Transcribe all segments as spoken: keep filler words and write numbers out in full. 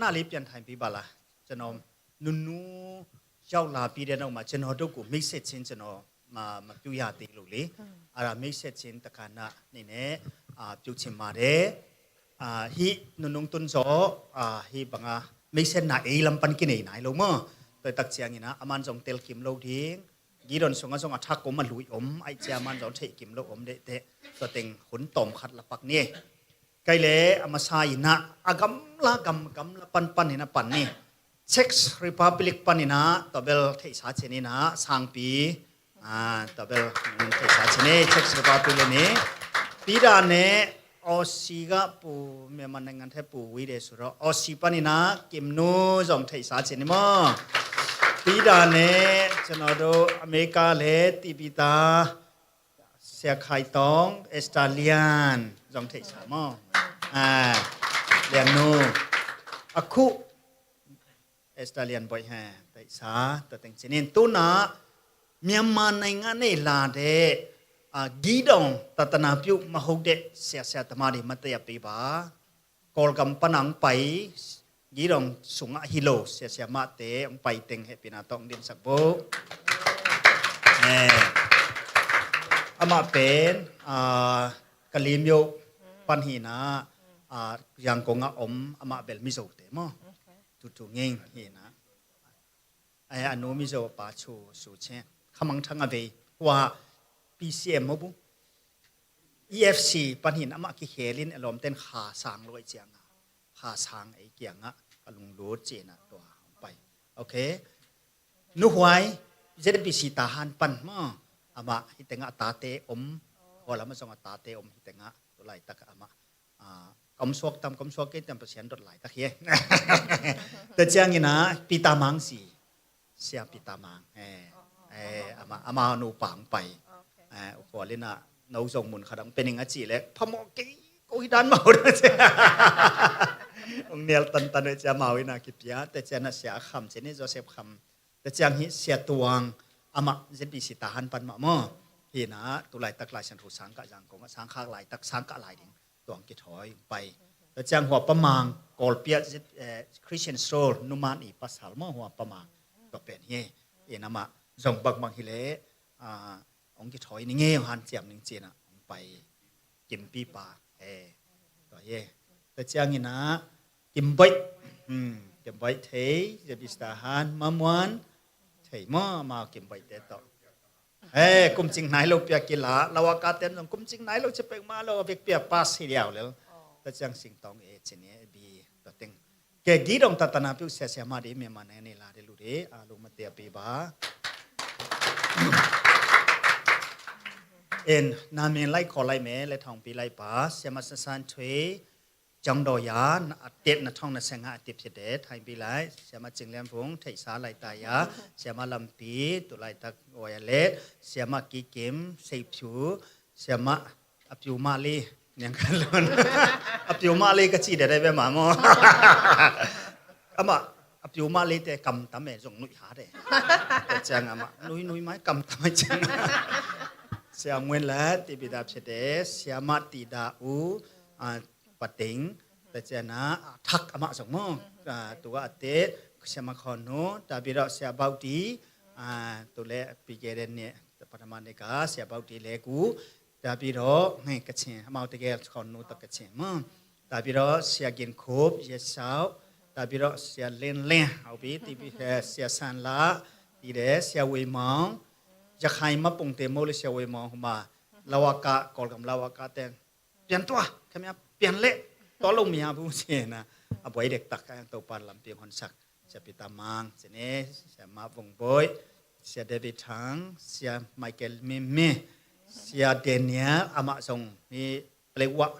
အလီပြန်ထိုင်ပေးပါလား။ ကျွန်တော်နူနူရောက်လာပြီးတဲ့နောက်မှာ ကျွန်တော်တို့ကိုမိတ်ဆက်ခြင်း ကျွန်တော်မမပြုရသေးလို့လေ။ အဲ့ဒါမိတ်ဆက်ခြင်းတခါနဲ့နေနဲ့အာပြုချင်ပါတယ်။ အာဟိနုနုံတုန်ဇော်အာဟိဘင်အာမိတ်ဆက်နာအေးလမ်းပန်ကိနေနိုင်လို့မ။ ตัวตักเชียงนี่นะ အမန်ဇုံတဲလ်ကိမ်လို့ဒင်း Gideon ဇုံအဇုံအထက်ကိုမလူအုံး အိုက်ချာမန်ဇုံထေကိမ်လို့အုံးတဲ့တဲ့ ตัวเต็ง hun tawm khat la pak ni. ကဲလေ အမစာရင်နာ အကမ်လာကမ်ကမ်လာပန်ပန်ရင်နာပန်နီ Czech Republic ပန်ရင်နာ တဘယ်ထိတ်စာချင်ရင်နာ ဆင်ပီ အာ တဘယ်ထိတ်စာချင်နေ Czech Republic လေနီ ပြီးတာနဲ့ Aussie ကပိုမြန်မာနိုင်ငံထက်ပိုဝေးတယ်ဆိုတော့ Aussie ပန်ရင်နာ ကင်နူဇုံထိတ်စာချင်နေမ။ ပြီးတာနဲ့ ကျွန်တော်တို့အမေရိကလည်းတည်ပြီးသား ဆရာခိုင်တောင် Australian ဇုံထိတ်စာမ။ အာ လျံနူ အခု Australian ဘွိုက်ဟဲထိတ်စာ ตัวเต็งချင်နေ သူနာ မြန်မာနိုင်ငံနဲ့လာတဲ့အာ Gideon သာသနာပြုမဟုတ်တဲ့ဆရာဆရာသမားတွေမတက်ပေးပါ။ Kawlgam pan a hong pai, Gideon sungah hi lo, sia sia mahte hong pai teng hehpihna tawh hong dinsak bo. Eh, amah pen, ah, Kalimyo pan hi na, ah, Yangon ah om, amah bel Mizote maw. Tutu ngeng hi na. Ai, a nu Mizo pa chu su che. Khamang thang a vei. Hua P C M maw bu. E F C pan hin amah kikhelin a lawmten kha sang luai cianga. Kha sang ei kianga. A lunglut cina tua hong pai. Okay. Nu Huai, Z B C Tahan pan maw. Amah hitenga tate om. Hua lama zong a tate om hitenga. Tulai tak amah. Ah, ka om suak tam, ka om suak kei tam Pasian dot laitak hi. Tua ciangin ah, Peter Mang si. Sia Peter Mang. Eh, eh, ama, ama nu pang pai. Eh, u khua lina, no zong mun khadang pening a ci lek. Phamawh kei, ko hi dan mau dang cia. Ong nial tan tan cia mau ina kipia. Tua ciang a sia kham, cia ni Joseph kham. Tua ciang hi sia tuang, ama Z B C Tahan pan mah maw. Hi na, tulai tak lai sian thu sang ka zang kong, sang khak lai tak, sang ka lai ding. Tuang kithawi pai. Tua ciang hua pamang, Kawlpiat, eh, Christian Soul, numan i pasal maw hua pamang. Tua pen hi, ina mah, zong bakbang hi le, ah, ong kithawi ni nge, han ciam ning cina, ong pai. Kimpi pa, eh. Tua hi, tua ciang ina, Kimboih, hmm, Kimboih thei, Z B C Tahan, mamuan, thei maw, mau Kimboih te tua. Eh, kum cing nai lo pia kila, lawa ka ten zong kum cing nai lo cia pek ma lo, vek pia pas hi liau lel. Tua ciang sing tong e cin e bi, tua teng. Ke Gideon tatana piu sia sia ma di, mia ma ne ni la di lu di, a lu ma tia pi ba. En, na min lai ko lai me, le thong pi lai pa, sia ma san san thui, Jong do ya, na a tet na thong na seng ha a tip si det, hai bi lai, sia ma Cing Lian Vung, thei sa lai ta ya, sia ma Lam Pi, tu lai tak wai a let, sia ma Ki Kim, Sei Piu, sia ma a piu ma li, niang kan lon. A piu ma li ka ci det ai be ma mo. Ama, a piu ma li te kam tam e, zong nui ha de. Te ciang ama, nui nui mai kam tam ai ciang. Sia Nguen la, ti bi dap si det, sia ma Ti Da U, a, Pating, ta ciana, a, thak amah zong maw. A, tua a te, sia ma Khon Nu, ta bi rawh sia Bauh Ti, a, tu le pi ge den ne, ta patama ne ka, sia Bauh Ti le ku, ta bi rawh, ngai ka chin, amau te ge Khon Nu ta ka chin maw. Ta bi rawh sia Gin Khup, Ye Sau, ta bi rawh sia Len Len, au bi, ti bi, eh, sia San La, ti le sia Wei Maung, ya khai ma pung te maw le sia Wei Maung huma, lawaka, Kawlgam lawaka ten, Pian tua, kami a pian le, tua lo mi a bu si na. A buai dek tak ka yang Topa lampi hon sak. Sia Peter Mang, sini, sia Ma Vung Boy, sia David Thang, sia Michael Mimi, sia Daniel, ama zong ni pelewa,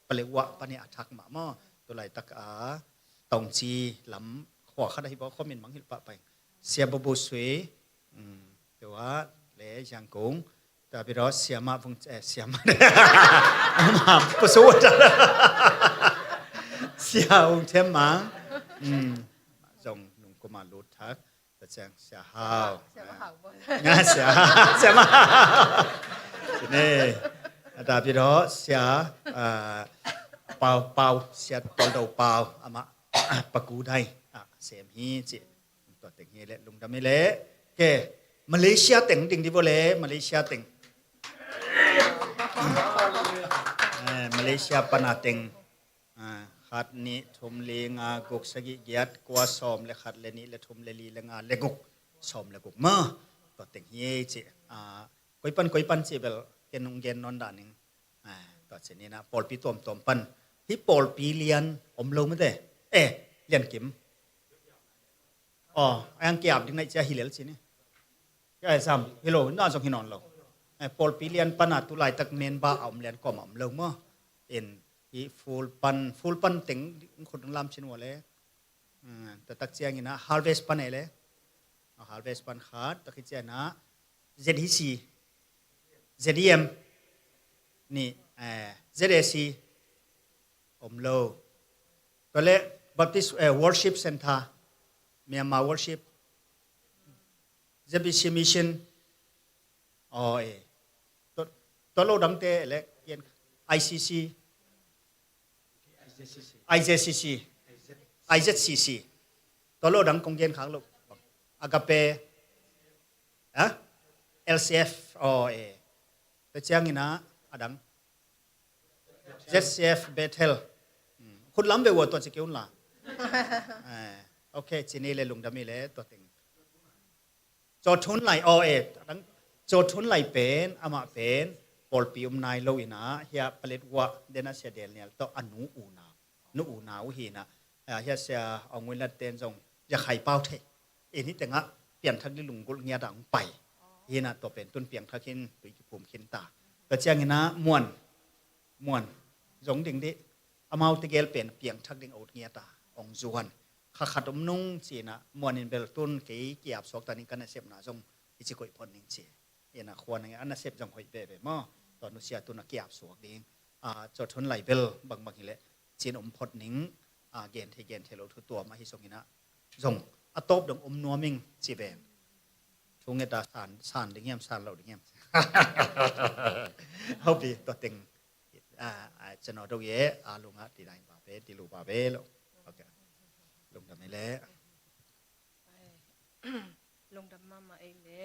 pelewa pani a thak ma mo. Tu lai tak a, tong ci lam, khua khat a hi bo, khomin mang hil pa pai. Sia Bobo Sui, um, tua le Yangon, ta bi rawh sia ma Vung, eh, sia ma. Ama, pa so ta. Sia Vung Them Mang. Um, zong nung kuma lut thak. Ta ciang sia Hau. Sia Hau bo. Nga sia, sia ma. Sini. Ta bi rawh sia, ah, Pau, Pau, sia Tol Do Pau. Ama. Pakudai a sem hi ci. Tua teng hi le lungdam hi le. Ke Malaysia teng ding di bo le Malaysia teng. Eh, Malaysia pana teng. Ah, khat nih thum li nga guk sagih giat kua sawm le khat le nih le thum le li le nga le guk sawm le guk ma. Tua teng hi ci. Ah, koi pan koi pan ci bel ken ung gen non daning. Ah, tua ci ni na pawlpi tuamtuam pan hi pawlpi lian om lo mate. Eh, lian kim. Aw, a yang kiap ding naih cia hi lel ci ni. Kia sam hi lo na zong hi nawn lo. Eh, pawlpi lian pana tu laitak member a om lian kawm a om lo maw? In hi full pan, full pan teng khut lam cin ua le. Hmm, tatak ciangin a harvest pan e le. A harvest pan khat, tak hi ciangin a Z H C, Z E M ni, eh, Z A C om lo. Tua le Baptist, eh, Worship Center, Myanmar Worship, Z B C Mission. Aw, eh. Tua, tua lo dangte le gen I C C, I Z C C, I Z C C. Tua lo dang kong gen khak lo. Agape, ha? L C F, aw, eh. Tua ciangin a, a dang Z C F Bethel. Hmm. Khut lam ve ua tua ci kei un la. Eh, ok, ci ni le lungdam hi le tua teng. Cawthun lai, aw, eh, a dang, Cawthun lai pen, amah pen pawlpi um nai lo in a, hia palet uah den a sia del nial tawh a nu u na, nu u na uh hi na, ah, hia sia Aung Win Lat ten zong ya khai pau thei. In hi tengah piangthak ding lunggulh ngiat a hong pai. Hi na tua pen tun piangthak hin tui kiphum khin ta. Tua ciangin a muan, muan zong ding dih. Amau tegel pen piangthak ding a ut ngiat a hong zuan. Kha khat om nung ci na muan in bel tun kei kiap suak ta ning ka nasepna zong i ci koih phot ning ci. Ina khua nang a nasep zong hoih veve maw. Tua nusia tun a kiap suak ding. Ah, Cawthun lai bel bangbang hi leh cin om phot ning, ah, gen thei gen thei lo thu tuam ahi zongin a zong a tawp dong om nuam ing ci ven. Thu nget a san, san ding hiam, san lo ding hiam. Hopi tua teng, ah, ah, cano do ye, a lunga ti dai ba be, ti lu ba be lo. Ok. Lungdam ei le. Lungdam mama ei le.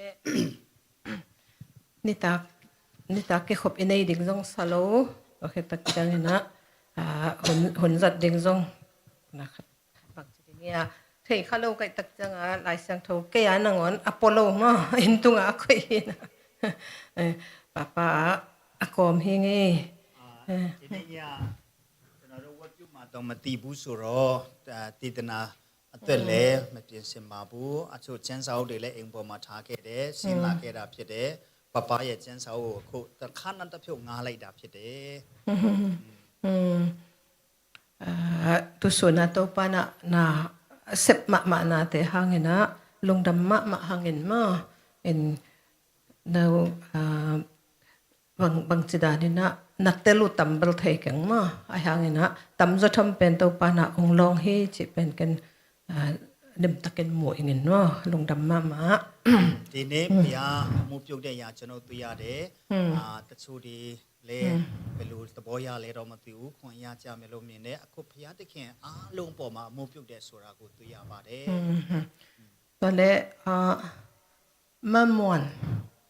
Nitak, nitak kikhop i nei ding zong sa lo. Ok, tak ciangin a, ah, hun, hun zat ding zong. Na khat. Bang ci ding ia, thei kha lo kaih tak cianga Lai Siangtho kei a nangawn a pua lo maw, inn tunga a koih hi na. Eh, papa a kawm hi ngei. Ah, eh. Ci ding ia, tuna ro wat yu ma tong ma ti bu su ro, ah, ti tena a tuan le, ma ti sim ma bu, a cu cian sau de le eng bo ma tha ke de, sin la ke da phi de, papa ye cian sau khu, ta khan nan ta phi nga lai da phi de. Hmm. Ah, tusun a Topa na, na sep mahmah nate hangin a, lungdam mahmah hangin maw, in no, ah, bang, bang ci danin a, na tel uh tam bel thei keng maw, a hangin a, tam zaw tham pen Topa na ong lawng hi ci pen ken, ah, nim takin mu ingin maw, lungdam mahmah. Tini pia mu piuk de ya cano tu ya de, ah, ta cu di le pelu taboya le roma tiu khong ya cia melo mi ne a khup ya te khen a lung poma mu piuk de sura ku tu ya ba de. Tua le, ah, Mamuan.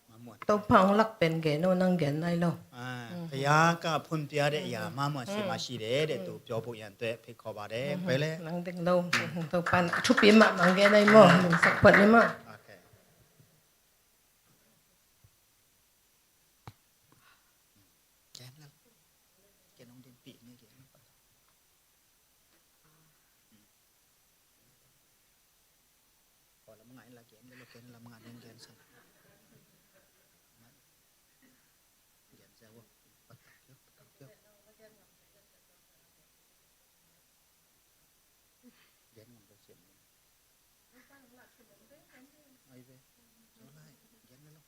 Mamuan. Topa ong lak pen gen o nang gen nai lo. Ah, pia ka phun pia de ya mamuan si ma si de de tu pio bu yan te phi kho ba de pe le. Nang ding lo. Topa thupi mahmah gen nai mo. Nang sak phat ni ma. Ok. Gen la. Gen ong din pi ni gen la. Khaw lam ngai la gen, lelo gen lam ngai ding gen san. Gen sia wo. Patak kio, patak kio. Gen ngam dong siam ni. Ai ve. Lai, gen lelo.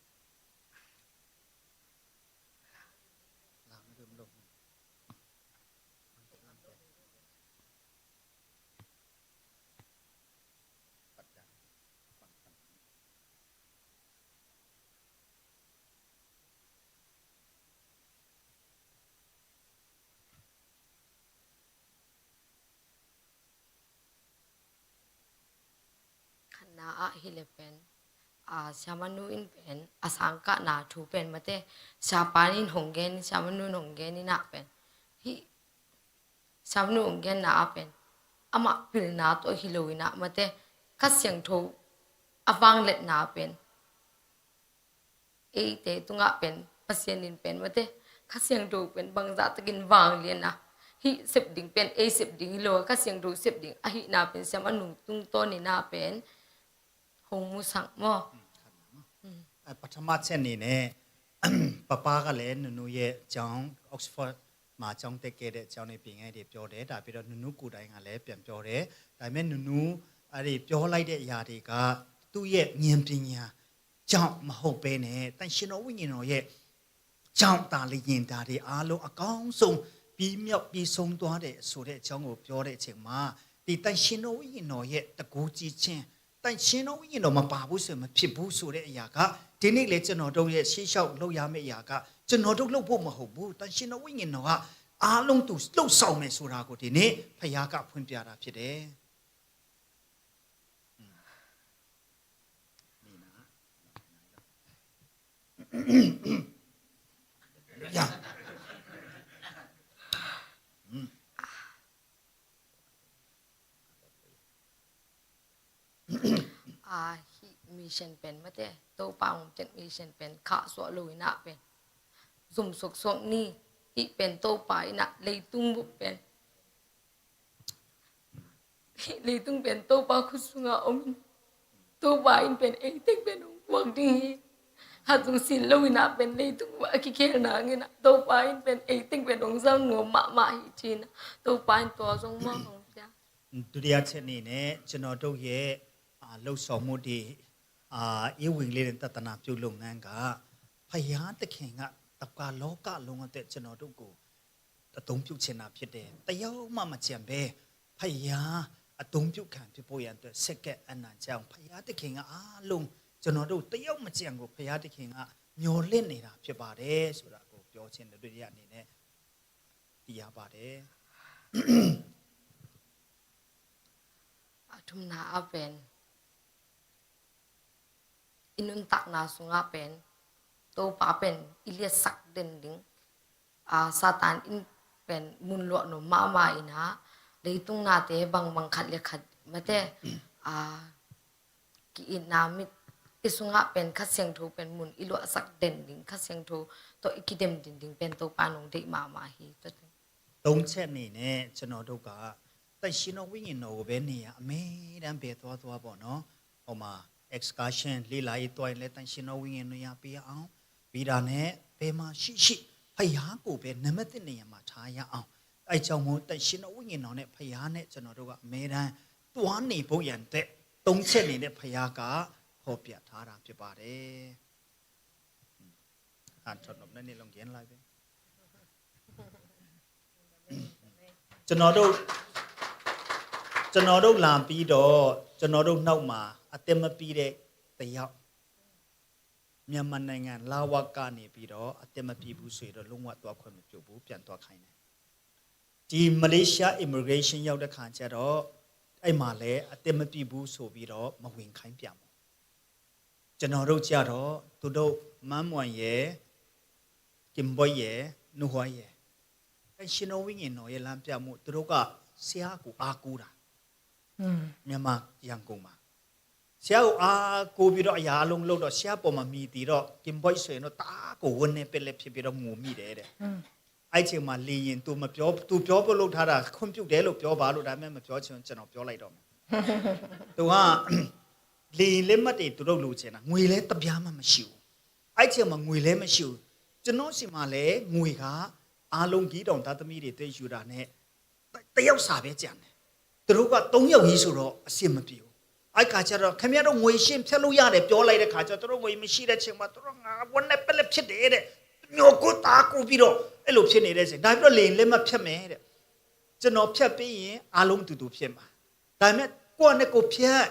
Lang dum lo. Lang dum lo. Pat dan. Pang, pang, pang. Mah hi le pen, a, siamanu in pen a sangkahna thu pen mate, siapa in hong gen, siamanu in hong gen in ah pen, hih siamanu hong genna ah pen amah pilna tawh hi lo in ah mate, Kha Siangtho a vangliatna pen eite tungah pen Pasian in pen mate, Kha Siangtho pen bangzah takin vanglian a, hih sep ding pen ei sep ding hi lo a, Kha Siangtho sep ding ahihna pen siamanu tungtawn in ah pen hong musak maw? อืม ครับ อืม အဲ ပထမအချက်အနေနဲ့ ပပါကလည်း နူနူရဲ့ကျောင်း Oxford မှာကျောင်းတက်ခဲ့တဲ့အကြောင်းနဲ့ ပြန်ခဲ့တယ်ပြောတယ်။ ဒါပြီးတော့ နူနူကိုယ်တိုင်ကလည်းပြန်ပြောတယ်။ ဒါပေမဲ့ နူနူ အဲ့ဒီပြောလိုက်တဲ့အရာတွေက သူ့ရဲ့ဉာဏ်ပညာကြောင့်မဟုတ်ဘဲနဲ့ သန့်ရှင်းသောဝိညာဉ်တော်ရဲ့ ကြောင့်သာလျှင် ဒါတွေအားလုံးအကောင်းဆုံး ပြီးမြောက်ပြီးဆုံးသွားတယ်ဆိုတဲ့အကြောင်းကို ပြောတဲ့အချိန်မှာ ဒီသန့်ရှင်းသောဝိညာဉ်တော်ရဲ့တကူကြီးခြင်း၊ သန့်ရှင်းသောဝိညာဉ်တော်မပါဘူးဆိုရင် မဖြစ်ဘူးဆိုတဲ့အရာက ဒီနေ့လည်းကျွန်တော်တို့ရဲ့ရှေ့လျှောက်လုပ်ရမယ့်အရာက ကျွန်တော်တို့လုပ်ဖို့မဟုတ်ဘူး။ သန့်ရှင်းသောဝိညာဉ်တော်က အားလုံးသူလှုပ်ဆောင်မယ်ဆိုတာကို ဒီနေ့ဘုရားကဖွင့်ပြတာဖြစ်တယ်။ อืม นี่นะ อย่า อืม A, hih mission pen mate, Topa hong piak mission pen khahsuah lo in ah pen zum suaksuak ni. Hih pen Topa in ah leitung bup pen, hih leitung pen Topa khut sungah om in, Topa in pen ei teng pen hong puak ding hi. Khat zong sin lo in ah pen leitung bup a kikhel nang in ah Topa in pen ei teng pen hong zang nuam mahmah hi ci in ah Topa in tua zong mah hong pia. ဒုတိယအချက်အနေနဲ့ ကျွန်တော်တို့ရဲ့ အာ လှုပ်ဆောင်မှုတွေ အာ ဧဝံဂေလိ သာသနာပြုလုပ်ငန်းက ဘုရားသခင်က တစ်ကမ္ဘာလောကလုံးအတွက် ကျွန်တော်တို့ကို အသုံးပြုချင်တာဖြစ်တယ်။ တစ်ယောက်မှမကျန်ဘဲ ဘုရားအသုံးပြုခံဖြစ်ဖို့ရန်အတွက် စက္ကန့်အနံ့ကြောင့် ဘုရားသခင်က အားလုံး ကျွန်တော်တို့တစ်ယောက်မကျန်ကို ဘုရားသခင်က မျှော်လင့်နေတာဖြစ်ပါတယ်ဆိုတာကို ပြောချင်တဲ့ ဒုတိယအနေနဲ့ သိရပါတယ်။ A thumna ah pen i nuntakna sungah pen Topa pen i liatsak den ding, a, Satan in pen mun luah nuam mahmah in ah, leitung nate bangbang khat le khat mate, a, ki-itna mit i sungah pen Kha Siangtho pen mun i luahsak den ding, Kha Siangtho tawh i kidem den ding pen Topa in hong deih mahmah hi. သုံးချက်အနေနဲ့ ကျွန်တော်တို့က သန့်ရှင်းသောဝိညာဉ်တော်ကိုပဲ နေရာအမြဲတမ်း ဘယ်သွားသွားပေါ့နော်၊ ဟိုမှာ excursion လေ့လာရေးသွားရင်လည်း သန့်ရှင်းသောဝိညာဉ်တော် နေရာပေးရအောင်။ ပြီးတာနဲ့ ဘယ်မှာရှိရှိ ဘုရားကိုပဲ နံပါတ်တစ်နေရာမှာ ထားရအောင်။ အဲကြောင့်မို့ သန့်ရှင်းသောဝိညာဉ်တော်နဲ့ ဘုရားနဲ့ ကျွန်တော်တို့က အမြဲတမ်း သွားနေဖို့ရန်အတွက် သုံးချက်အနေနဲ့ ဘုရားက ဖော်ပြထားတာ ဖြစ်ပါတယ်။ အာ ထောက်နုတ်နဲ့ နေလုံး ကျင်းလိုက်ပဲ။ ကျွန်တော်တို့၊ ကျွန်တော်တို့လာပြီးတော့ ကျွန်တော်တို့နောက်မှာ အသက်မပြည့်တဲ့တစ်ယောက်၊ မြန်မာနိုင်ငံ လဝက နေပြီးတော့ အသက်မပြည့်ဘူးဆိုရင်တော့ လုံးဝသွားခွင့်မပြုဘူး၊ ပြန်သွားခိုင်းတယ်။ ဒီ Malaysia Immigration ရောက်တဲ့ခါကျတော့ အဲ့မှာလည်း အသက်မပြည့်ဘူးဆိုပြီးတော့ မဝင်ခိုင်းပြန်ဘူး။ ကျွန်တော်တို့ကျတော့ သူတို့ မန်းမွန်ရယ်၊ ကင်ဘွတ်ရယ်၊ နူဟွာရယ်၊ သန့်ရှင်းသောဝိညာဉ်တော်ရဲ့ လမ်းပြမှု၊ သူတို့က ဆရာကို အားကိုးတာ။ อืม မြန်မာ၊ ရန်ကုန်မှာ ဆရာကို အားကိုးပြီးတော့ အရာအလုံးလုပ်တော့ ဆရာပေါ်မှာ မှီတည်တော့ ကင်ဘွတ်ဆိုရင်တော့ တအားကို ဝမ်းနည်းပက်လက်ဖြစ်ပြီးတော့ ငိုမိတယ်တဲ့။ อืม အဲ့ချိန်မှာ လေယာဉ် သူမပြော၊ သူပြောဖို့လုပ်ထားတာ ခွင့်ပြုတယ်လို့ ပြောပါလို့၊ ဒါပေမဲ့ မပြောချင်ဘူး၊ ကျွန်တော်ပြောလိုက်တော့မယ်။ သူက လေယာဉ်လက်မှတ်တွေ သူတို့လိုချင်တာ၊ ငွေလည်းတစ်ပြားမှမရှိဘူး။ အဲ့ချိန်မှာ ငွေလည်းမရှိဘူး။ ကျွန်တော်ဆီမှာလည်း ငွေက အားလုံး ဂီးတောင်သားသမီးတွေ အတွက်ယူတာနဲ့ တစ်ယောက်စာပဲကျန်တယ်။ သူတို့က သုံးယောက်ကြီးဆိုတော့ အဆင်မပြေဘူး။ အဲ့ခါကျတော့ ခင်ဗျားတို့ ငွေရှင်းဖြတ်လို့ရတယ် ပြောလိုက်တဲ့ခါကျတော့ သူတို့ ငွေမရှိတဲ့အချိန်မှာ သူတို့ ငါဝမ်းနည်းပက်လက်ဖြစ်တယ်တဲ့။ မျော်ကိုတအားကိုးပြီးတော့ အဲ့လိုဖြစ်နေတဲ့အချိန်၊ ဒါပြီးတော့ လေယာဉ်လက်မှတ်ဖြတ်မယ်တဲ့။ ကျွန်တော်ဖြတ်ပြီးရင် အားလုံးအတူတူဖြစ်မှာ။ ဒါပေမဲ့ ကိုယ့်ဟာနဲ့ကိုယ်ဖြတ်၊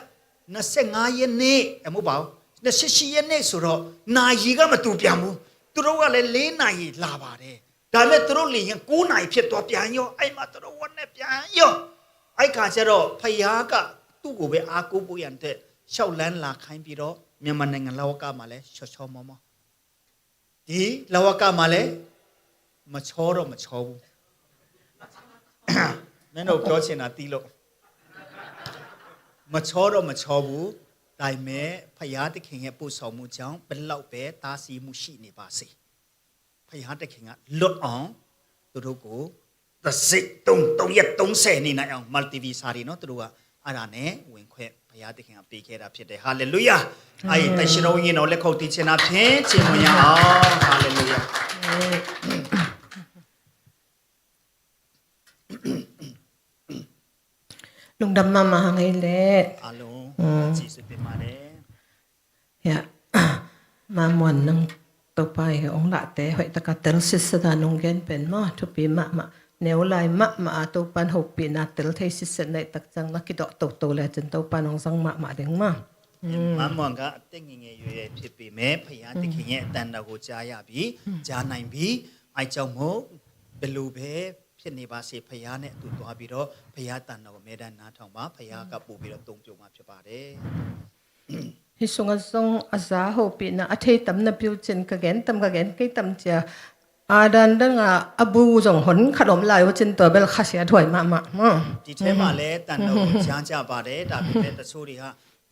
နှစ်ဆယ့်ငါးရက်နေ့၊ အမဟုတ်ပါဘူး၊ နှစ်ဆယ့်ရှစ်ရက်နေ့ဆိုတော့ နာရီကမတူပြန်ဘူး။ သူတို့ကလည်း လေးနာရီလာပါတယ်။ ဒါပေမဲ့ သူတို့လေယာဉ် ကိုးနာရီဖြစ်သွားပြန်ရော၊ အဲ့မှာ သူတို့ဝမ်းနည်းပြန်ရော။ အဲ့ခါကျတော့ ဘုရားက သူ့ကိုပဲ အားကိုးဖို့ရန်အတွက် လျှောက်လှမ်းလာခိုင်းပြီးတော့ မြန်မာနိုင်ငံလဝကမှာလည်း ချောချောမောမော ဒီလဝကမှာလည်း မချောတော့မချောဘူး။ မင်းတို့ပြောချင်တာသိလို့ မချောတော့မချောဘူး။ ဒါပေမဲ့ ဘုရားသခင်ရဲ့ပို့ဆောင်မှုကြောင့် ဘယ်လောက်ပဲတားဆီးမှုရှိနေပါစေ၊ ဘုရားသခင်ကလွတ်အောင် သူတို့ကို တစ်စိတ်သုံးသုံးရက်သုံးဆယ်နေနိုင်အောင် multivisa တွေနော် သူတို့က အဲ့ဒါနဲ့ဝင်ခွင့် ဘုရားသခင်ကပေးခဲ့တာဖြစ်တယ်။ ဟာလေလုယာ။ အဲ့ဒီသန့်ရှင်းသောဝိညာဉ်တော် လက်ခုပ်တီးခြင်းအပြင် ချီးမွမ်းရအောင်။ ဟာလေလုယာ။ Lungdam mahmah hang ei leh. အားလုံး ကျေးဇူးတင်ပါတယ်။ Ya, Mamuan nang Topa i hong lahte hoih taka tel sitset a nong gen pen maw, thupi mahmah. Neu lai mahmah a Topa in hopihna tel thei sitset na hih tak ciang na kidawh toto le cin Topa in hong zang mahmah ding maw. မမွန်ကအသက်ငယ်ငယ်ရွယ်ရွယ်ဖြစ်ပေမဲ့ ဘုရားသခင်ရဲ့အတန်တော်ကိုကြားရပြီ၊ ကြားနိုင်ပြီ။ အဲကြောင့်မို့ ဘယ်လိုပဲဖြစ်နေပါစေ ဘုရားနဲ့အတူသွားပြီးတော့ ဘုရားအတန်တော်ကိုအမြဲတမ်းနားထောင်ပါ။ ဘုရားကပို့ပြီးတော့အသုံးပြုမှာဖြစ်ပါတယ်။ Hih sungah zong a za hopihna a thei tam na pi uh cin, ka gen tam ka gen kei tam cia, a dan dang a a bu zong hon khat om lai uh cin, tua bel khasia thuai mahmah maw. ဒီထဲမှာလည်းတန်တော်ကိုကြားကြပါတယ်။ ဒါပေမဲ့တချို့တွေက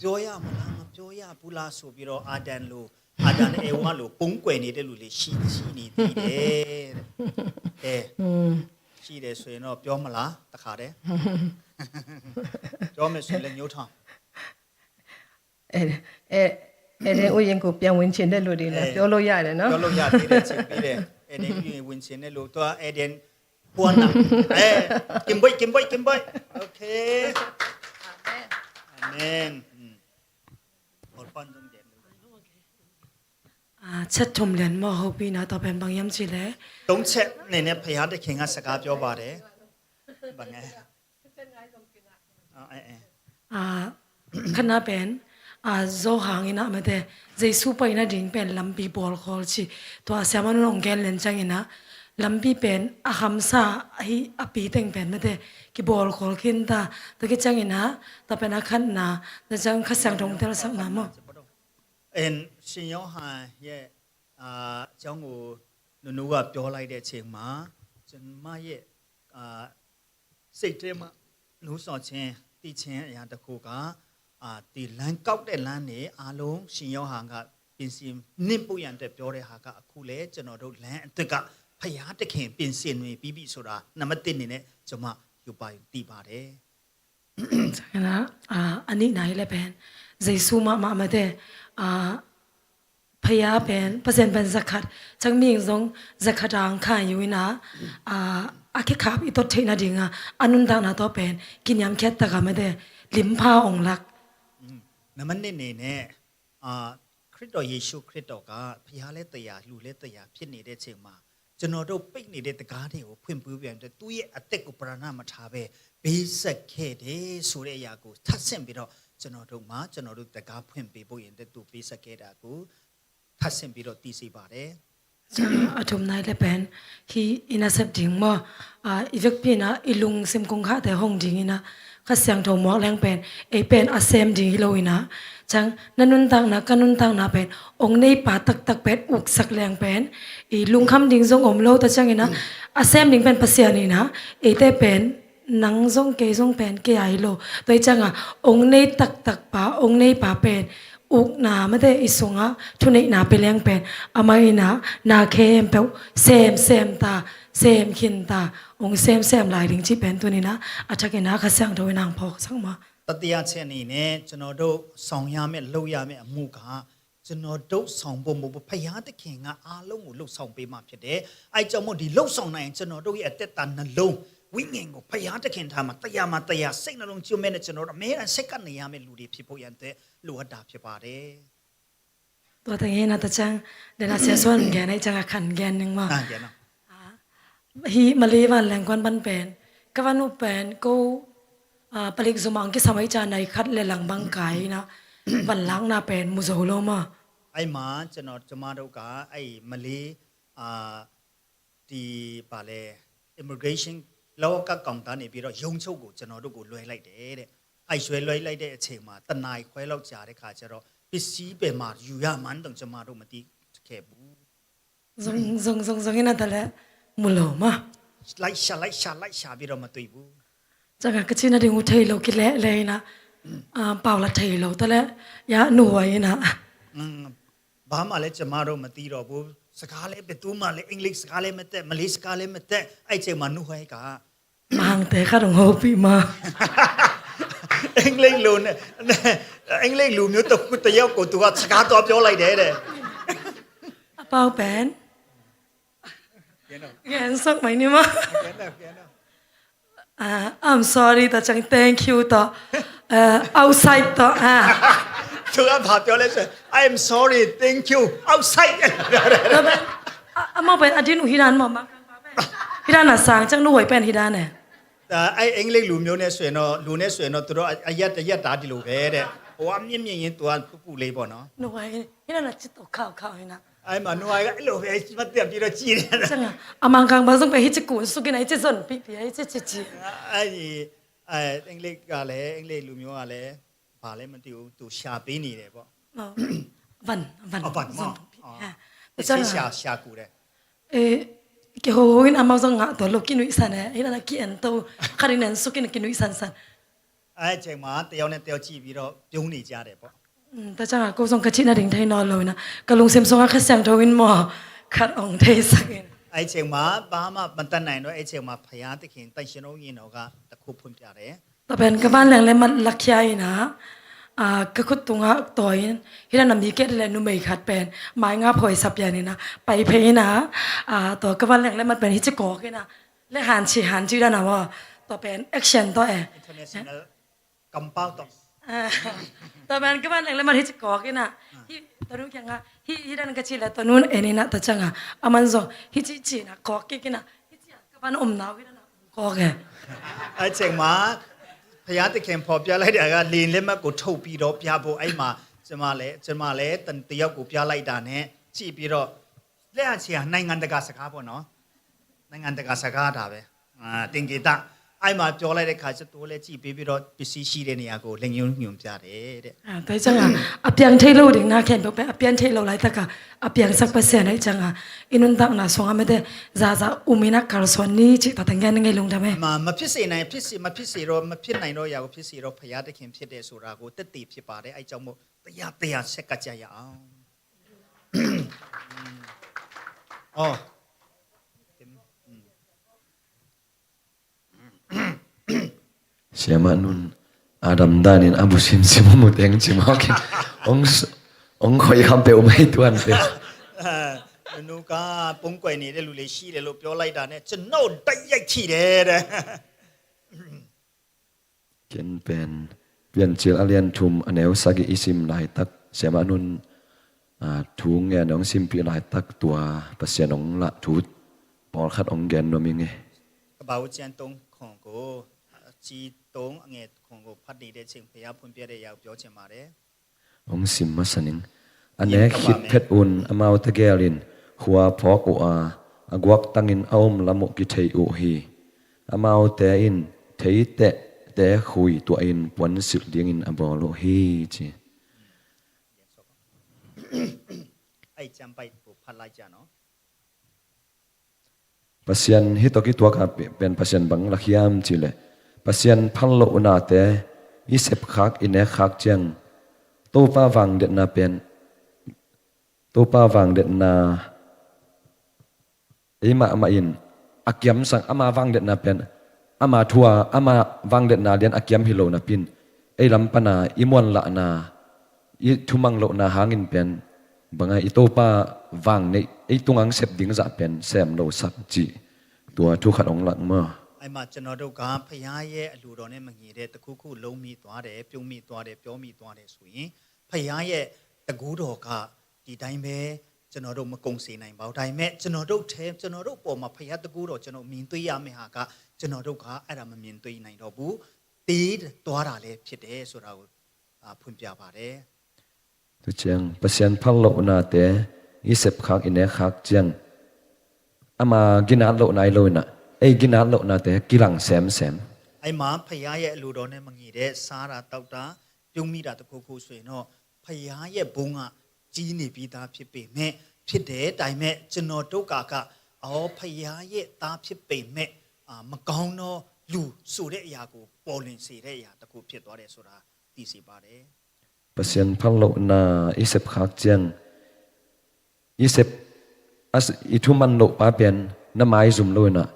ပြောရမလား မပြောရဘူးလားဆိုပြီးတော့ အာဒံလို အာဒံနဲ့ဧဝလို ပုန်းကွယ်နေတဲ့လူတွေရှိရှိနေသေးတယ်တဲ့။ အဲ ရှိတယ်ဆိုရင်တော့ပြောမလားတခါတည်း။ ပြောမယ်ဆိုရင်လည်းညှိုးထောင်။ အဲအဲအဲဥယျာဉ်ကိုပြန်ဝင်ချင်တဲ့လူတွေလည်း အဲ ပြောလို့ရတယ်နော်။ ပြောလို့ရသေးတယ်။ ချင်သေးတယ်။ အဲဒင်ဥယျာဉ်ဝင်ချင်တဲ့လူ။ သူကအဲဒင် Puan na. Eh, Kimboy, Kimboy, Kimboy. Okay. Amen. Amen. Hmm. Ol pan dong den. Ah, chat thum lian maw, hopihna tawh pen bang hiam cih leh? သုံးချက်အနေနဲ့ဘုရားသခင်ကစကားပြောပါတယ်။ ဘာလဲ။ Ah, eh, eh. Ah, khatna pen, ah, Johan in ah mate, Jesu paina ding pen lampi bawlkhawl ci. Tua siamah nun hong gen len ciangin ah, lampi pen a khamsa ahi a pi teng pen mate, kibawlkhawl khin ta. Tua khit ciangin ah, tua pen a khatna, tua ciang Kha Siangtho hong telsakna maw. ရှင်ယောဟန်ရဲ့ အာ အကြောင်းကို နူနူကပြောလိုက်တဲ့အချိန်မှာ ကျွန်မရဲ့ အာ စိတ်ထဲမှာ နှိုးဆော်ခြင်း၊ သိခြင်းအရာတစ်ခုက အာ ဒီလမ်းကောက်တဲ့လမ်းနဲ့ အားလုံး ရှင်ယောဟန်က ပြင်ဆင်နေဖို့ရန်အတွက်ပြောတဲ့ဟာက အခုလေ ကျွန်တော်တို့လမ်းအတွက်က ဘုရားသခင် ပြင်ဆင်နေပြီးပြီဆိုတာ နံပါတ်တစ်အနေနဲ့ ကျွန်မ ယူပါယူသိပါတယ်။ Cangin ah, ah, a nihna hi le pen, Jesu mahmah mate, ah, Phaya pen, Pasian pen zakhat, cang mihing zong zakhat a ang kha yu in ah, ah, a kikhap i tot theih nading a, a nuntakna tawh pen, kiniamkhiat tak a mate, limpha ong lak. နံပါတ်နှစ်အနေနဲ့ အာ ခရစ်တော်ယေရှုခရစ်တော်က ဘုရားလည်းတစ်ရာ၊ လူလည်းတစ်ရာဖြစ်နေတဲ့အချိန်မှာ ကျွန်တော်တို့ပိတ်နေတဲ့တံခါးတွေကိုဖွင့်ပေးပြန်တဲ့ သူ့ရဲ့အသက်ကိုပဏာမထားဘဲ ပေးဆက်ခဲ့တယ်ဆိုတဲ့အရာကို ထပ်ဆင့်ပြီးတော့ ကျွန်တော်တို့မှာ ကျွန်တော်တို့တံခါးဖွင့်ပေးဖို့ရန်အတွက် သူပေးဆက်ခဲ့တာကို ထပ်ဆင့်ပြီးတော့ သိစေပါတယ်။ Cang a thumna hi le pen, hi i nasep ding maw, ah, i vekpi in ah, i lungsim kong khahte hong ding in ah, Kha Siangtho muak leng pen, ei pen a sem ding hi lo in ah, cang na nuntakna, ka nuntakna pen, ong neipa taktak pen, uksak leng pen, i lungkham ding zong om lo ta ciangin ah, a sem ding pen Pasian in ah, eite pen, nang zong kei zong pen kei a hi lo. Tua hi ciangin ah, ong nei taktak pa, ong neipa pen, ukna mate i sungah, thuneihna pia leng pen, amah in ah, na khempeuh, semsem ta, sem khin ta, ong semsem lai ding cih pen tuni in ah, a thak in ah, Kha Siangtho in ah ang phawksak maw. တတိယအချက်အနေနဲ့ ကျွန်တော်တို့ဆောင်ရမယ့်၊ လုပ်ရမယ့်အမှုက ကျွန်တော်တို့ဆောင်ဖို့မဟုတ်ဘူး။ ဘုရားသခင်ကအားလုံးကိုလှုပ်ဆောင်ပေးမှာဖြစ်တယ်။ အဲကြောင့်မို့ ဒီလှုပ်ဆောင်နိုင်ရင် ကျွန်တော်တို့ရဲ့အသက်တာနှလုံး၊ ဝိညာဉ်ကို ဘုရားသခင်ထံမှာ တစ်ရာမှာတစ်ရာ စိတ်နှလုံး ကျိုးမဲ့နဲ့ ကျွန်တော်တို့အမြဲတမ်းဆက်ကပ်နေရမယ့်လူတွေဖြစ်ဖို့ရန်အတွက် လိုအပ်တာဖြစ်ပါတယ်။ Tua teng hi na ta ciang, den a sia suan gen, a hi ciang a khan gen ning maw. Ah, gen ah. Ah, hi Malay vanleng kuan pan pen, ka van uh pen, ko, ah, palik zum ang kisam a hi ciang nai khat le lang bang kai na, vanlakna pen mu zo lo maw. အဲ့မှာ ကျွန်တော်၊ ကျွန်မတို့က အဲ့ Malay အာ ဒီ ဘာလဲ immigration လဝကကောင်တာနေပြီးတော့ ရုံးချုပ်ကို ကျွန်တော်တို့ကို လွှဲလိုက်တယ်တဲ့။ အိုက်ဆွဲလွှဲလိုက်တဲ့အချိန်မှာ တစ်နာရီခွဲလောက်ကြာတဲ့ခါကျတော့ ပစ္စည်းဘယ်မှာယူရမှန်းတောင် ကျမတို့မသိခဲ့ဘူး။ Zong, zong, zong, zong ina tale mulo ma. လိုက်ရှာလိုက်ရှာလိုက်ရှာပြီးတော့ မတွေ့ဘူး။ Canga kachina ding u thei lo kile le ina. Paula thei lo tale ya nuwa ina. ဘာမှလည်း ကျမတို့မသိတော့ဘူး။ စကားလည်း ဘယ်သူမှလည်း အင်္ဂလိပ်စကားလည်းမတတ် မလေးစကားလည်းမတတ် အဲ့ချိန်မှာ နူဟွဲက Mahang te khat hong hopih ma. အင်္ဂလိပ်လူနဲ့ အင်္ဂလိပ်လူမျိုးတစ်ခုတစ်ယောက်ကို သူက စကားသွားပြောလိုက်တယ်တဲ့။ အပေါက်ပန် ပြန်တော့ Yan sok mai ni ma. ပြန်တော့ ပြန်တော့ Ah, I'm sorry တချင် thank you တော့ uh, outside တော့ ah. သူကဘာပြောလဲဆိုရင် I am sorry, thank you, outside. အမပဲအဒိနူဟိရန်မမဟိရန်အစံချင်နူဝဲပန်ဟိရန်နဲ့ ဒါအဲ့အင်္ဂလိပ်လူမျိုးနဲ့ဆိုရင်တော့ လူနဲ့ဆိုရင်တော့ သူတို့အအရပ်တရပ်သားဒီလိုပဲတဲ့။ ဟိုကအမြင့်မြင့်ရင်း သူကပူပူလေးပေါ့နော်။ နူဝဲဟိရန်အချစ်တော့ခေါက်ခေါက်ဟိရန် အဲ့မှာ နူဝဲက အဲ့လိုပဲ မတ်တက်ပြီးတော့ ကြည့်နေတာ။ ချင်ကအမန်ကန်ဘာဆုံးပဲဟိချစ်ကိုစုကနေဟိချစ်စွန်ပီပီဟိချစ်ချစ်ချစ် အဲ့ဒီအဲအင်္ဂလိပ်ကလည်း အင်္ဂလိပ်လူမျိုးကလည်း ဘာလဲမသိဘူး သူရှာပေးနေတယ်ပေါ့။ ဗန်ဗန် အဗန်မ ပစံရှာရှာကူတယ်။ အဲကဟိုဟိနအမောင်ဆောင်ငါတော့ look ကနွိဆန်နဲ့ ဟိနက ကီအန်တော့ ခရီနန်စုကနကနွိဆန်ဆန် အဲ့အချိန်မှာ တစ်ယောက်နဲ့တစ်ယောက် ကြည့်ပြီးတော့ ပြုံးနေကြတယ်ပေါ့။ တချင်ကကိုယ်ဆုံးကချစ်နေတယ်ထိုင်နော်လို့နော် ကလုံစင်ဆုံးအခက်ဆံထိုင်မော် ခတ်အောင်ထိုင်စင် အဲ့အချိန်မှာ ဘာမှမတတ်နိုင်တော့ အဲ့အချိန်မှာ ဘုရားသခင် သန့်ရှင်းတော်ဝိညာဉ်တော်က တစ်ခုဖွင့်ပြတယ်။ တပန်ကပန်လင်လေမတ်လခိယိနာ အာကခုတုငါတိုင် ဟိရနမီကဲလေနုမေခတ်ပန် မိုင်းငါဖိစပ်ယနိနာ ပိုင်ဖဲနာ အာတော့ကပန်လင်လေမတ်ပန်ဟိချကောကိနာ လေဟန်ချီဟန်ချီဒနာဝ တပန် action တော့အဲ international compound တော့ တပန်ကပန်လင်လေမတ်ဟိချကောကိနာ ဟိတနုကငါ ဟိဟိရန်ကချီလေတနုအဲနိနာ တချင်ကအမန်ဇော် ဟိချီချီနာ ကောကိကိနာ ဟိချီကပန်အုံနာဝိဒနာ ကောကဲ အဲ့ချိန်မှာ ဘုရားသခင်ဖော်ပြလိုက်တာက လေလက်မှတ်ကိုထုတ်ပြီးတော့ပြဖို့ အဲ့မှာ ကျမလည်း ကျမလည်း တ- တစ်ယောက်ကိုပြလိုက်တာနဲ့ ကြည့်ပြီးတော့ လက်အချီဟာ နိုင်ငံတကာစကားပေါ့နော်။ နိုင်ငံတကာစကားဒါပဲ။ အာတင်ကေတအဲ့မှာ ပြောလိုက်တဲ့ခါ ကျသူလည်း ကြည့်ပေးပြီးတော့ ပစ္စည်းရှိတဲ့နေရာကို လင်ညွှန်ညွှန်ပြတယ်တဲ့။ အာ တချင်ကအပြန်ထိတ်လို့ဒီနားခဲပြောပဲ အပြန်ထိတ်လို့လိုက်တကအပြန်ဆက်ပတ်စံနဲ့ချင်ကအင်းနုံတကနာဆောင်အမတဲ့ Zaza umina kalsoni chi tatangyan ngai lungdam eh. မမဖြစ်စေနိုင်ဖြစ်စေမဖြစ်စေတော့မဖြစ်နိုင်တော့ရာကိုဖြစ်စေတော့ဘုရားသခင်ဖြစ်တယ်ဆိုတာကိုသက်သေဖြစ်ပါတယ်။ အဲကြောင့်မို့တရားတရားဆက်ကပ်ကြရအောင်။ အော် ဆရာမနုံ အာဒမ်ဒါနင်အဘူစင်စီမမူတဵင်စီမူကင် အောင်ခွေခမ်ပေအမဟိတ်ဝၢၼ်ပေ နနူကပုံကွယ်နေတဲ့လူလေးရှိတယ်လို့ပြောလိုက်တာနဲ့ကျွန်တော်တိုက်ရိုက်ထိတယ်တဲ့။ Ken pen Piancil a lian thum a neu sagih i sim laitak siama nun thu ngen hong simpih laitak tua Pasian hong lah thu pawlkhat hong gen nuam ing e. ကပ္ပဦးကျမ်းသုံးခွန်ကိုအကြီးသုံးအငယ်ခွန်ကိုဖတ်နေတဲ့အချိန်ဘုရားဖွင့်ပြတဲ့အရာကိုပြောချင်ပါတယ်။ Hong sim masa ning. A nek khit phet un amaute gel in khua phawk uh a, a guaktangin a om lam uh kithei uh hi. Amaute in theitehte khui tuahin puansilh dingin a bawl uh hi ci. အဲ့ကျမ်းပိုဒ်ကိုဖတ်လိုက်ကြနော်။ Pasian hih tawh kituak a pen Pasian bang lak hiam cihleh Pasian phallohnate i sepkhak i nekkhak ciang Topa vangdetna pen Topa vangdetna ei mahmah in a kiamsang ama vangdetna pen ama thua ama vangdetna lian a kiam hi lo napin ei lam pana i muanlahna i thumang lohna hangin pen banga i Topa vang neih ei tungang sep ding zah pen sem lo sak cih tua thu khat hong lak maw? အဲ့မှာကျွန်တော်တို့ကဘုရားရဲ့အလိုတော်နဲ့မညီတဲ့တစ်ခုခုလုံးမိသွားတယ်ပြုံးမိသွားတယ်ပြောမိသွားတယ်ဆိုရင်ဘုရားရဲ့တကူတော်ကဒီတိုင်းပဲကျွန်တော်တို့မကုန်စေနိုင်ပါဘူးဒါပေမဲ့ကျွန်တော်တို့ထဲကျွန်တော်တို့ပေါ်မှာဘုရားတကူတော်ကျွန်တော်မြင်တွေ့ရမယ့်ဟာကကျွန်တော်တို့ကအဲ့ဒါမမြင်တွေ့နိုင်တော့ဘူးတေးသွားတာလည်းဖြစ်တယ်ဆိုတာကိုအာဖွင့်ပြပါတယ်။ Tuciang Pasian phallohnate i sepkhak i nekkhak ciang ama ginat lohna i lo inah ei ginat lohnate kilang semsem. အဲ့မှာဖခင်ရဲ့အလိုတော်နဲ့မညီတဲ့စားတာတောက်တာပြုံးမိတာတစ်ခုခုဆိုရင်တော့ဖခင်ရဲ့ဘုန်းကကြီးနေပြီးသားဖြစ်ပေမဲ့ဖြစ်တယ်ဒါပေမဲ့ကျွန်တော်တို့ကကအော်ဖခင်ရဲ့သားဖြစ်ပေမဲ့အာမကောင်းသောလူဆိုတဲ့အရာကိုပေါ်လွင်စေတဲ့အရာတစ်ခုဖြစ်သွားတယ်ဆိုတာသိစေပါတယ် Pasian phat lohna i sep khak ciang i sep a s- i thuman loh pa pen na maizum lo inah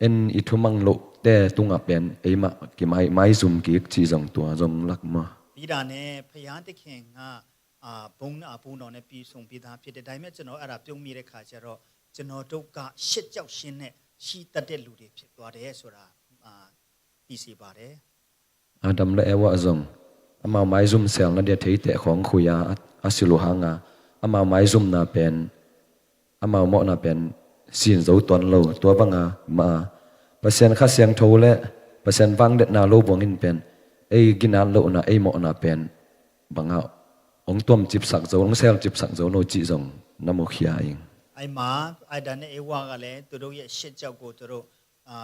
en i thumang lohte tungah pen eimah kimai maizum kik cih zong tua zong lak maw. ပြီးတာနဲ့ဖခင်သခင်ကအာဘုန်းနဲ့အပူတော်နဲ့ပြည်စုံပြီးသားဖြစ်တယ်ဒါပေမဲ့ကျွန်တော်အဲ့ဒါပြုံးမိတဲ့ခါကျတော့ကျွန်တော်တို့ကရှက်ကြောက်ခြင်းနဲ့ရှိတတ်တဲ့လူတွေဖြစ်သွားတယ်ဆိုတာအာသိစေပါတယ် Adam le Eva zong amau maizum selna dia theiteh khawng khuia a, a si lo hanga amau maizumna pen amau mawhna pen sin zo tuan lo tua banga ma a Pasian Kha Siangtho le Pasian vangdetna lo buangin pen ei ginat lohna ei mawhna pen banga hong tuam cipsak zo hong sel cipsak zo lo cih zong na mukhia ing. အဲ့မှာအာဒံနဲ့ဧဝကလည်းသူတို့ရဲ့ရှက်ကြောက်ကိုသူတို့အာ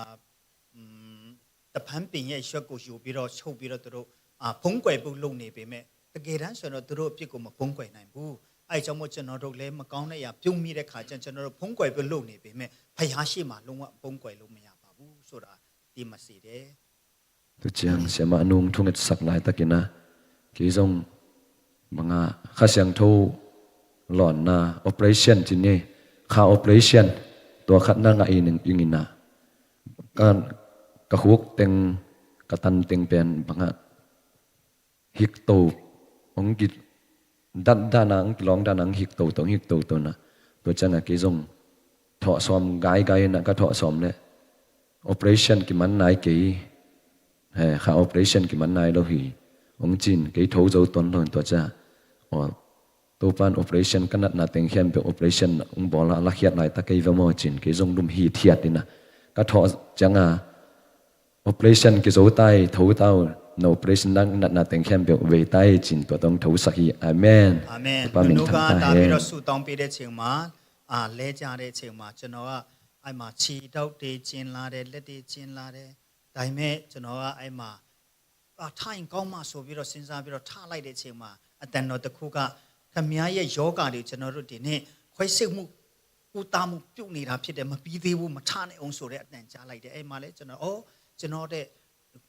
တဖန်ပင်ရဲ့ရွက်ကိုယူပြီးတော့ချုပ်ပြီးတော့သူတို့အာဖုံးကွယ်ဖို့လုပ်နေပေမဲ့တကယ်တမ်းဆိုတော့သူတို့အပြစ်ကိုမဖုံးကွယ်နိုင်ဘူးအဲအကြောင်းမို့ကျွန်တော်တို့လည်းမကောင်းတဲ့အရာပြုံးမိတဲ့ခါကျရင်ကျွန်တော်တို့ဖုံးကွယ်ဖို့လုပ်နေပေမဲ့ဖျားရှိမှလုံးဝဖုံးကွယ်လို့မရပါဘူးဆိုတာသိမှစေတယ် Tu ciang siama nung thunget sak lai takina kei zong manga Kha Siangtho lawnna operation cini kha operation tua khat na ngah in ingina kan ka huk teng ka tan teng pen banga hikto hong ki dat dana hong kilawng dana hong hikto to hong hikto to na tua cianga kei zong thawh sawm gaigai na ka thawh sawm le operation kiman nai kei he kha operation kiman nai lo hi hong cin kei tho zo ton lo tua cia aw Topan operation ka natna teng khian peuh operation hong bawla la khiat lai ta kei va maw cin kei zong lum hi thiat ina ka thawh cianga operation kizo tai tho tau na operation nang natna teng khian peuh vei tai cin tua tong tho sak hi amen. Amen. Topan min Nunu thang ka ta ta hen. Biro su tong pi de ching ma. A le ja de ching ma. Chano a ai ma chi dau de chin la de le de chin la de. Dai me chano a ai ma. A tha in kong ma so biro sin sa biro tha lai de ching ma. A tan no de ku ka. Ka mia ye yo ka de chano ru de ne. Khoi sik mu. Ku ta mu piu ni da phi de ma pi de bu ma tha ne ong so de a tan ja lai de. Ai ma le chano o chano de.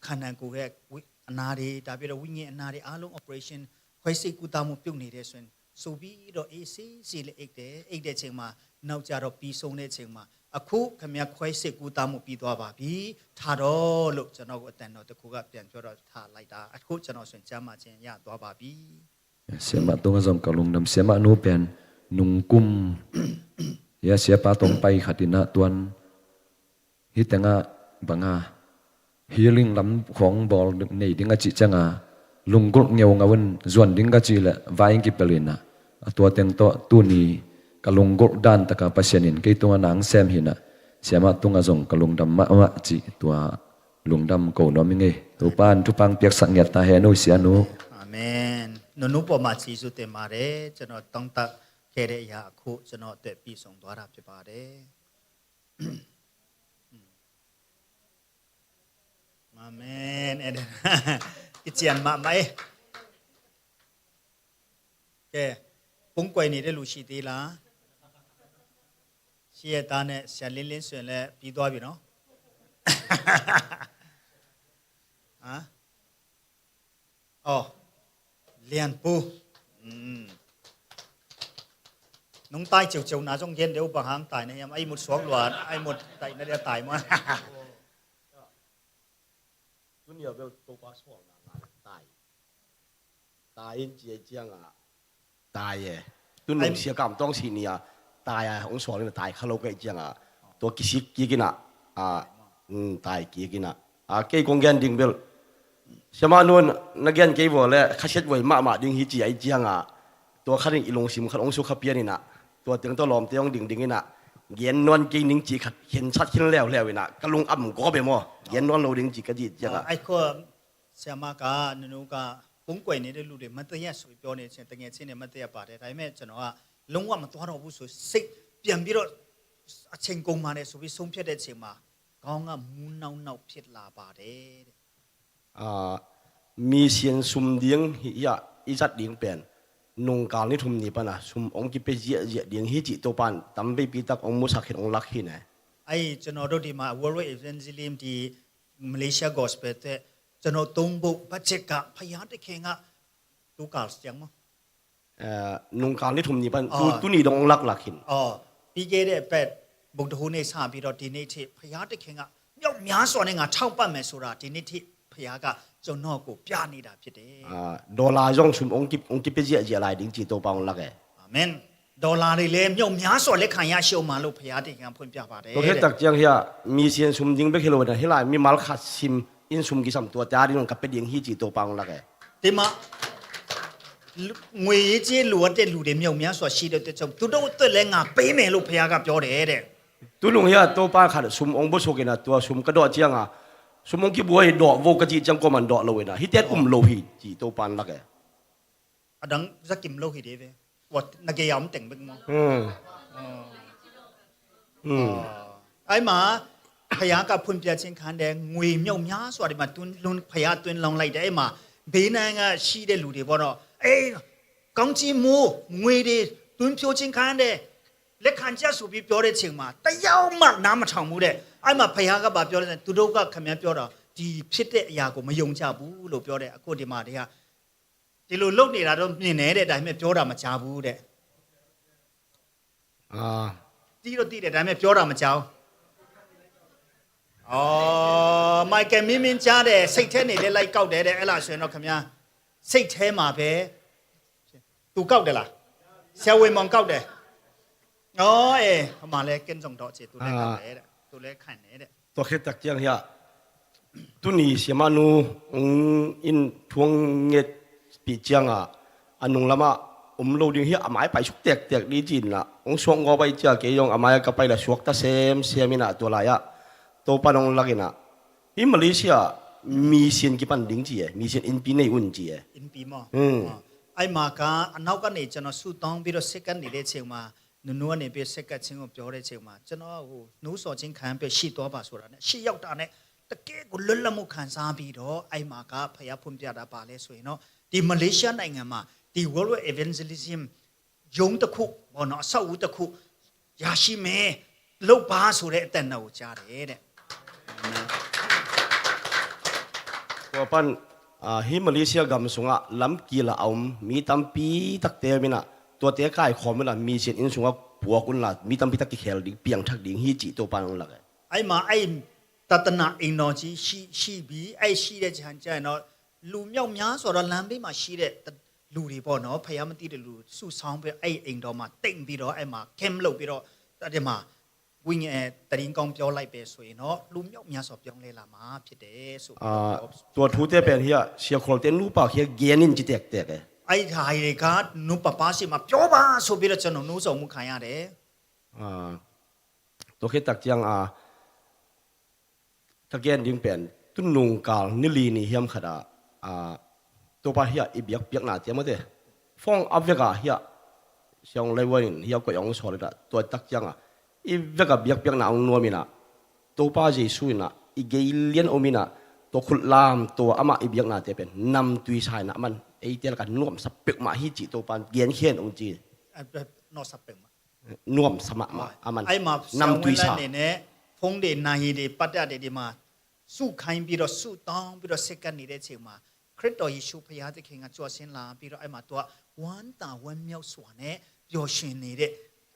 ခန္ဓာကိုယ်ရဲ့ဝိအနာတွေဒါပြီးတော့ဝိညာဉ်အနာတွေအားလုံး operation ခွဲစိတ်ကုသမှုပြုတ်နေတဲ့ဆိုရင်ဆိုပြီးတော့အေးဆေးဆေးလေးအိပ်တယ်အိပ်တဲ့အချိန်မှာနောက်ကျတော့ပြီးဆုံးတဲ့အချိန်မှာအခုခင်ဗျာခွဲစိတ်ကုသမှုပြီးသွားပါပြီထားတော့လို့ကျွန်တော်ကိုအတန်တော်တစ်ခုကပြန်ပြောတော့ထားလိုက်တာအခုကျွန်တော်ဆိုရင်ကျန်းမာခြင်းရသွားပါပြီ Siamah tungah zong ka lungdam siamah nu pen nungkum ia siapa tong pai khat inah tuan hih tengah banga healing lam khawng bawl nei ding a cih cianga lunggulh ngeungau in zuan ding ka cih le vai in kipel inah a tua teng tawh tuni ka lunggulh dan taka Pasian in kei tungah nang sem hinah siamah tungah zong ka lungdam mahmah cih tua lungdam ko nuam i ngei. Topan thupang piaksak ngiat ta hen uh sia nu. Amen. နုနုပေါ်မှာကျေးဇူးတင်ပါတယ်ကျွန်တော်တောင်းတခဲ့တဲ့အရာအခုကျွန်တော်အတွက်ပြည့်စုံသွားတာဖြစ်ပါတယ်။ Amen. Amen. Kician mak mai. Okay. Pungkwai ni de lu shi ti la. Shi ya ta ne sia lin lin suen le pi dua bi no. Ha? Aw, Lianpu. Nung tai ciuciu na zong gen deuh bang hang tai na hiam, ai mut suak luan, ai mut tai na dia tai ma. Tunia bel Topa suak na ngai tai. Tai in ci ai cianga tai e. Tun nung sia kam tong si nia tai a hong suak na tai kha lo kai cianga. Tua kisik kikina a tai kikina. A kei kong gen ding bel siama nun na gen kei vua le khaset voi mahmah ding hi ci ai cianga tua khatin i lungsim khat hong sukha pian inah tua teng tua lawmte hong dingding inah gen nuan kei ning ci khat khensat khin leuleu inah ka lung am gawp e maw gen nuan lo ding ci ka ci cianga. Ai khua siama ka nunu ka pungkwai ni de lu de mataya sui pyo ne chen tenge chen ne mataya pa de tai me chano a lungwa matwa ro bu su sik pian bi ro a chen kong ma ne su bi sung pya de chen ma ကောင်းကင်မူးနောက်နောက် ဖြစ်လာပါတယ်တဲ့။ အာ၊ mission sum ding hi, hiah i zat ding pen nungkal ni thum ni pana sum hong kipia ziahziah ding hi cih Topa in tamveipi tak hong musak khin hong lak hi ne. အဲ့ကျွန်တော်တို့ဒီမှာ World Evangelism ဒီ Malaysia Gospel အတွက်ကျွန်တော်သုံးဖို့ budget ကဘုရားသခင်က သူကစံမ အဲ၊ nungkal ni thum ni pan, tu, အော်၊ tu ni dong hong laklak hin. အော်၊ ပြီးခဲ့တဲ့အပတ် ဗုဒ္ဓဟူးနေ့စပြီးတော့ဒီနေ့ထိ ဘုရားသခင်ကမြောက်များစွာနဲ့ငါထောက်ပံ့မယ်ဆိုတာ ဒီနေ့ထိဘုရားကကျွန်တော်ကိုပြနေတာဖြစ်တယ်။ Aa, dollar zong sum hong kip, hong kipia ziahziah lai ding ci Topa hong lak e. Amen. Dollar တွေလည်းမြောက်များစွာလက်ခံရရှိအောင်မလို့ဘုရားသခင်ကဖွင့်ပြပါတယ်တဲ့။ Tua khit tak ciang hiah mission sum ding bek hi lo na, hih lai mimal khat sim in sum kisam tuate a ding hong ka pia ding hi ci Topa hong lak e. ဒီမှာငွေရေးကြေးလိုအပ်တဲ့လူတွေမြောက်များစွာရှိတဲ့အတွက်ကြောင့်သူတို့အတွက်လည်းငါပေးမယ်လို့ဘုရားကပြောတယ်တဲ့။ Tunung hiah Topa khat sum hong buasuk in a, tua sum ka dawh ciang a, sum hong kibuai dawh vo ka cih ciang kuaman dawh lo in a, hihte um lo hi ci Topa hong lak e. အတန်းစကင်မလို့ဟိတယ်ပဲ။ ဟိုနကေယမ်တင်ဘက်မ။ อืม อืม အဲ့မှာဘုရားကဖွင့်ပြခြင်းခံတယ်။ ငွေမြောက်များစွာဒီမှာတွင်းလုံး ဘုရားတွင်းလုံးလိုက်တယ်။ အဲ့မှာဘေးနားကရှိတဲ့လူတွေပေါ့နော်။ အေးကောင်းချီးမူးငွေတွေတွင်းဖြိုးခြင်းခံတယ်။ လက်ခံကြဆိုပြီးပြောတဲ့အချိန်မှာတယောက်မှနားမထောင်ဘူးတဲ့။ အဲ့မှာဘုရားကဘာပြောလဲဆိုရင်သူတို့ကခင်ဗျားပြောတော့ဒီဖြစ်တဲ့အရာကိုမယုံကြဘူးလို့ပြောတယ်။ အခုဒီမှာတရား ဒီလိုလုပ်နေတာတော့မြင်တယ်တဲ့။ ဒါပေမဲ့ပြောတာမကြားဘူးတဲ့။ အာ သိတော့သိတယ်။ ဒါပေမဲ့ပြောတာမကြားဘူး။ အော်၊ မိုက်ကယ်မင်းမင်းကြားတယ်။ စိတ်ထဲနေလဲလိုက်ကောက်တယ်တဲ့။ အဲ့လားဆိုရင်တော့ခင်ဗျာစိတ်ထဲမှာပဲသူကောက်တယ်လား။ ဆရာဝေမောင်ကောက်တယ်။ အော်၊ အေး၊ ဟိုမှာလဲကင်းစုံတော့ချေသူလဲကောက်တယ်တဲ့။ သူလဲခံတယ်တဲ့။ Tua khit tak ciang hiah tuni siamah nu hong in thu hong ngetpih ciangah a nung lamah om lo ding hiah a mai paisuk tektek ding ci-in ah hong suak ngawp ahi cia kei zong a mai-ah ka pai la suakta semsem in ah tua lai-ah Topa in hong lak in ah hih Malaysia mission kipan ding ci e, mission innpi nei un ci e. Innpi maw? Hmm. အဲ့မှာက အနောက်ကနေ ကျွန်တော် ဆုတောင်းပြီးတော့ ဆက်ကပ်နေတဲ့အချိန်မှာ နူနူကနေပြီး ဆက်ကပ်ခြင်းကို ပြောတဲ့အချိန်မှာ ကျွန်တော် ဟို နှိုးဆော်ခြင်းခံပြီး ရှိသွားပါဆိုတာနဲ့ ရှေ့ရောက်တာနဲ့ တကယ့်ကို လွတ်လပ်မှု ခံစားပြီးတော့ အဲ့မှာက ဘုရားဖွင့်ပြတာ ဘာလဲဆိုရင်တော့ ဒီ မလေးရှားနိုင်ငံမှာ ဒီ World Evangelism ရုံးတစ်ခုပေါ့နော် အဆောက်အဦးတစ်ခု ရရှိမယ် လုပ်ပါဆိုတဲ့ အသံတော်ကို ကြားတယ်တဲ့။ Tua pan, ah, hih Malaysia gam sungah lamkil ah a om mi tampi takte om in ah, tuate kaikhawm in ah, mission inn sungah puak unla, mi tampi tak kikhel ding, piangthak ding hi cih Topa in hong lak e. အဲ့မှာ အဲ့ သာသနာအိမ်တော်ကြီး ရှိ ရှိပြီး အဲ့ရှိတဲ့ ကျမ်းကျမ်းတော့ လူမြောက်များစွာသော လမ်းဘေးမှာရှိတဲ့ လူတွေပေါ့နော် ဘုရားမသိတဲ့လူ စုဆောင်းပြီး အဲ့အိမ်တော်မှာ တင်ပြီးတော့ အဲ့မှာ camp လုပ်ပြီးတော့ အဲ့ဒီမှာ ဝိညာဉ် အဲ သတင်းကောင်း ပြောလိုက်ပဲဆိုရင်တော့ လူမြောက်များစွာ ပြောင်းလဲလာမှာ ဖြစ်တယ်ဆိုပြီးတော့ အာ ပြော tua thute pen hiah Sia Khawlte nupa hiah gen in ci tektek e. အဲ့ဒါတွေက နူပါပါစီမှာ ပြောပါဆိုပြီးတော့ ကျွန်တော် နှိုးဆော်မှု ခံရတယ်။ Ah, tua khit tak ciang a, ka gen ding pen, tu nungkal ni li ni hiam khat ah, ah, Topa hiah i biakpiakna te mawte. Fong a vek ah hiah, Siang Lai Wan in hiah koih hong sawl in ah, tua tak ciang ah, i vek ah biakpiakna hong nuam in ah, Topa Jesu in ah, i gei lian om in ah, tua khut lam, tua amah i biakna te pen, namtui sa in ah, aman, eite lakah nuamsa peuhmah hi cih Topa in genkhia in hong ci. အဲ အဲ nuamsa peuhmah. Nuamsa mahmah, aman. အဲ့မှာ ဆရာဝင်းလတ် namtui sa အနေနဲ့ ဖုန်းတွေ နာရီတွေ ပတ်တတ်တွေဒီမှာ စုခိုင်းပြီးတော့ ဆုတောင်းပြီးတော့ ဆက်ကပ်နေတဲ့အချိန်မှာ ခရစ်တော်ယေရှုဘုရားသခင်က ကြွဆင်းလာပြီးတော့ အဲ့မှာ သူက ဝမ်းသာဝမ်းမြောက်စွာနဲ့ ပျော်ရွှင်နေတဲ့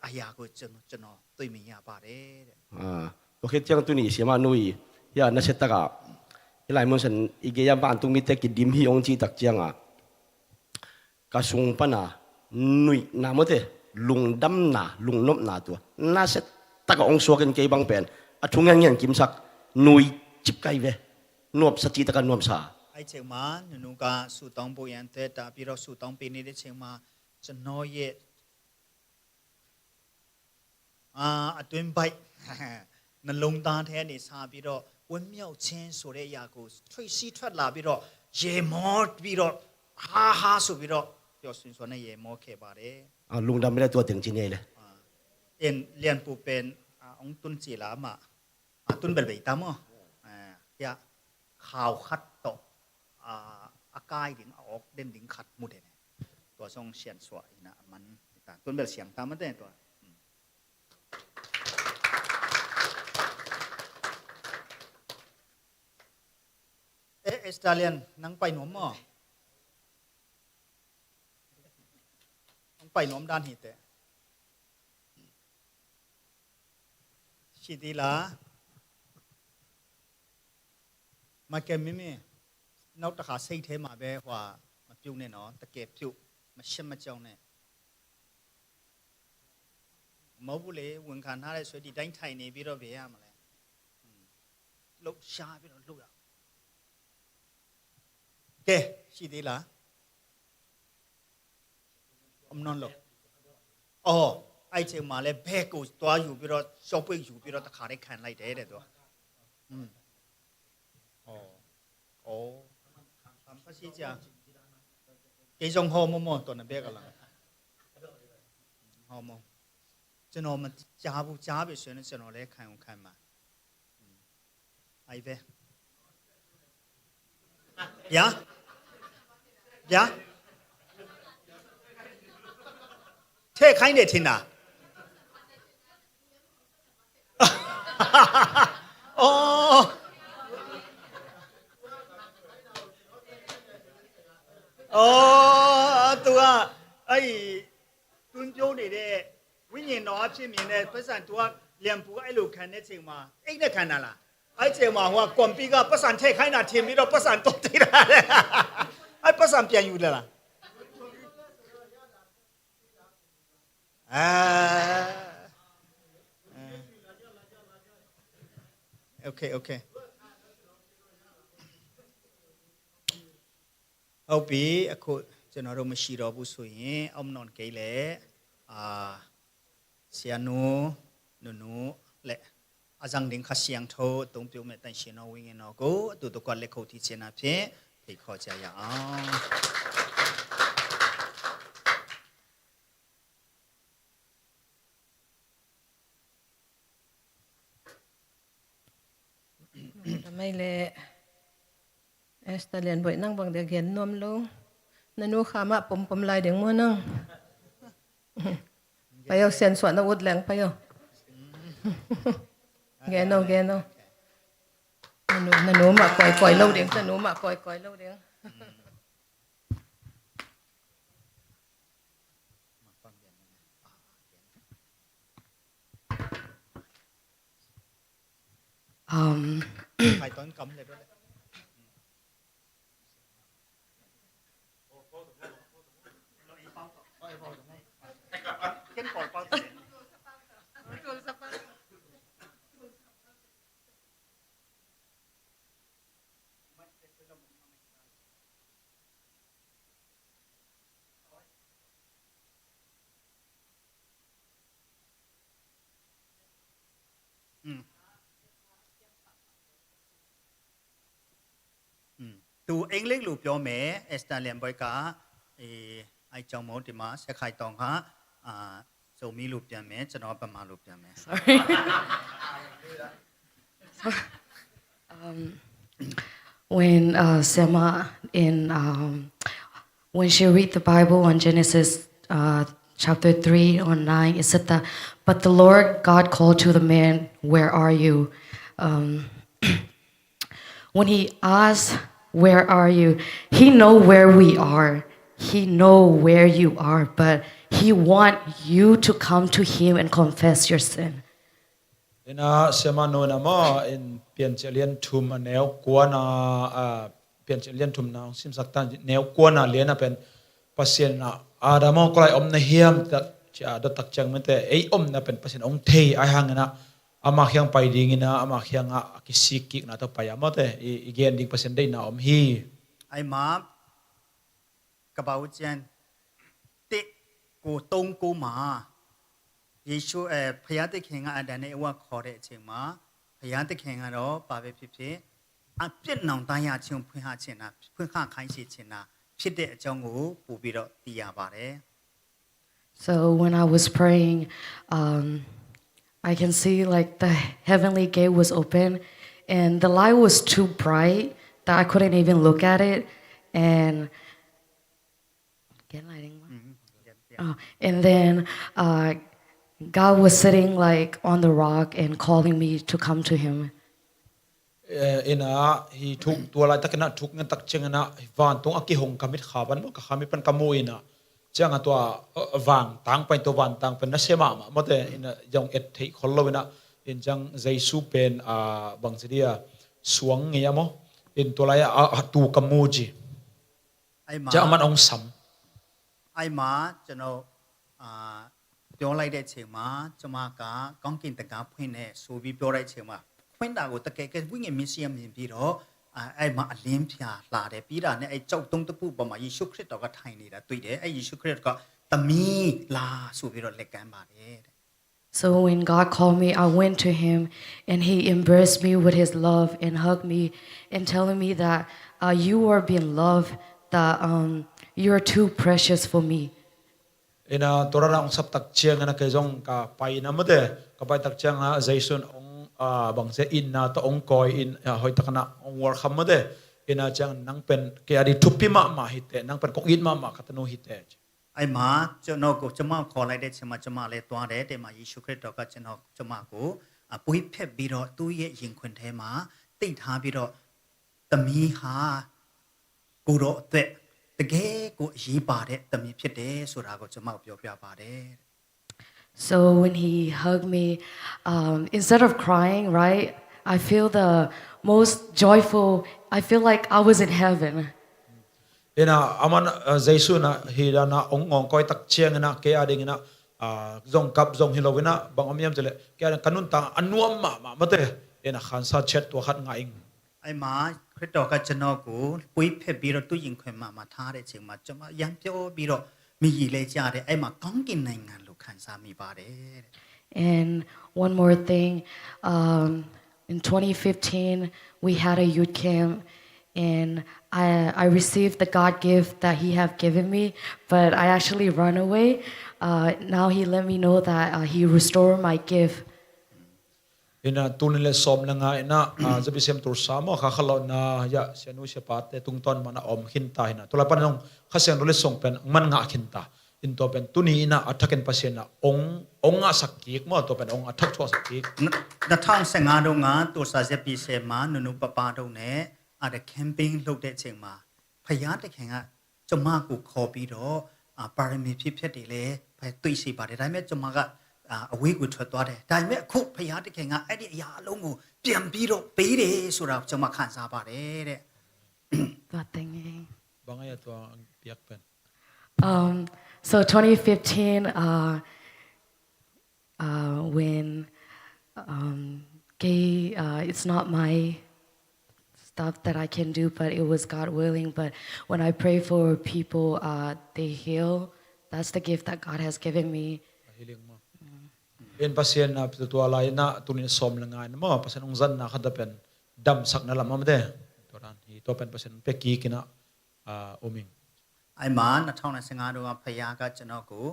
အရာကို ကျွန်တော် ကျွန်တော် တွေ့မြင်ရပါတယ်တဲ့။ Ah, tua khit ciang tuni siamah nu i, hiah nasia tak ah, hih lai mun san i gei ah vantung mite kidim hi hong cih tak ciang ah, ka sung pana nuihna mawte, lungdamna, lungnopna tua nasia taka hong suakin kei bang pen a thu ngen ngen kimsak nui cip kai ve. Nuamsa cih taka nuamsa. အဲ့ချိန်မှာ နူနူက ဆုတောင်းဖို့ရန်အတွက် တာပြီးတော့ ဆုတောင်းပေးနေတဲ့အချိန်မှာ ကျွန်တော်ရဲ့ အာ အတွင်းပိုင်း နှလုံးသားထဲကနေ စပြီးတော့ ဝမ်းမြောက်ခြင်းဆိုတဲ့အရာကို ထွက်စီးထွက်လာပြီးတော့ ရေမောပြီးတော့ ဟာဟာဆိုပြီးတော့ ပျော်ရွှင်စွာနဲ့ ရေမောခဲ့ပါတယ်။ Ah, lungdam mite tua teng ci ni ei le. Ah, en lian pu pen, ah, ong tun ci la ma. A, tun bel bei ta maw? A, hia, khau khat tawh, a, a kai ding, a awk den ding khat mu den e. Tua zong siansuah hi na a man hi ta. Tun bel siang ta mate tua. Hmm. Eh, Estalian, nang pai nuam maw? Nang pai nuam dan hi teh. Sitila. Ma kem mimi. Nau takha sei the ma be hua ma piu ne no, ta ke piu, ma siam ma ciau ne. Mau bu le, wun khan ha le, sui di dain thai ne bi ro be ya ma le. Hmm. Lo sha bi ro lo ya. Ke, sitila. Om non lo. Oh, ai ceng ma le bek u tua yu biro, shop yu biro ta khare khan lai de de tua. Hmm. Oh. Oh. Kam pa si cia. Kei zong ho mo mo tua na bek a lang. Ho mo. Ceno ma cia bu cia be suen ceno le khan khan ma. Ai ve. Bia? Bia? Te khai ne thina. Oh. Oh, tua. Ai. Tun pyo ne de. Win yin no a phi mi ne. Pasan tua. Lian pu ai lu kan ne ching ma. Ek ne kan na la. Ai ceng ma hua kuampi ka pasan thek hai na thim mi do pasan tawh thei na. Ai pasan pian yu de la. Ah. Okay, okay. Hau pi a khu ceno ro ma shi ro bu sui hi om non kei le. Ah. Sianu, nunu le a zang ding Kha Siangtho tungpiu me tan sino wingin no ko tu tu kuat le ko ti cena phe phe ko cia ya. Tamai le Esther Lian Boih nang bang dia gen nuam lo. Na nu kha mah pompom lai ding mua nang. Payo sian suah na ut leng payo. Geno geno. Na nu, na nu mah koi koi lo ding, na nu mah koi koi lo ding. Um, Tu English lu pyo me Esther Lian Boih ka, ai chong mo ti ma se khai tong ha, so mi lu pyo me, chano pa ma lu pyo me. Sorry. Um, when uh, Sema in um, when she read the Bible on Genesis uh, chapter three or nine, it said that, "But the Lord God called to the man, 'Where are you?'" Um, when he asks, "Where are you?" He know where we are. He know where you are, but he want you to come to him and confess your sin. Ina Sema nu ina maw in Piancil lian thum a neu kuana, a, Piancil lian thum na simsak ta neu kuana liana pen Pasian a Adam aw, ko lai om na hiam ta cia dot tak ciang mete ei om na pen Pasian ong thei ai hang ina ama khiang pai ding ina ama khiang a kisik kik na to pai a mate i, i gen ding Pasian deihna om hi. Ai ma ka bau cian te ko tong ko ma Jesu, eh, ဘုရားသခင်က အာဒံနဲ့ ဧဝကိုခေါ်တဲ့အချိန်မှာ ဘုရားသခင်ကတော့ ဘာပဲဖြစ်ဖြစ် အပြစ်နောင်တရခြင်း ဖွင့်ဟခြင်းတာ ဖွင့်ဟခိုင်းစေချင်တာ ဖြစ်တဲ့အကြောင်းကို ပို့ပြီးတော့ သိရပါတယ်။ So when I was praying, um, I can see, like, the heavenly gate was open, and the light was too bright that I couldn't even look at it. And oh, and then uh, God was sitting, like, on the rock and calling me to come to Him. Eh, ina hi thuk tua laitak ina thuk ngen tak ciang ina vantung a kihong ka mit kha pan maw, ka kha mit pan ka mu ina ciang a tua, eh, vantang pen, tua vantang pen na se mahmah mawte, ina zong et theih khol lo ina, in ciang Jesu pen, ah, bang ci dia, suang ngei a maw, in tua lai a, a, a tu ka mu ci. Ciang a man ong sam. Ai ma, ကျွန်တော် အာ ပြောလိုက်တဲ့အချိန်မှာ ကျွန်မက ကောင်းကင်တံခါးဖွင့်တယ်ဆိုပြီး ပြောတဲ့အချိန်မှာ ဖွင့်တာကို တကယ်က ဝိညာဉ်မျက်စိက မြင်ပြီးတော့ အာ အဲ့မှာ အလင်းဖျာလာတယ်။ ပြီးတာနဲ့ အဲ့ကျောက်တုံးတစ်ခုပေါ်မှာ ယေရှုခရစ်တော်က ထိုင်နေတာတွေ့တယ်။ အဲ့ယေရှုခရစ်တော်က သမီးလာဆိုပြီးတော့ လက်ကမ်းပါတယ်တဲ့။ So when God called me, I went to Him, and He embraced me with His love and hugged me, and telling me that, uh, you are being loved, that, um, you are too precious for me. Ina tua ra ong sap tak ciang ina kei zong ka pai ina mawte, ka pai tak ciang a Jesu in ong, ah, bang ci a, ina tawh ong kawi in, ah, hoih tak ina ong welcome mawte. Ina ciang nang pen kei a di thupi mahmah hi teh, nang pen kong it mahmah ka tanu hi teh. အဲ့မှာ ကျွန်တော်ကို ကျွန်မကို ခေါ်လိုက်တဲ့အချိန်မှာ ကျွန်မလည်းသွားတယ်တဲ့မှာ ယေရှုခရစ်တော်က ကျွန်တော် ကျွန်မကို အ ပွေးဖက်ပြီးတော့ သူ့ရဲ့ရင်ခွင်ထဲမှာ သိပ်ထားပြီးတော့ သမီးဟာ ကိုယ်တော်အတွက် တကယ်ကို အရေးပါတဲ့ သမီးဖြစ်တယ်ဆိုတာကို ကျွန်မကို ပြောပြပါတယ်တဲ့။ So when he hugged me, um, instead of crying, right, I feel the most joyful. I feel like I was in heaven. Ina aman, ah, Jesu ina hi dana ong ngawng kawi tak ciang ina kei a ding ina, ah, zong kap zong hi lo ina bang om hiam cileh kei a ding ka nuntak a nuam mahmah mawte, ina khansa ciat tua khat ngah ing. အဲ့မှာ ခရစ်တော်က ကျွန်တော်ကို ပွေးဖက်ပြီးတော့ သူ့ရင်ခွင်မှာ မှာ ထားတဲ့အချိန်မှာ ကျွန်မ ရမ်းပျော်ပြီးတော့ မီးရေလဲကျတယ်။ အဲ့မှာ ကောင်းကင်နိုင်ငံလို ခံစားမိပါတယ်တဲ့။ And one more thing, um, in twenty fifteen, we had a youth camp, and I, I received the God gift that He have given me, but I actually run away. Uh, now He let me know that, uh, He restored my gift. Ina tul nih le sawm le nga ina, ah, zapi sem tur sa maw, kha khalawhna ya sianu siapate tungtawn mana om khinta hina. Tulai pan zong Kha Siangtho le song pen man ngah khinta. In tua pen tuni ina a thakin Pasian a ong, ong ngahsak kik maw, tua pen ong a thak thuaksak kik. နှစ်ထောင်ဆယ့်ငါးတုန်းက တူစာစက်ပီစဲမှာ နုနုပပတို့နဲ့ အာ camping လုပ်တဲ့အချိန်မှာ ဘုရားသခင်က ကျွန်မကို ခေါ်ပြီးတော့ အာ ပါရမီဖြည့်ဖြတ်တယ်လေ ဖဲတွေ့ရှိပါတယ်။ ဒါပေမဲ့ ကျွန်မက အာ အဝေးကို ထွက်သွားတယ်။ ဒါပေမဲ့ အခု ဘုရားသခင်က အဲ့ဒီအရာအလုံးကို ပြန်ပြီးတော့ ပေးတယ်ဆိုတာကို ကျွန်မ ခံစားပါတယ်တဲ့။ Tua teng e. Bang a ya tua piak pen. Um, so twenty fifteen, uh, uh, when, um, kei, uh, it's not my stuff that I can do, but it was God willing. But when I pray for people, uh, they heal. That's the gift that God has given me. Healing maw. In Pasian a tua lai ina tuni sawm le nga ina maw, Pasian ong zanna khat pen damsakna lam a mawte. Tua dan hi tua pen Pasian ong pia kik ina, ah, om ing. အဲ့မှာ နှစ်ထောင်ဆယ့်ငါးတုန်းက ဘုရားက ကျွန်တော်ကို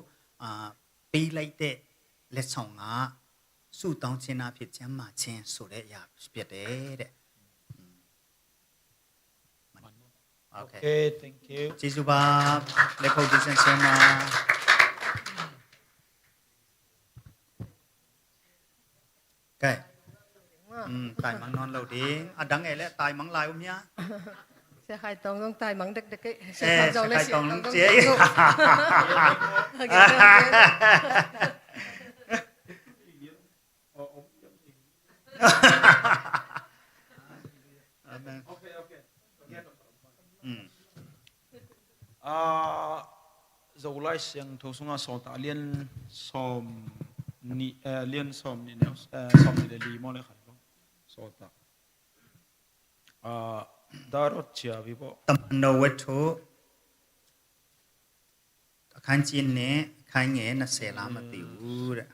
အာ ပေးလိုက်တဲ့ လက်ဆောင်က ဆုတောင်းခြင်းအားဖြင့် ကျန်းမာခြင်းဆိုတဲ့အရာ ဖြစ်တယ်တဲ့။ อืม Okay, thank you. ကျေးဇူးပါ။ လက်ခုပ်တီးဆင်ဆင်ပါ။ ကဲ။ อืม တႆႇမၢင်ႇၼွၼ်းလုပ်တယ်။ အတန်းငယ်လည်း တႆႇမၢင်ႇလၢႆဦးမြ။ ဆရာခိုင်တောင် တႆႇမၢင်ႇဒက်ဒက်။ အဲ ဆရာခိုင်တောင် ဆရာခိုင်တောင်လုပ်တယ်။ ဟုတ်ကဲ့။ Amen. Okay, okay. Mm. Ah, Zolai Siangtho sungah Sawltak lian sawm nih, eh, lian sawm nih neu, eh, sawm nih le li maw le khat bang. Sawltak. Ah, Darot cia vi bo. တမန်တော်ဝတ္ထု အခန်းကြီးနှစ် အခန်းငယ်နှစ်ဆယ်လားမသိဘူးတဲ့။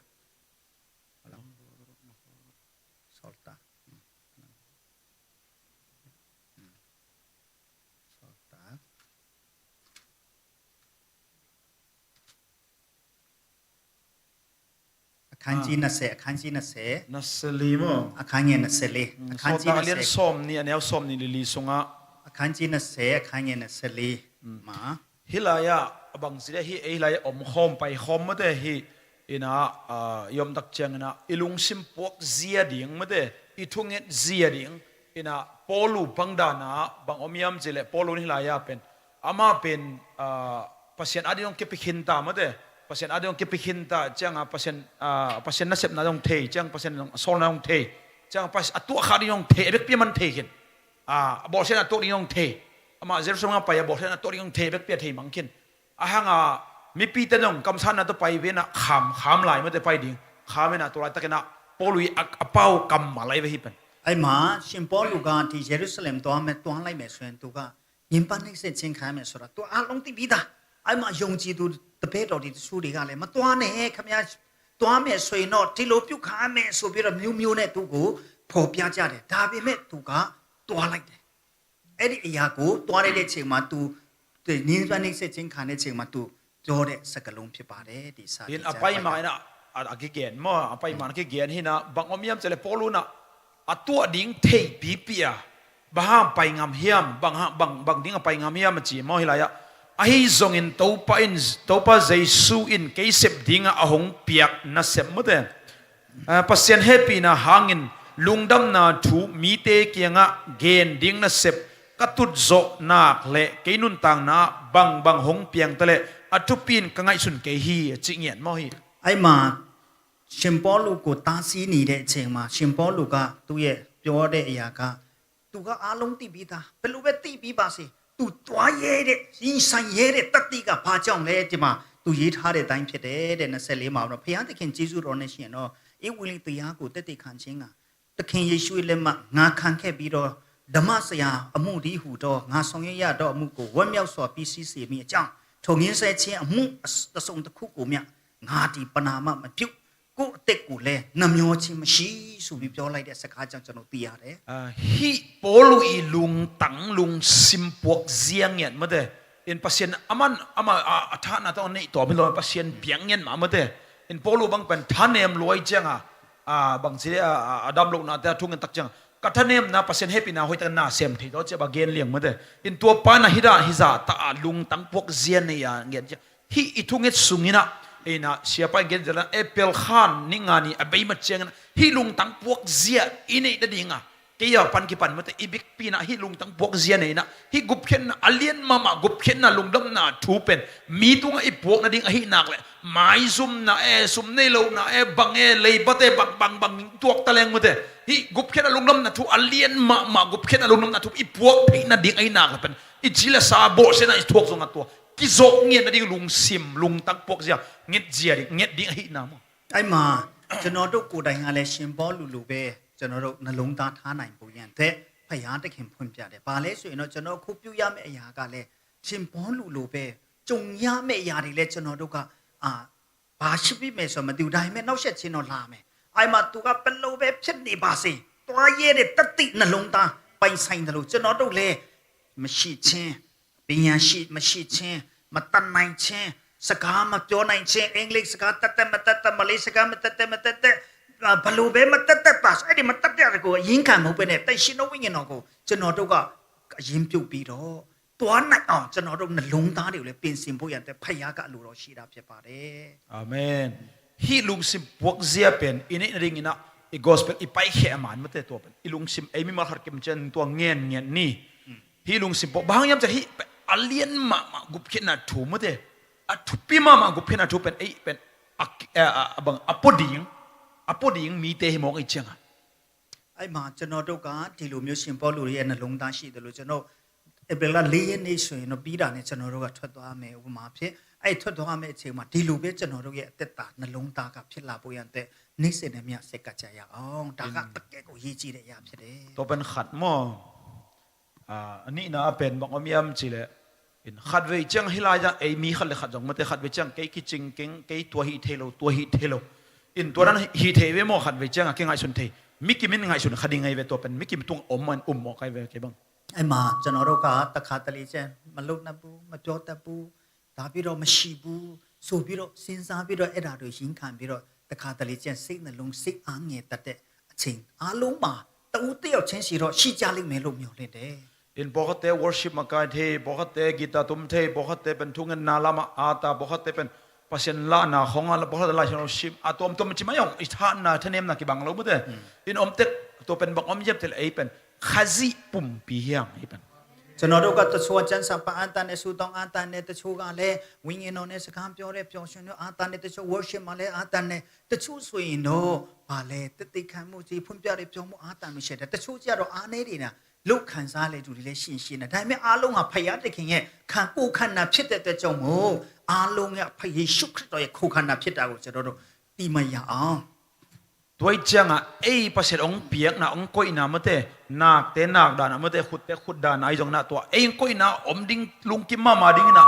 Sawltak. Sawltak. အခန်းကြီးနှစ်ဆယ်၊ အခန်းကြီးနှစ်ဆယ်၊ နှစ်ဆယ်လေးမ့ၢ်၊ အခန်းငယ်နှစ်ဆယ်လေး၊ အခန်းကြီးနှစ်ဆယ်၊ အလံာ်စံၣ်ညီၣ် အနွယ်စံၣ်ညီၣ် လေးလေးစုံက အခန်းကြီးနှစ်ဆယ်၊ အခန်းငယ်နှစ်ဆယ်လေးမှာ hih lai-ah a bang ci leh hih ei lai-ah om khawm pai khawm mate hih ina, i om tak ciangin ah i lungsim puakzia ding mate, i thungetzia ding ina, Paulu pangdana bang om hiam ci leh Paulu in hih lai-ah pen amah pen Pasian ading hong kipia khinta mate, Pasian ading hong kipia khinta cianga Pasian, Pasian nasepna ding hong thei ciang, Pasian sawlna ding hong thei ciang, a tuahkhak ding hong thei, a bekpia man thei khin. A bawlsiatna tuak ding hong thei. Amah Jerusalem a pai a bawlsiatna tuak ding hong thei, a bekpia thei mang khin. A hanga mipite dong kamsanna tawh pai ve ina kham, kham lai mate pai ding. Kham ina tua laitakin ah Paulu i a, a pau kammal lai ve hih pen. Aima St. Paulu ka ti Jerusalem tua me tua lai me suen tu ka ညှဉ်းပန်းနှိပ်စက်ခြင်းခံရမယ်ဆိုတာ သူအားလုံးသိပြီးသား။ အဲ့မှာယုံကြည်သူတပဲ့တော်ဒီတဆူတွေကလည်း မသွားနဲ့ခင်ဗျား၊ သွားမယ်ဆိုရင်တော့ဒီလိုပြုတ်ခံရမယ်ဆိုပြီးတော့မျိုးမျိုးနဲ့သူကိုဖော်ပြကြတယ်။ ဒါပေမဲ့သူကသွားလိုက်တယ်။ အဲ့ဒီအရာကိုသွားတဲ့အချိန်မှာသူ ညှဉ်းပန်းနှိပ်စက်ခြင်းခံတဲ့အချိန်မှာသူပြောတဲ့စကားလုံးဖြစ်ပါတယ်။ ဒီစာ Din a paima ina a kigen maw, a paima a kigen hina bang om hiam ci leh Paulu ina a tuah ding theipipi a bang hang pai ngam hiam, bang hang, bang, bang ding a pai ngam hiam a ci maw hih lai-ah. Ahi zongin Topa in, Topa Jesu in kei sep dingah a hong piak nasep mate, Pasian hehpihna hangin lungdamna thu mite kiangah gen ding nasep ka tutzawh nak le kei nuntakna ah bangbang hong piang ta leh a thupi in ka ngaihsun kei hi a ci ngiat maw hi. Aima St. Paulu ကို တားဆီးနေတဲ့အချိန်မှာ St. Paulu က သူ့ရဲ့ ပြောတဲ့အရာက သူက အားလုံးသိပြီးသား၊ ဘယ်လိုပဲသိပြီးပါစေ၊ သူသွားရဲတဲ့၊ ရင်ဆိုင်ရဲတဲ့သတ္တိက ဘာကြောင့်လဲ၊ ဒီမှာ သူရေးထားတဲ့အတိုင်းဖြစ်တယ်တဲ့။ နှစ်ဆယ့်လေးမှာတော့ ဘုရားသခင်ကျေးဇူးတော်နဲ့ရှင်တော့ ဧဝံဂေလိတရားကို သက်သေခံခြင်းက သခင်ယေရှုရဲ့လက်မှတ် ငါခံခဲ့ပြီးတော့ ဓမ္မဆရာအမှုတည်းဟူသော ငါဆောင်ရွက်ရသောအမှုကို ဝမ်းမြောက်စွာ ပြီးစီးစေမည်အကြောင်း၊ ထိုငြိမ်းဆဲခြင်းအမှုတစ်စုံတစ်ခုကိုမျှ ငါသည်ပနာမမပြု၊ ကိုယ့်အသက်ကိုလည်းနှမြောခြင်းမရှိဆိုပြီး ပြောလိုက်တဲ့စကားကြောင့် ကျွန်တော်သိရတယ်။ အာ၊ hih Paulu i lungtang lungsim puakzia ngiat mate. In Pasian aman ama a, a thahna tawh a neih tawm hi lo, Pasian piang ngiat mah mate. In Paulu bang pen thanem luai cianga, a, bang ci le, a, a, a damlohnate a thungen tak cianga, ka thanemna Pasian hehpihna hoihtak na sem thei tawh cia ba gen liang mate. In tua pa na hih dan hih zah ta a lungtang puakzia nei a ngiat ciang hih i thunget sungin ah, ei na siapa in gen zia la, April khan ni nga ni a bei mat ciangin ah, hih lungtang puakzia i neih nadinga kei a pan kipan mate, i bikpi in ah hih lungtang puakzia nei in ah, hih gupkhiatna a lian mahmah, gupkhiatna lungdamna thu pen mi tungah i puak nading ahih nak leh, maizumna e, sum nei lohna e, bang e, leibat e, bang, bang, bang tuak ta leng mate, hih gupkhiatna lungdamna thu a lian mahmah, gupkhiatna lungdamna thu i puak theih nading ahih nak leh pen i ci le sa bawlsiatna i thuak zongah tua kizawh ngiat nading lungsim, lungtang puakzia, ngetzia ding, nget ding ahihna maw. အဲ့မှာ ကျွန်တော်တို့ကိုယ်တိုင်ကလည်း ရှင်ပေါလုလိုပဲ ကျွန်တော်တို့နှလုံးသားထားနိုင်ဖို့ရန်အတွက် ဘုရားသခင်ဖွင့်ပြတယ်။ ဘာလဲဆိုရင်တော့ ကျွန်တော်အခုပြုရမယ့်အရာကလည်း ရှင်ပေါလုလိုပဲ ကြုံရမယ့်အရာတွေလည်း ကျွန်တော်တို့က အာ ဘာရှိပြီမယ်ဆိုတော့မသိဘူး။ ဒါပေမဲ့ နောက်ဆက်ခြင်းတော့လာမယ်။ အဲ့မှာ သူက ဘယ်လိုပဲဖြစ်နေပါစေ သွားရဲတဲ့ တသည့်နှလုံးသား ပိုင်ဆိုင်တယ်လို့ ကျွန်တော်တို့လည်း မရှိခြင်း၊ ပညာရှိမရှိခြင်း၊ မတတ်နိုင်ခြင်း၊ စကားမပြောနိုင်ခြင်း၊ အင်္ဂလိပ်စကား တတ်တတ်မတတ်တတ်၊ မလေးစကား မတတ်တတ်မတတ်တတ်၊ အာ ဘယ်လိုပဲ မတတ်တတ်ပါစေ၊ အဲ့ဒီမတတ်တတ်တာကို အရင်ခံမဟုတ်ဘဲနဲ့ သန့်ရှင်းသောဝိညာဉ်တော်ကို ကျွန်တော်တို့က အရင်ပြုတ်ပြီးတော့ သွားနိုင်အောင် ကျွန်တော်တို့နှလုံးသားတွေကိုလည်း ပြင်ဆင်ဖို့ရန်အတွက် ဘုရားကအလိုတော်ရှိတာဖြစ်ပါတယ်။ Amen. Hih lungsim puakzia pen i neih nadingin ah, i gospel i paikhiat a man mate, tua pen i lungsim, ei mimal khat kim ciang tua ngen ngen ni. Hih lungsim puak, bang hang hiam ciah hih pen a lian mahmah gupkhiatna thu mate, a thupi mahmah gupkhiatna thu pen ei pen a, a, a, a bang, a pua ding, a pua ding mite hi mawk ei ciangah. အဲ့မှာ ကျွန်တော်တို့က ဒီလိုမျိုး ရှင်ပေါလုရဲ့နှလုံးသားရှိသလို ကျွန်တော် ဧပြီလ လေးရက်နေ့ဆိုရင်တော့ ပြီးတာနဲ့ ကျွန်တော်တို့က ထွက်သွားမယ် ဥပမာဖြင့်။ အဲ့ထွက်သွားမယ့်အချိန်မှာ ဒီလိုပဲ ကျွန်တော်တို့ရဲ့အသက်တာ နှလုံးသားက ဖြစ်လာဖို့ရန်အတွက် နေ့စဉ်နဲ့မျှ ဆက်ကပ်ကြရအောင်။ ဒါက တကယ့်ကို အရေးကြီးတဲ့အရာ ဖြစ်တယ်။ Tua pen khat maw. A, a nihna a pen bang om hiam cih leh, in khatvei ciang hih lai-ah ei mi khat le khat zong mate, khatvei ciang kei kicing keng, kei tua hih thei lo, tua hih thei lo. In tua dan hih thei ve maw, khatvei ciang a kingaihsun thei. Mi kim in ngaihsun kha ding ahi ve, tua pen mi kim tung om man um mawk ahi ve kei bang. အဲ့မှာ ကျွန်တော်တို့က တခါတလေကျရင် မလုပ်တတ်ဘူး၊ မပြောတတ်ဘူး၊ ဒါပြီးတော့ မရှိဘူးဆိုပြီးတော့ စဉ်းစားပြီးတော့ အဲ့ဒါတွေ ရင်ခံပြီးတော့ တခါတလေကျရင် စိတ်နှလုံး စိတ်အားငယ်တတ်တဲ့အချိန် အားလုံးမှာ တဦးတစ်ယောက်ချင်းစီတော့ ရှိကြလိမ့်မယ်လို့ မျှော်လင့်တယ်။ In ပဝ်ခတ်တဲ worship မကအိုင်ထေ, ပဝ်ခတ်တဲ guitar တွမ်ထေ, ပဝ်ခတ်တဲ ပန်ထူငန်နာ လမအာတာ, ပဝ်ခတ်တဲ ပန် Pasian လနာခေါင် ပဝ်ခတ်တဲ လနာ worship အတွမ်တွမ် မ့ၢ်အိင် အထနာ ထနမ်နာ ကီဘင်လီၤ မ့ၢ်တဲ in အိမ်တဲ တွမ် ပန်ဘင်အိမ်ယပ်တဲ အပန် ခါစံၣ်ပုမ်ပီႇ ဟံၣ်ပန် ကျွန်တော်တို့က တချို့က ကျမ်းစာဖတ်အားတာနဲ့ ဆုတောင်းအားတာနဲ့၊ တချို့ကလည်း ဝိညာဉ်တော်နဲ့ စကားပြောတဲ့ ပျော်ရွှင်လို့ အားတာနဲ့၊ တချို့ worship မှာလည်း အားတာနဲ့၊ တချို့ဆိုရင်တော့ ဘာလဲ တသ့ခံမှုကြီး ဖွံ့ဖြိုးတဲ့ ပြောင်းမှု အားတာမျိုးရှိတယ်။ တချို့ကျတော့ အားနည်းနေတာ လို့ခံစားရတဲ့သူတွေလည်း ရှိရင်ရှိနေ။ ဒါပေမဲ့ အားလုံးဟာ ဘုရားသခင်ရဲ့ ခံ၊ ကိုယ်ခန္ဓာဖြစ်တဲ့အတွက်ကြောင့်မို့ အားလုံးက ဘုရား ယေရှုခရစ်တော်ရဲ့ ကိုယ်ခန္ဓာဖြစ်တာကို ကျွန်တော်တို့ သိမှတ်ရအောင်။ Tua ahih ciangin ei Pasian hong piakna, hong koihna mate, nakte nakdana mate, khutte khutdana ahi zongin ah, tua ei hong koihna om ding, lungkim mahmah dingin ah,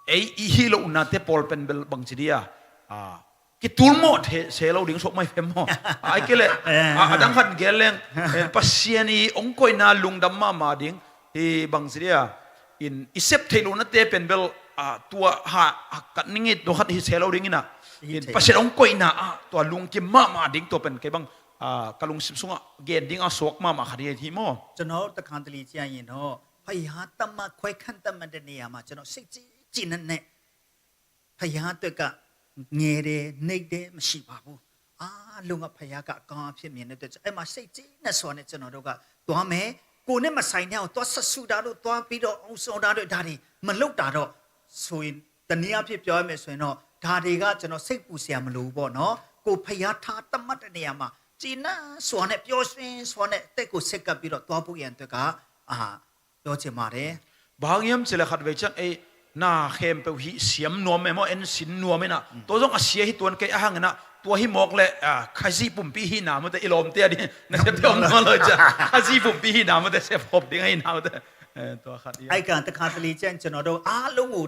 ei i hih lohnate pawl pen bel bangci dia, ah, kitulmawh se lo ding suak mai fe maw? Ahih kei leh, ah, a dang khat gen leng, eh, Pasian i hong koihna lungdam mahmah ding, hi bangci dia, in i sep theih lohnate pen bel, ah, tua ha, ha kat ning i, tua khat hi se lo dingin ah, in Pasian hong koihna ah, tua lungkim mahmah ding, tua pen kei bang, ah, ka lungsim sungah gen ding a suak mahmah khat hi, hi maw? ကျွန်တော်တို့ တခါတလေကျရင်တော့ ဘုရားသတ်မှတ် ခွဲခန့်သတ်မှတ်တဲ့နေရာမှာ ကျွန်တော် စိတ်ကြီးကြီးနဲ့နဲ့ ဘုရားအတွက်က ငယ်တယ်၊ နိမ့်တယ် မရှိပါဘူး။ အားလုံးက ဘုရားက အကောင်းအဖြစ်မြင်တဲ့အတွက် အဲ့မှာ စိတ်ကြီးနဲ့စွာနဲ့ ကျွန်တော်တို့က သွားမယ်။ ကိုယ်နဲ့မဆိုင်တဲ့အောင် သွားဆက်ဆူတာတို့၊ သွားပြီးတော့ အုံစော်တာတို့၊ ဒါတွေမလုပ်တာတော့ ဆိုရင် တနည်းအားဖြင့် ပြောရမယ်ဆိုရင်တော့ ဒါတွေက ကျွန်တော် စိတ်ပူစရာမလိုဘူးပေါ့နော်။ ကိုယ် ဘုရားထားသတ်မှတ်တဲ့နေရာမှာ ကျေနပ်စွာနဲ့ ပျော်ရွှင်စွာနဲ့ အသက်ကို ဆက်ကပ်ပြီးတော့ သွားဖို့ရန်အတွက်က အာ ပြောချင်ပါတယ်။ Bang hiam cih leh khatvei ciang ei na khempeuh hih siam nuam e maw, en sin nuam in ah. Tua zong a sia hi tuan kei ahang in ah, tua hi mawk leh, ah, Khazih pumpi hihna mate, i lawmte a ding, na sep te om nuam lo ciang. Khazih pumpi hihna mate, sep hop ding ahihna mate. Eh, tua khat hi. Ai ka, ta khat li ciang ကျွန်တော်တို့ အားလုံးကို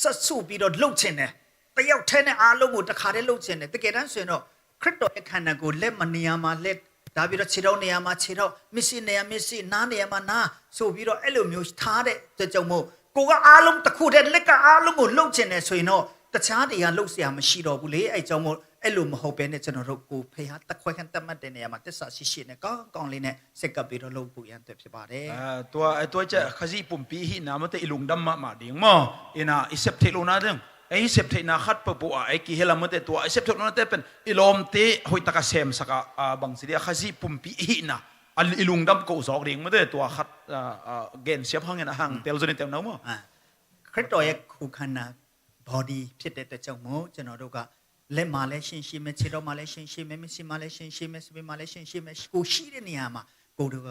ဆက်စုပြီးတော့ လုပ်ချင်တယ်။ တယောက်တည်းနဲ့ အားလုံးကို တခါတည်း လုပ်ချင်တယ်။ တကယ်တမ်းဆိုရင်တော့ ခရစ်တော်ရဲ့ ခန္ဓာကိုယ် လက်မနေရာမှာ လက်၊ ဒါပြီးတော့ ခြေထောက်နေရာမှာ ခြေထောက်၊ မျက်စိနေရာ မျက်စိ၊ နားနေရာမှာ နားဆိုပြီးတော့ အဲ့လိုမျိုး ထားတဲ့အတွက်ကြောင့်မို့ ကိုယ်က အားလုံးတစ်ခုတည်း၊ လက်က အားလုံးကို လုပ်ချင်တယ်ဆိုရင်တော့ တခြားနေရာ လုပ်စရာ မရှိတော့ဘူးလေ။ အဲ့ကြောင့်မို့ အဲ့လိုမဟုတ်ဘဲနဲ့ ကျွန်တော်တို့ ကိုယ် ဘုရား ခွဲခန့်သတ်မှတ်တဲ့နေရာမှာ သစ္စာရှိရှိနဲ့ ကောင်းကောင်းလေးနဲ့ ဆက်ကပ်ပြီးတော့ လုပ်ဖို့ရန်အတွက် ဖြစ်ပါတယ်။ Ah, tua, eh, tua ciang Khazih pumpi hihna mate, i lungdam mahmah ding maw? In ah, i sep theih lohna ding, ei sep theihna khat peuhpeuh ah ei kihel a mate, tua ei sep theih lohnate pen i lawmte hoih takin semsak a, ah, bangci dia, Khazih pumpi i hihna, a, i lungdam ko zawk ding mate, tua khat, ah, ah, gen siam hang in ah, hang tel zong in tel na maw? Ah, ခရစ်တော်ရဲ့ ကိုယ်ခန္ဓာ body ဖြစ်တဲ့အတွက်ကြောင့်မို့ ကျွန်တော်တို့က လက်မှာလည်း ရှင်းရှင်းပဲ၊ ခြေထောက်မှာလည်း ရှင်းရှင်းပဲ၊ မျက်စိမှာလည်း ရှင်းရှင်းပဲ၊ စပင်းမှာလည်း ရှင်းရှင်းပဲ၊ ကိုယ်ရှိတဲ့နေရာမှာ ကိုယ်တို့က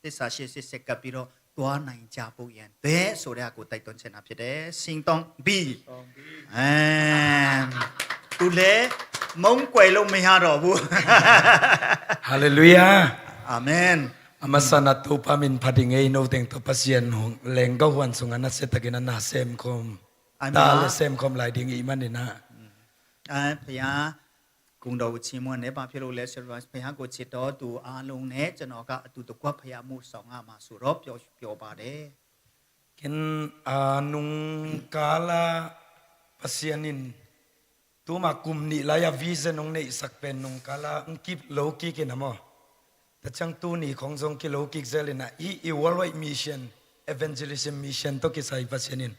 သစ္စာရှိရှိ ဆက်ကပ်ပြီးတော့ သွားနိုင်ကြဖို့ရန်အတွက် ဆိုတဲ့အကို တိုက်တွန်းချင်တာဖြစ်တယ်။ စင်တောင်း B. အဲ၊ သူလည်း မုန်းကွယ်လို့ မရတော့ဘူး။ Hallelujah. Amen. A masa in ah Topa min phat ing ei, no teng tawh Pasian hong lenggau huan sungah nasiatakin a na semkhawm, ai ta ma le semkhawm lai ding i hih manin ah. အဲ၊ ဘုရား ဂုဏ်တော်ကို ချီးမွမ်းတယ်။ ဘာဖြစ်လို့လဲဆိုတော့ ဘုရားကိုချစ်တော်သူအားလုံးနဲ့ ကျွန်တော်က အတူတကွ ဘုရားအမှုဆောင်ရမှာဆိုတော့ ပျော်၊ ပျော်ပါတယ်။ Ken, ah, nungkal ah Pasian in tuma kum nih lai-a vision hong neihsak pen nungkal ah hong kip lo kik in ah maw? Tua ciang tuni khawng zong kilo kik zel in ah, hih i worldwide mission, evangelism mission tawh kisai Pasian in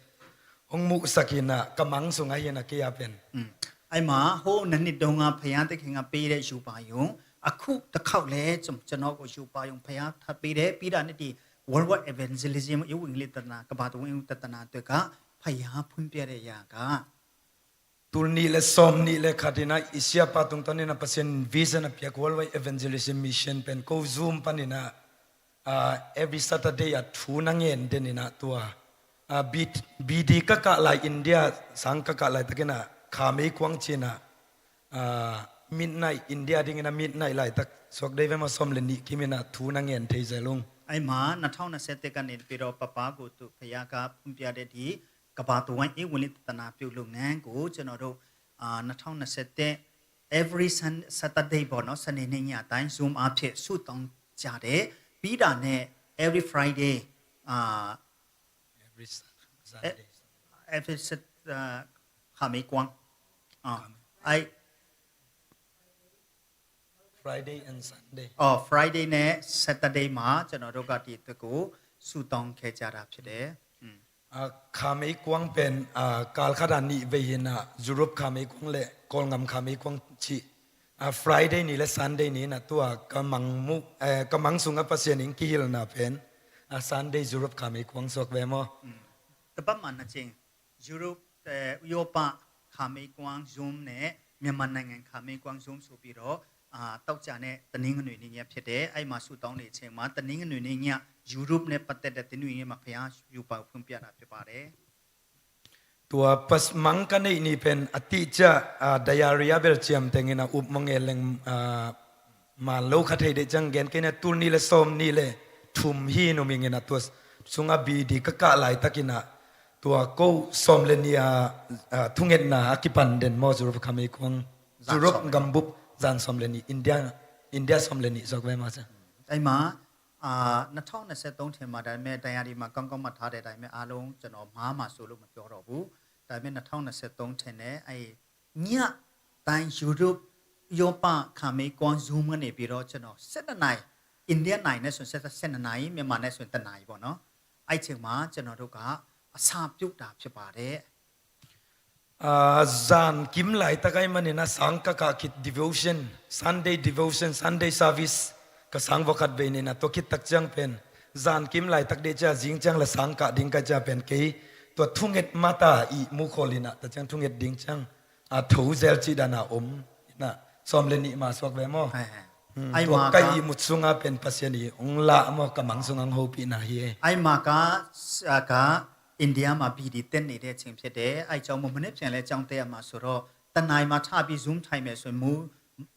hong muhsak in ah, ka mang sungah hi in ah, kei a pen. อืม၊ အဲ့မှာ ဟိုးနှစ်နှစ်တုန်းက ဘုရားသခင်ကပေးတဲ့ ရူပါရုံ၊ အခုတစ်ခေါက်လည်း ကျွန်၊ ကျွန်တော်ကို ရူပါရုံ ဘုရားထပ်ပေးတယ်။ ပြီးတာနဲ့ ဒီ Worldwide Evangelism ဧဝံဂေလိ သာသနာ၊ ကမ္ဘာတစ်ဝန်း ဧဝံဂေလိ သာသနာအတွက်က ဘုရားဖွင့်ပြတဲ့အရာက Tul nih le sawm nih le khat in ah, i siapa tungtawn in ah Pasian vision a piak Worldwide Evangelism Mission pen ko Zoom panin ah, ah, every Saturday ah thu na ngen den in ah, tua, ah, B-, B D ka kah lai, India sang ka kah laitakin ah, Khamei kuang ci-in ah, ah, midnight, India dingin ah midnight laitak suak dei ve maw, sawm le nih kim in ah thu na ngen thei zel ung. အဲ့မှာ နှစ်ထောင်နှစ်ဆယ့်တစ်ကနေပြီးတော့ ပပါကိုသူ ဘုရားက ဖွင့်ပြတဲ့ ဒီ ကမ္ဘာတစ်ဝန်း ဧဝံဂေလိ သာသနာပြုလုပ်ငန်းကို ကျွန်တော်တို့ အာ၊ နှစ်ထောင်နှစ်ဆယ့်တစ် every Sun- Saturday ပေါ့နော်၊ စနေနေ့ညတိုင်း Zoom အားဖြင့် ဆုတောင်းကြတယ်။ ပြီးတာနဲ့ every Friday အာ၊ Every Sun- Sunday. Every Sun- အာ၊ ခါမေးကွင်း၊ အာ၊ ခါမေး- အဲ့ Friday and Sunday. Oh, Friday နဲ့ Saturday မှာ ကျွန်တော်တို့က ဒီတကူဆုတောင်းခဲ့ကြတာဖြစ်တယ်။ อืม။ အာ၊ ခါမေးကွင်း pen, ah, ကာလခတ်တာ နှစ် ဝေးရင် ah, Europe ခါမေးကွင်း နဲ့ Kawlgam ခါမေးကွင်း ချီ၊ ah, Friday နေ့ နဲ့ Sunday နေ့ နဲ့ သူက ကမန်းမှု၊ eh, ကမန်း sunga Pasian in ကီဟိလ်နာ pen, ah, Sunday Europe ခါမေးကွင်း suak ve maw. อืม။ တစ်ပတ်မှာနှစ်ကြိမ် ယူရူပ်၊ အဲ၊ ဥရောပ ခါမေးကွင်း Zoom နဲ့ မြန်မာနိုင်ငံ ခါမေးကွင်း Zoom ဆိုပြီးတော့၊ အာ၊ တောက်ကြနဲ့ တနင်္ဂနွေနေ့ညဖြစ်တယ်။ အဲ့မှာ ဆုတောင်းနေတဲ့အချိန်မှာ တနင်္ဂနွေနေ့ည ယူရူပ်နဲ့ပတ်သက်တဲ့ တနင်္ဂနွေနေ့မှာ ဘုရားယူပါဖွင့်ပြတာဖြစ်ပါတယ်။ Tua pas mang ka neih ni pen a tih ciah, ah, diarrhea bel ciamteng in a up mong e leng, ah, man lo kha thei deh ciang gen kei na, tul nih le sawm nih le thum hi numing in a, tua sungah B D ka kah laitakin a, tua ko sawm le nih a, ah, thungetna a kipan den maw, Europe kha meikuang, Europe gambup zan sawm le nih, India, India sawm le nih zawk ve maw cia. အဲ့မှာ၊ အာ၊ နှစ်ထောင်နှစ်ဆယ့်သုံးထဲမှာ၊ ဒါပေမဲ့ ဒိုင်ယာရီမှာ ကောင်းကောင်းမှတ်ထားတဲ့၊ ဒါပေမဲ့ အားလုံးကျွန်တော်မှားမှာစိုးလို့မပြောတော့ဘူး။ ဒါပေမဲ့ နှစ်ထောင်နှစ်ဆယ့်သုံးထဲနဲ့ အဲ့ညတိုင်း ယူရူပ်၊ ဥရောပ ခါမေးကွင်း Zoom ကနေပြီးတော့ ကျွန်တော် ဆယ့်နှစ်နာရီ၊ အိန္ဒိယနိုင်နဲ့ဆိုရင် ဆယ့်နှစ်နာရီ၊ မြန်မာနဲ့ဆိုရင် တစ်နာရီပေါ့နော်။ အဲ့ချိန်မှာ ကျွန်တော်တို့က အစာပြုတ်တာဖြစ်ပါတယ်။ Ah, zan kim laitak ahih manin a sang ka kah khit devotion, Sunday devotion, Sunday service ka sang vua khat vei ni na, tua khit tak ciang pen zan kim laitak deh cia, zing ciang la sang kah ding ka cia pen kei tua thunget mata ihmu khawl in a, ta ciang thunget ding ciang a tho zel cih dan a om in a, sawm le nih ma suak ve maw. Hai, hai. Hmm, ai tua ma ka ka ihmut sungah pen Pasian i hong lah maw, ka mang sungah hong hopihna hi e. Ai ma ka, ah, ka India မှာ B D တက်နေတဲ့အချိန်ဖြစ်တယ်။ အဲကြောင့်မို့ မနက်ဖြန်လည်းကျောင်းတက်ရမှာဆိုတော့ တစ်နာရီမှာထပြီး Zoom ထိုင်မယ်ဆိုရင် မူ၊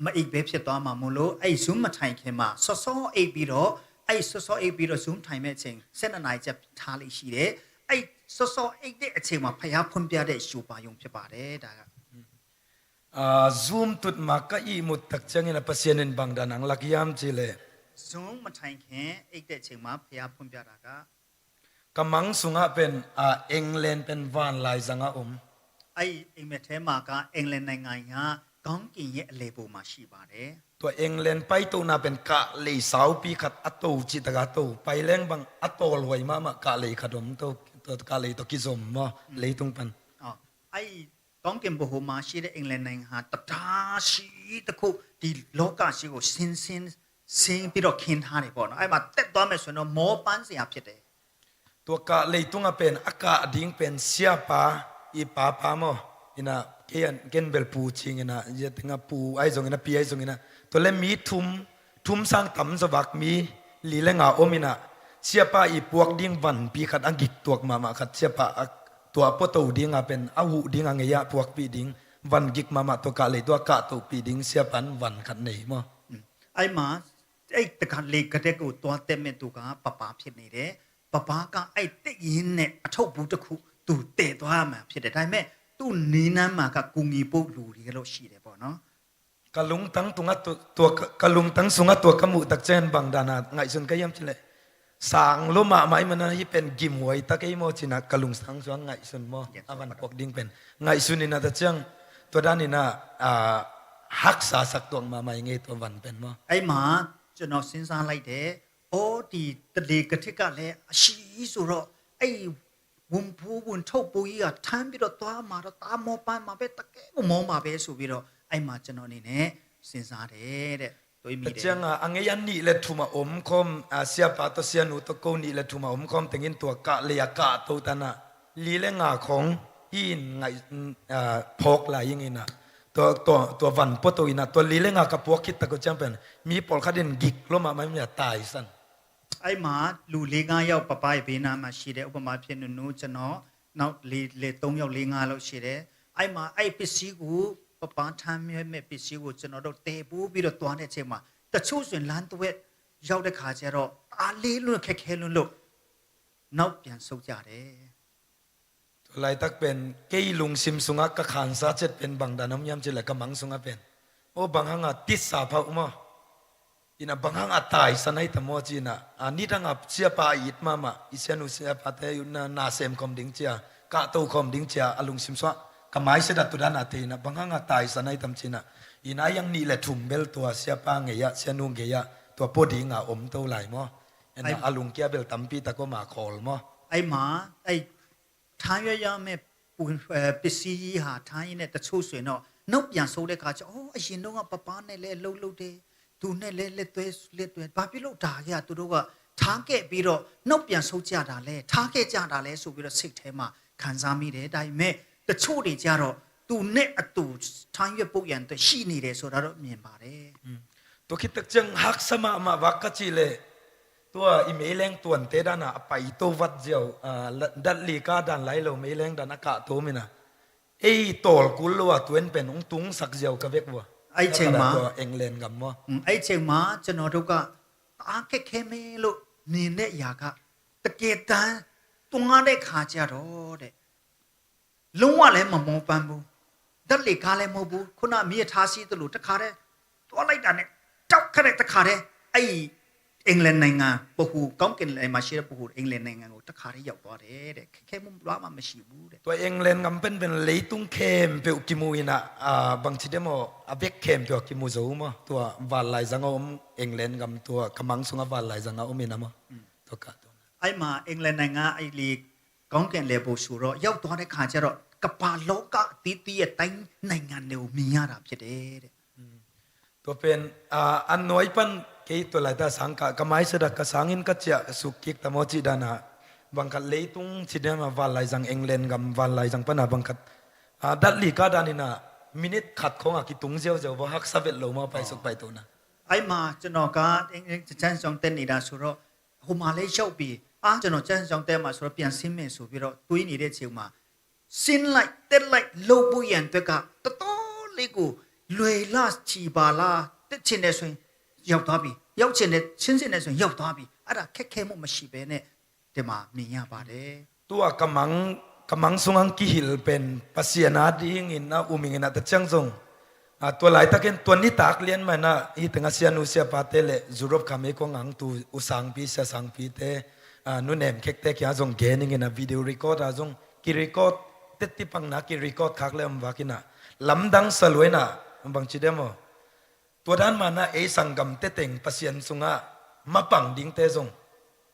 မအိပ်ပဲဖြစ်သွားမှာမို့လို့ အဲ့ Zoom မထိုင်ခင်မှာ စောစောအိပ်ပြီးတော့၊ အဲ့ စောစောအိပ်ပြီးတော့ Zoom ထိုင်မဲ့အချိန် ဆယ့်နှစ်နာရီကျထားလေ့ရှိတယ်။ အဲ့ စောစောအိပ်တဲ့အချိန်မှာ ဘုရားဖွင့်ပြတဲ့ ရှုပါရုံဖြစ်ပါတယ်။ ဒါက။ Ah, Zoom tut ma ka ihmut tak ciangin a, Pasian in bang dan hong lak hiam cih leh, Zoom မထိုင်ခင် အိပ်တဲ့အချိန်မှာ ဘုရားဖွင့်ပြတာက Ka mang sungah pen, ah, England pen vanlai zangah om. အဲ့အိပ်မက်ထဲမှာက အင်္ဂလန်နိုင်ငံက ကောင်းကင်ရဲ့အလယ်ပေါ်မှာရှိပါတယ်။ Tua England paitohna pen kahlei saupi khat a to cih takah to, pai leng bang a tawlhuai mahmah kahlei khat om to, tua kahlei tawh kizom maw, leitung pan. အော်၊ အဲ့ကောင်းကင်ဘုံမှာရှိတဲ့ အင်္ဂလန်နိုင်ငံဟာ တံတားကြီးတစ်ခု ဒီလောကကြီးကို ရှင်းရှင်း ရှင်းပြီးတော့ ခင်းထားတယ်ပေါ့နော်။ အဲ့မှာ တက်သွားမယ်ဆိုရင်တော့ မောပန်းစရာဖြစ်တယ်။ Tua kah leitungah pen a kah ding pen siapa i papa maw, in a, kei a, ken bel pu cing in a, zia tengah pu ahi zongin a, pi ahi zongin a, tua le mi thum, thum sang tam zaw vak, mi li le nga om in a, siapa i puak ding vanpi khat a gik tuak mahmah khat, siapa a, tua a puato ding a pen a huh ding a ngei a puakpih ding van gik mahmah, tua kah lei tua kah tohpih ding siapa in van khat nei maw. အဲ့မှာ၊ အဲ့တခါလေကဒက်ကိုသွားတက်မဲ့သူက ပပါဖြစ်နေတယ်။ ပပါက အဲ့တက်ရင်းနဲ့အထုပ်ဘူးတစ်ခု သူတည်သွားရမှာဖြစ်တယ်။ ဒါပေမဲ့ သူ့နည်းနားမှာက ကူညီဖို့လူတွေလို့ရှိတယ်ပေါ့နော်။ Ka lungtang tungah tu, tua ka, ka lungtang sungah tua ka muh tak ciangin bang dan a ngaihsun ka hiam cih leh, sang lo mahmah ahih manin hih pen gimhuai tak ei maw ci-in a, ka lungtang sungah ngaihsun maw. A van puak ding pen ngaihsun in a, ta ciang tua dan in a, ah, haksa sak tuak mahmah i ngei tua van pen maw. အဲ့မှာ ကျွန်တော်စဉ်းစားလိုက်တယ်။ အော်၊ ဒီတလေကထစ်ကလည်းအရှိဆိုတော့ အဲ့ ဝန်ဖူး၊ ဝန်ထုပ်ဘူးကြီးက ထမ်းပြီးတော့သွားမှာတော့ တအားမောပန်းမှာပဲ၊ တကယ်ကိုမောမှာပဲဆိုပြီးတော့ အဲ့မှာကျွန်တော်အနေနဲ့စဉ်းစားတယ်တဲ့။ တွေးမိတယ်။ Tua ciangah a ngei a nih le thum a om khawm, ah, siapa tawh sianu tawh ko nih le thum a om khawm tengin tua kah lei a kah to tan a, li le nga khawng hi in ngaih, ah, phawk lai ing in a, tua, tua, tua van puato in a, tua li le nga ka puak khit tak uh ciang pen mi pawlkhat in gik lo mahmah in a taisan. အဲ့မှာလူလေးငါးယောက် ပပါရဲ့ behind မှာရှိတယ်။ ဥပမာဖြစ် နုနု၊ ကျွန်တော်၊ နောက်လေး၊ လေး၊ သုံးယောက်၊ လေးငါးလောက်ရှိတယ်။ အဲ့မှာအဲ့ပစ္စည်းကို၊ ပပါထမ်းမဲ့ပစ္စည်းကို ကျွန်တော်တို့တည်ပိုးပြီးတော့သွားတဲ့အချိန်မှာ၊ တချို့ဆိုရင်လမ်းတစ်ဝက်ရောက်တဲ့ခါကျတော့၊ အားလေးလို့၊ ခက်ခဲလွန်းလို့ နောက်ပြန်ဆုတ်ကြတယ်။ Tua laitak pen kei lungsim sungah ka khansa ciat pen bang dan om hiam cih leh, ka mang sungah pen, aw, bang hanga tisa phah uh maw, in a bang hanga taisan ahi tam maw ci-in a, a, nidang a siapa a it mahmah, i sianu siapate na, na sem khawm ding ci-a, kahto khawm ding ci-a, a lungsim sungah ka maiset a tua dan a thei in a, bang hanga taisan ahi tam ci-in a, Ina yang nih le thum bel tua siapa gei-ah, sianu gei-ah tua pua dinga om to lai maw? Ena a lungkia bel tampi tak om a khawl maw? Ai ma, ai ถ้าย่าแม่ปู่เอ่อไปซียีหาท้ายเนี่ยตะชูสวยเนาะนกอย่างโซเลยค่ะจะโอ้ไอ้เห็นนกอ่ะป้าป้าเนี่ยเลยเล่าเล่าเดดูเนี่ยเลยเลยตัวเลยตัวบาบิโลนด่าแกอ่ะตัวดกอ่ะท้าแกปีดอกนกอย่างโซจ่าด่าเลยท้าแกจ่าด่าเลยสูบปีดอกสิกเทมาขันซามีเดได้แม่ตะชูดีจ่าดอกตูเนี่ยอ่ะตูท้ายย่าปู่อย่างตัวชี้นี่เดโซดาดอกเมียนบาเด Tua khit tak ciang haksa mahmah vak ka cih leh tua i meileng tuante dan a a paito vat ziau, a, la-, dat li ka dan lai lo meileng dan a kah tawm in a ei tawl kul lo a tuan pen hong tungsak ziau ka vek vua. Ai ceng ma. Tua England gam maw? Mm, ai ceng ma, ကျွန်တော်တို့က အားခက်ခဲမဲ့လို့ မြင်တဲ့အရာက တကယ်တမ်း သွားတဲ့ခါကျတော့တဲ့ လုံးဝလည်းမမောပန်းဘူး။ ဓာတ်လေကားလည်းမဟုတ်ဘူး။ ခုနမီးရထားစီးသလို တခါတည်းသွားလိုက်တာနဲ့ တောက်ခတ်တဲ့တခါတည်း အဲ့ဒီ England နိုင်ငံ ဗဟို ကောင်းကင်နိုင်ငံမှာရှိတဲ့ ဗဟို England နိုင်ငံကို တခါတည်းရောက်သွားတယ်တဲ့။ ခဲခဲမုံမုံ ဘာမှမရှိဘူးတဲ့။ Tua England gam pen pen leitung khempeuh kimu in a, a, bangci deuh maw, a vek khempeuh a kimu zo maw? Tua vanlaizang a om England gam, tua kamang sungah vanlaizang a om in a maw? Mm. Tua kah tua. အဲ့မှာ England နိုင်ငံ အဲ့ဒီ ကောင်းကင်လှည်းပေါ်ဆိုတော့ ရောက်သွားတဲ့ခါကျတော့ ကမ္ဘာလောကအသီးသီးအတိုင်းနိုင်ငံတွေကိုမြင်ရတာဖြစ်တယ်တဲ့။ Tua pen, a, a nuai pan kei tua laita sang ka, ka maisadak ka sangin ka ciah suk kik ta maw cih dan a, bang khat leitung ci deuh maw, vanlaizang, England gam vanlaizang pan a bang khat, a, dat li ka dan in a minute khat khawng a kitung ziauziau vua, haksa vet lo maw, paisuk paito na. အဲ့မှာကျွန်တော်က ကျမ်းစာစောင့်တက်နေတာဆိုတော့ ဟိုမှာလည်းရောက်ပြီ။ အာ ကျွန်တော်ကျမ်းစာစောင့်တက်မှာဆိုတော့ ပြန်ဆင်းမယ်ဆိုပြီးတော့ တွေးနေတဲ့အချိန်မှာ ဆင်းလိုက် တက်လိုက် လုပ်ဖို့ရန်အတွက်က တော်တော်လေးကို လွယ်လချီပါလား။ တက်ချင်တယ်ဆိုရင် ရောက်သွားပြီ။ ရောက်ချင်တယ် ဆင်းချင်တယ်ဆိုရင် ရောက်သွားပြီ။ အဲ့ဒါ ခက်ခဲမှုမရှိဘဲနဲ့ ဒီမှာ မြင်ရပါတယ်။ Tua kamang, kamang sung hong kihilh pen Pasian a dingin a um ing in a, tua ciang zong, a, tua laitakin tua nitak lian mah in a, hih teng a sianu siapate le Europe kham ei kong ang tu u sangpi, sia sangpite, a, nu nem khekte kiang zong gen ing in a, video record a zong ki-record, teti pangna ki-record khak le om vak in a, lamdang sa lua in a, bangci deuh maw? Tua dan mah in a ei sanggamte teng Pasian sungah mapang dingte zong,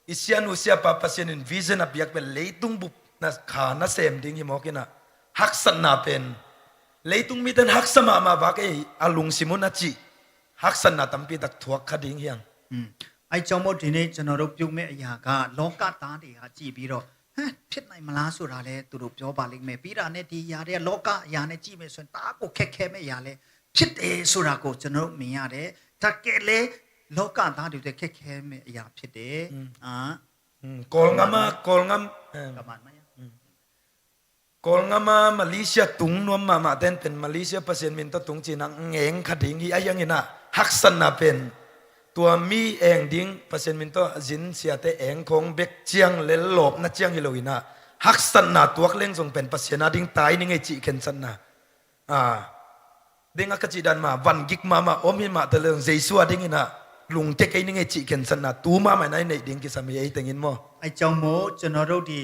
i sianu siapa Pasian in vision a piak pen leitung bup na kha nasem ding hi mawk in a, haksatna pen leitung mite in haksa mahmah vak ei a lungsim un a cih haksatna tampi tak thuak kha ding hi hang. อืม အဲ့ကြောင့်မို့ဒီနေ့ကျွန်တော်တို့ပြုမဲ့အရာက လောကသားတွေကကြည့်ပြီးတော့ ဟမ် ဖြစ်နိုင်မလားဆိုတာလည်းသူတို့ပြောပါလိမ့်မယ်။ ပြီးတာနဲ့ဒီຢာတွေက လောကຢာနဲ့ကြည့်မယ်ဆိုရင် တအားကိုခက်ခဲမဲ့ຢာလည်းဖြစ်တယ်ဆိုတာကိုကျွန်တော်တို့မြင်ရတယ်။ တကယ်လည်းလောကသားတွေအတွက်ခက်ခဲမဲ့အရာဖြစ်တယ်။ อืม အာ อืม Kawlgam ah, Kawlgam, eh, ကမ္ဘာ့မယ อืม Kawlgam ah Malaysia tung nuam mahmah ten pen Malaysia Pasian min tawh tung cih in a ngeng kha ding hi. A hiang in a haksatna pen tua mi eng ding, Pasian min tawh zin siate eng khawng bek ciang le lawpna ciang hi lo in a, haksatna tuak leng zong pen Pasian a ding tai ning ei cih khensatna. A, ding a ka cih dan mah, van gik mahmah om hi mah ta leng, Jesu a ding in a lungkia kei ning ei cih khensatna tu mahmah in a i neih ding kisam hi ei teng in maw? အဲ့ကြောင့်မို့ကျွန်တော်တို့ဒီ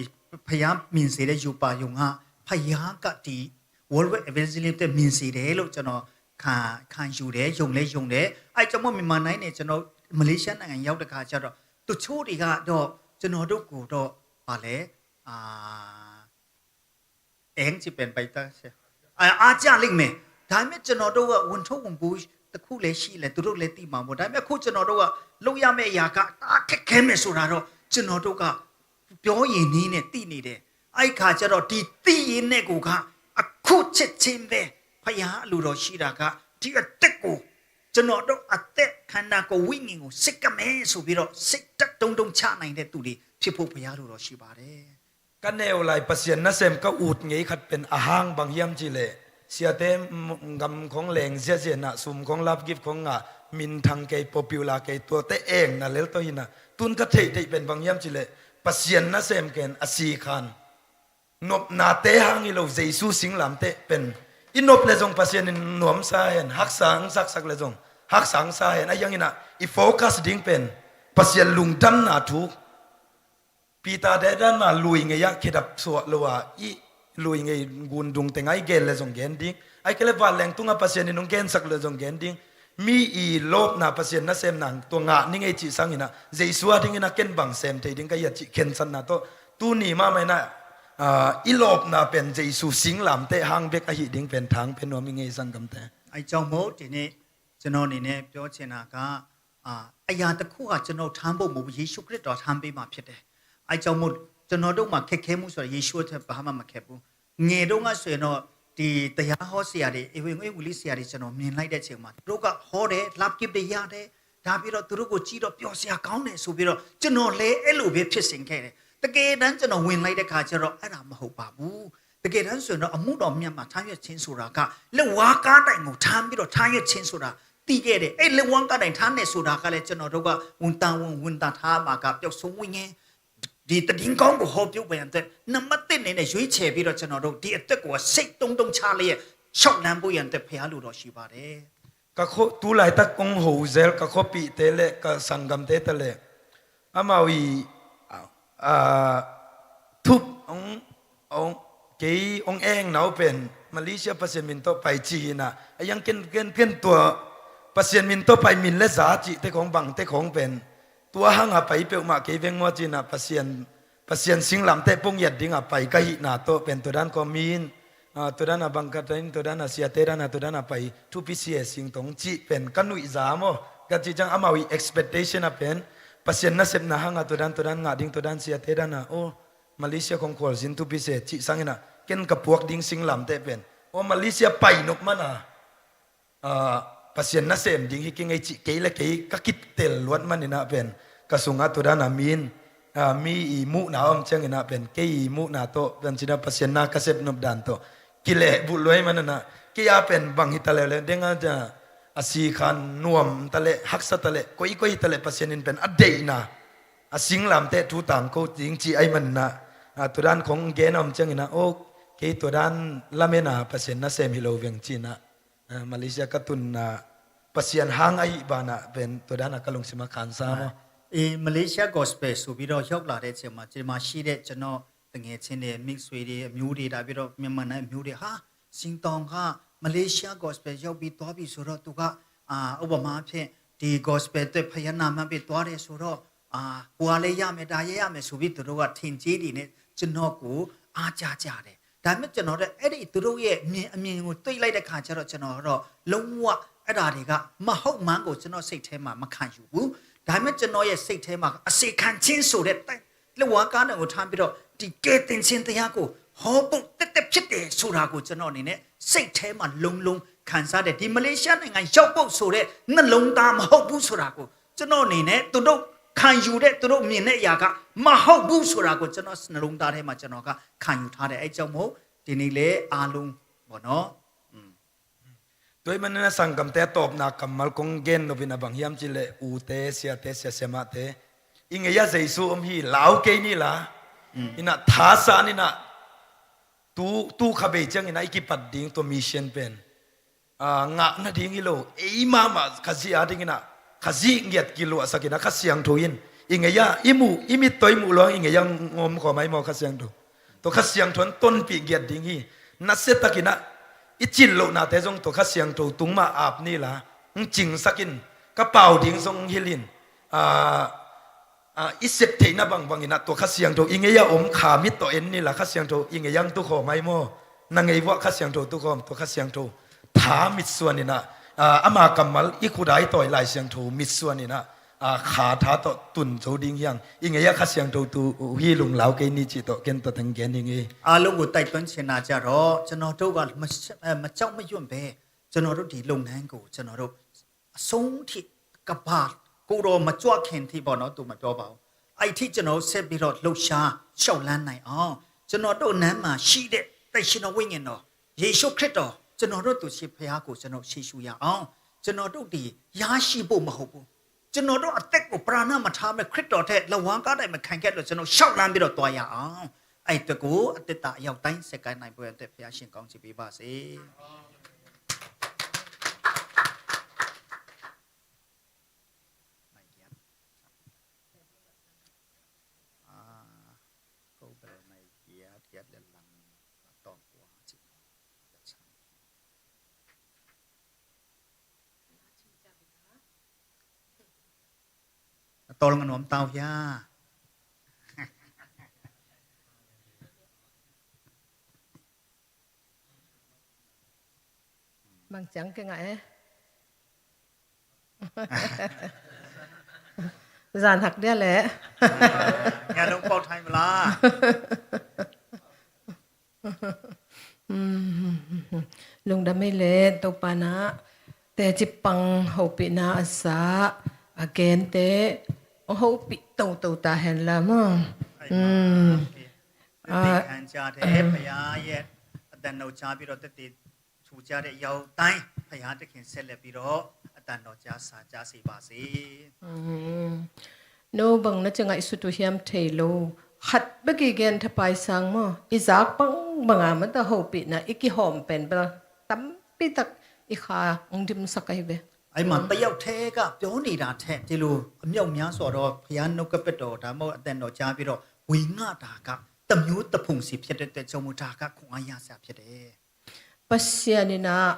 ဘုရားမြင်စေတဲ့ရူပါရုံက ဘုရားကဒီ World Wide Evangelism အတွက်မြင်စေတယ်လို့ကျွန်တော်ခံခံယူတယ်။ ယုံလည်းယုံတယ်။ အဲကြောင့်မို့မြန်မာနိုင်ငံနဲ့ကျွန်တော်မလေးရှားနိုင်ငံရောက်တဲ့ခါကျတော့တချို့တွေကတော့ကျွန်တော်တို့ကိုတော့ဗာလဲအာအဲင်ဂျီပန်ပိုက်တာအာအားကြလိမ့်မယ်။ ဒါပေမဲ့ကျွန်တော်တို့ကဝန်ထုတ်ဝန်ပိုးတစ်ခုလည်းရှိလဲသူတို့လည်းသိမှာပေါ့။ ဒါပေမဲ့အခုကျွန်တော်တို့ကလုပ်ရမယ့်အရာကတအားခက်ခဲမယ်ဆိုတာတော့ကျွန်တော်တို့က ပြောရင်နည်းနဲ့သိနေတယ်။ အဲ့ခါကျတော့ဒီသိရင်နဲ့ကိုကအခုချက်ချင်းပဲဖယားအလိုတော်ရှိတာကဒီအသက်ကိုကျွန်တော်တို့အသက်ခန္ဓာကိုယ်ဝိညာဉ်ကိုစစ်ကမဲဆိုပြီးတော့စိတ်ဓာတ်တုံးတုံးချနိုင်တဲ့သူတွေဖြစ်ဖို့ဖယားလိုတော်ရှိပါတယ်။ Ka neu lai Pasian nasem ka ut ngei khat pen a hang bang hiam cih leh siate gam khong leng ziahziah in a sum khong lapgip khong ngah minthang kei popular kei tuate engna lel tawh hi in a tun ka theihtheih pen bang hiam cih leh Pasian nasem ken a si khan nopnate hang hi lo Jesu singlamteh pen i nop le zong Pasian in nuamsa hen, haksa ang saksak le zong haksa angsa hen. A hiang in a i focus ding pen Pasian lungdamna thu Peter dedan ma lui ngei ah khedap suah lo a i lui ngei, gundung teng ah i gen le zong gen ding. Ahih kei leh vanleng tungah Pasian in hong gensak le zong gen ding. Mi i lawpna Pasian nasem nang tua ngah ni ngei cih sanginah Jesu a dinginah ken bang sem thei ding ka hi a cih khensatna tawh tuni mahmah inah, ah, i lawpna pen Jesu singlamteh hang bek ahi ding pen thang pia nuam i ngei, sanggamte. Ai cawng maw, tini ကျွန်တော်အနေနဲ့ပြောချင်တာက အာ၊ အရာတစ်ခုဟာကျွန်တော်ထမ်းဖို့မဟုတ်ဘူး၊ ယေရှုခရစ်တော်ထမ်းပေးမှာဖြစ်တယ်။ အဲကြောင့်မို့ကျွန်တော်တို့မှာခက်ခဲမှုဆိုတာယေရှုအတွက်ဘာမှမခက်ဘူး။ ငယ်တုန်းကဆိုရင်တော့ဒီတရားဟောဆရာတွေ၊ ဧဝံဂေလိဆရာတွေကျွန်တော်မြင်လိုက်တဲ့အချိန်မှာသူတို့ကဟောတယ်၊ love gift တွေရတယ်၊ ဒါပြီးတော့သူတို့ကိုကြည့်တော့ပျော်စရာကောင်းတယ်ဆိုပြီးတော့ကျွန်တော်လည်းအဲ့လိုပဲဖြစ်ဆင်ခဲ့တယ်။ တကယ်တမ်းကျွန်တော်ဝင်လိုက်တဲ့ခါကျတော့အဲ့ဒါမဟုတ်ပါဘူး။ တကယ်တမ်းဆိုရင်တော့အမှုတော်မြတ်မှာထမ်းရွက်ခြင်းဆိုတာကလက်ဝါးကါတိုင်ကိုထမ်းပြီးတော့ထမ်းရွက်ခြင်းဆိုတာသိခဲ့တယ်။ အဲ့လက်ဝါးကါတိုင်ထမ်းတယ်ဆိုတာကလည်းကျွန်တော်တို့ကဝန်တာဝန်၊ ဝန်တာထားမှာကပျောက်ဆုံးဝိညာဉ်၊ ဒီသတင်းကောင်းကိုဟောပြောဖို့ရန်အတွက်နံပါတ်တစ်အနေနဲ့ရွေးချယ်ပြီးတော့ကျွန်တော်တို့ဒီအသက်ကိုစိတ်တုံတုံချလျက်လျှောက်လှမ်းဖို့ရန်အတွက်ဘုရားလိုတော်ရှိပါတယ်။ Ka kho, tu laitak kong ho zel ka khuapihte le ka sanggamte ta le amau i, a, a, thup hong, hong, kei hong engna uh pen Malaysia Pasian min tawh pai ci hi inah, a yang ken, ken, ken tua Pasian min tawh pai min le za cihte khong bangte khong pen tua hanga pai peuhmah kei veng maw ci inah Pasian, Pasian singlamteh ponghiat dinga pai ka hihna tawh pen tua dan kawm in, ah, tua dana bangkhat in, tua dana siate dana, tua dana pai thupi sia singtong cih pen ka nuihza maw, ka cih ciang amau i expectation a pen Pasian nasepna hanga tua dan, tua dan ngah ding, tua dan siate dana, oh, Malaysia khong khualzin thupi sia cih sanginah ken ka puak ding singlamteh pen, oh, Malaysia pai nop mana, ah, Pasian nasem ding hi kei ngei cih kei le kei ka kitel luat maninah pen ka sungah tua dana mi in, ah, mi i muhna om cianginah pen kei i muhna tawh pen cinah Pasian na ka sep nop dan tawh kileh buh luai mananah kei a pen bang hita leuleu denga a sikhan nuam taleh haksa taleh koikoi hitaleh Pasian in pen a deihna a singlamteh thu tangko ding cih ahi manna, ah, tua dan khong gen a om cianginah, oh, kei tua dan lamena Pasian nasem hi lo veng cinah, ah, Malaysia ka tunna Pasian hang ahi banah pen tua dana ka lungsimah khansa maw. အေး၊ Malaysia Gospel ဆိုပြီးတော့ရောက်လာတဲ့အချိန်မှာဒီမှာရှိတဲ့ကျွန်တော်တငယ်ချင်းတွေ၊ မိတ်ဆွေတွေ၊ အမျိုးတွေ၊ ဒါပြီးတော့မြန်မာနိုင်ငံအမျိုးတွေဟာစင်တောင်က Malaysia Gospel ရောက်ပြီးသွားပြီဆိုတော့သူကအာဥပမာအဖြစ်ဒီ Gospel အတွက်ဖခင်နာမည်ပေးသွားတယ်ဆိုတော့အာဟိုကလည်းရမယ်၊ ဒါရရမယ်ဆိုပြီးသူတို့ကထင်ကြေးတွေနဲ့ကျွန်တော်ကိုအားကြကြတယ်။ ဒါပေမဲ့ကျွန်တော်တို့အဲ့ဒီသူတို့ရဲ့မြင်အမြင်ကိုတွေ့လိုက်တဲ့ခါကျတော့ကျွန်တော်ကတော့လုံးဝအဲ့ဒါတွေကမဟုတ်မှန်းကိုကျွန်တော်စိတ်ထဲမှာမခံယူဘူး။ ဒါပေမဲ့ကျွန်တော်ရဲ့စိတ်ထဲမှာအစေခံခြင်းဆိုတဲ့ လက်ဝါးကါးတိုင်ကိုထမ်းပြီးတော့ဒီကယ်တင်ခြင်းတရားကိုဟောဖို့သက်သက်ဖြစ်တယ်ဆိုတာကိုကျွန်တော်အနေနဲ့စိတ်ထဲမှာလုံးလုံးခံစားတယ်။ ဒီမလေးရှားနိုင်ငံရောက်ဖို့ဆိုတဲ့နှလုံးသားမဟုတ်ဘူးဆိုတာကိုကျွန်တော်အနေနဲ့သူတို့ခံယူတဲ့သူတို့မြင်တဲ့အရာကမဟုတ်ဘူးဆိုတာကိုကျွန်တော်နှလုံးသားထဲမှာကျွန်တော်ကခံယူထားတယ်။ အဲကြောင့်မို့ဒီနေ့လေအားလုံးပေါ့နော်။ Tua ahih manin a sanggamte a tawpna kammal kong gen nopin a bang hiam cihleh ute, siate, siasiamahte i ngei-ah Jesu om hi, lau kei ni la. Inah thasan inah tu, tu kha bei cianginah i kipat ding tua mission pen, ah, ngah nading hi lo, ei mahmah Khazih a dinginah Khazih ngiat kiluahsak inah Kha Siangtho in i ngei-ah i muh, i mittaw i muh luang i ngei-ah ngom khawm ahi maw Kha Siangtho. Tua Kha Siangtho in tonpih giat ding hi. Nasiatakinah i cin lohnate zong tua Kha Siangtho tungmah ap ni la, hong cingsakin ka pau ding zong hong hilhin, ah, ah, i sep theihna bangbanginah tua Kha Siangtho i ngei-ah om kha mit tawh en ni la, Kha Siangtho i ngei-ah hong tukhawm ahi maw? Na ngei vuah Kha Siangtho tukhawm, tua Kha Siangtho tha mitsuaninah, ah, ama kammal i khut a i tawi Lai Siangtho mitsuaninah, ah, kha tha tawh tun zo ding hiang i ngei-ah Kha Siangtho tu uh hi lunglau kei ni cih tawh ken tua teng gen ding hi. အားလုံးကိုတိုက်တွန်းချင်တာကြတော့ကျွန်တော်တို့ကမမကြောက်မရွံ့ပဲကျွန်တော်တို့ဒီလုပ်ငန်းကိုကျွန်တော်တို့အဆုံးထိကဘာကိုတော့မကြွခင်ထိပေါ့နော်သူမပြောပါဘူးအဲ့ထိကျွန်တော်တို့ဆက်ပြီးတော့လှုပ်ရှားလျှောက်လန်းနိုင်အောင်ကျွန်တော်တို့နန်းမှာရှိတဲ့တရှင်တော်ဝိညာဉ်တော်ယေရှုခရစ်တော်ကျွန်တော်တို့သူရှင်ဖခင်ကိုကျွန်တော်ရှေ့ရှုရအောင်ကျွန်တော်တို့ဒီရရှိဖို့မဟုတ်ဘူး ကျွန်တော်တို့အသက်ကိုပဓာနမထားမဲ့ခရစ်တော်ထက်လက်ဝါးကါးတိုင်မခံခဲ့လို့ကျွန်တော်ရှောက်လန်းပြီးတော့သွားရအောင်အဲ့အတွက်ကိုအသက်တာအရောက်တိုင်းဆက်ကပ်နိုင်ဖို့အတွက်ဘုရားရှင်ကောင်းချီးပေးပါစေ။ ကိုယ်ပရမတ်ကြီးတရားလက်လမ်းတော် Tawlnga nuam tau hia? Bang ciang kei ngah e. Zan hak dia leh. Nga dong pau thai mala. Lungdam ei leh Topa na teci pang hopihna a za a gente hong hopih toto ta hen la maw. Ai, mm. Maw. Teci han ciate, ah, paya yet a dan no ca biro teci thu ciate yau tai paya te khin set le biro a dan no ca sa ca si ba si. Mm. No bang na ci ngaihsut uh hiam thei lo. Khat bek i gen thapai sang maw. I zak bangbang a mata hopihna i kihawm pen bel tampi tak i kha hong dimsak ahi ve. Ai man, mm, payau thek a pio ni da thek ti lu. A miau mia so do phian no ka pe do da maw a dan no ca biro. Hui nga da ka. Tam yu ta phung si phiat te te chau mu da ka khung a ya sa phiat te. Pasian in ah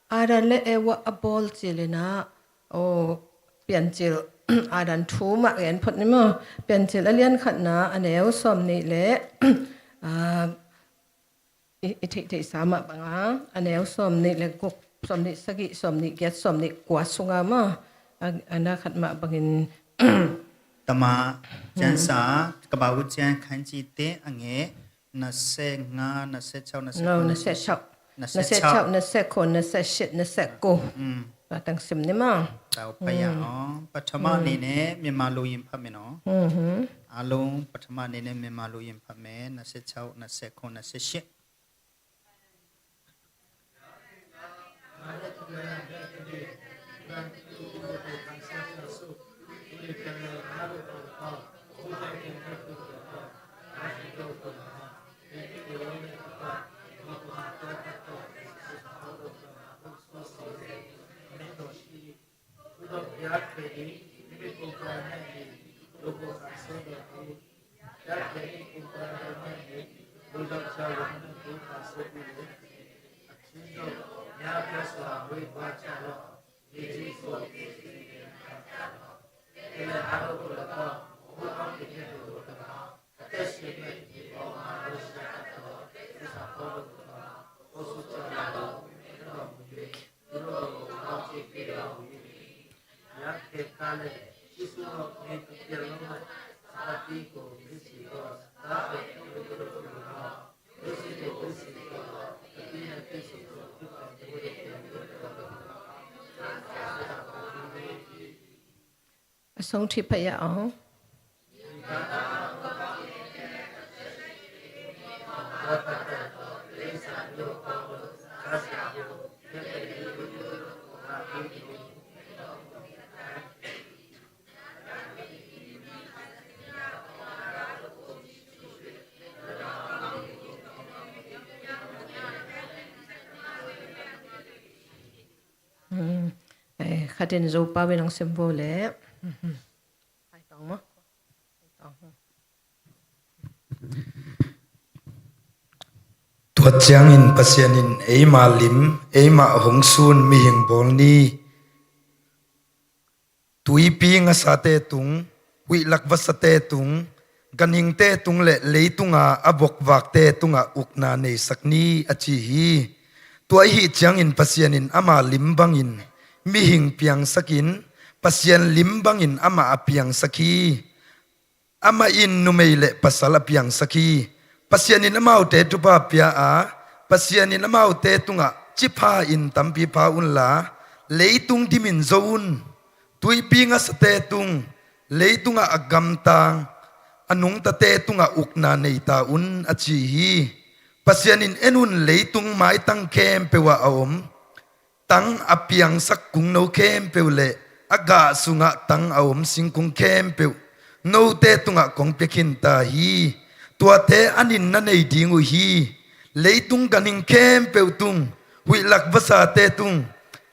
Adam le Eva a bawl cil in ah, aw, Piancil Adam thu mah gen phot ni maw. Piancil a lian khatna a neu sawm nih le, ah, i, i theihtheihsa mah banga a neu sawm nih le guk, sawm nih sagih, sawm nih giat, sawm nih kua sunga maw. A, a na khat mah bangin tama ciansa, ka ba ut cian khan ci te a nge, na se nga, na se chau, na se no, kho, na se chau. Na se chau, na se kho, na se shit, na se ko. Mm. Ba tang sim ni maw. Tau paya, mm, aw. Pathama, mm, ni ne, Myanmar lu yin pha me no. Mhm. A lu, pathama ni ne, Myanmar lu yin pha me, na se chau, na se kho, na se shit. A song thih pah ya aw. Hmm. Eh, khatin Zopau in hong sim vo le. Hmm. Hai tong maw? Hai tong. Tua ciangin Pasian in eima lim, eima hong sun mihing bawl ni. Tuipi ngasate tung, huihlak vasate tung, ganhingte tung le leitunga a bokvakte tungah ukna neisak ni, a ci hi. Tua ahih ciangin Pasian in ama lim bangin mihing piangsakin, Pasian lim bangin amah a piangsak hi. Amah in numei le pasal a piangsak hi. Pasian in amaute thupha pia a, Pasian in amaute tungah, cipha in tampi pha unla, leitung dimin zo un. Tuipi ngasate tung, leitungah a gamtang, a nungtate tungah ukna nei ta un, a ci hi. Pasian in, en un, leitung maitang khempeuh ah a om tang a piangsak kungno khempeuh le a gah sungah tang a om singkung khempeuh note tungah kong pia khin ta hi. Tuate an in na nei ding uh hi. Leitung ganhing khempeuh tung, huihlak vasate tung,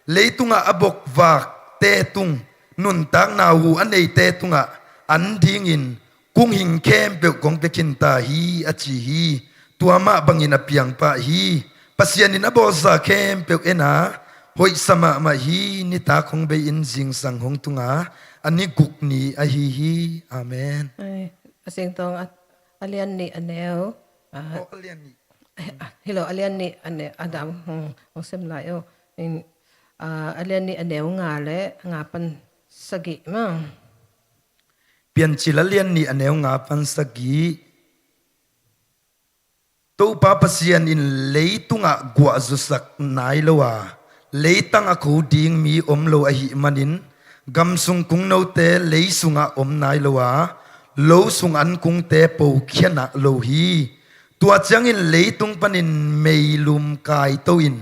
leitungah a bokvakte tung, nuntakna hu a neite tungah an dingin kung hing khempeuh kong pia khin ta hi, a ci hi. Tua mah bangin a piang pah hi. Pasian in a bawlsa khempeuh en a, Hoihsa mahmah hi. Nitak hong bei in zingsang hong tung a, a ni guk ni ahi hi. Amen. Ai, a singtawng a, a lian nih a neu, a, oh, a lian nih. Ai, a, hi lo, a lian nih a neu, a dam, hmm, hong sem lai o. In, a, a lian nih a neu nga le nga pan sagih ma. Piancil a lian nih a neu nga pan sagih. Topa Pasian in leitungah guahzusak nai lo a, leitang a kho ding mi om lo ahih manin, gam sung kungnote lei sungah om nai lo a, lo sung an kungte po khia nah lo hi. Tua ciangin leitung panin meilum kaito in,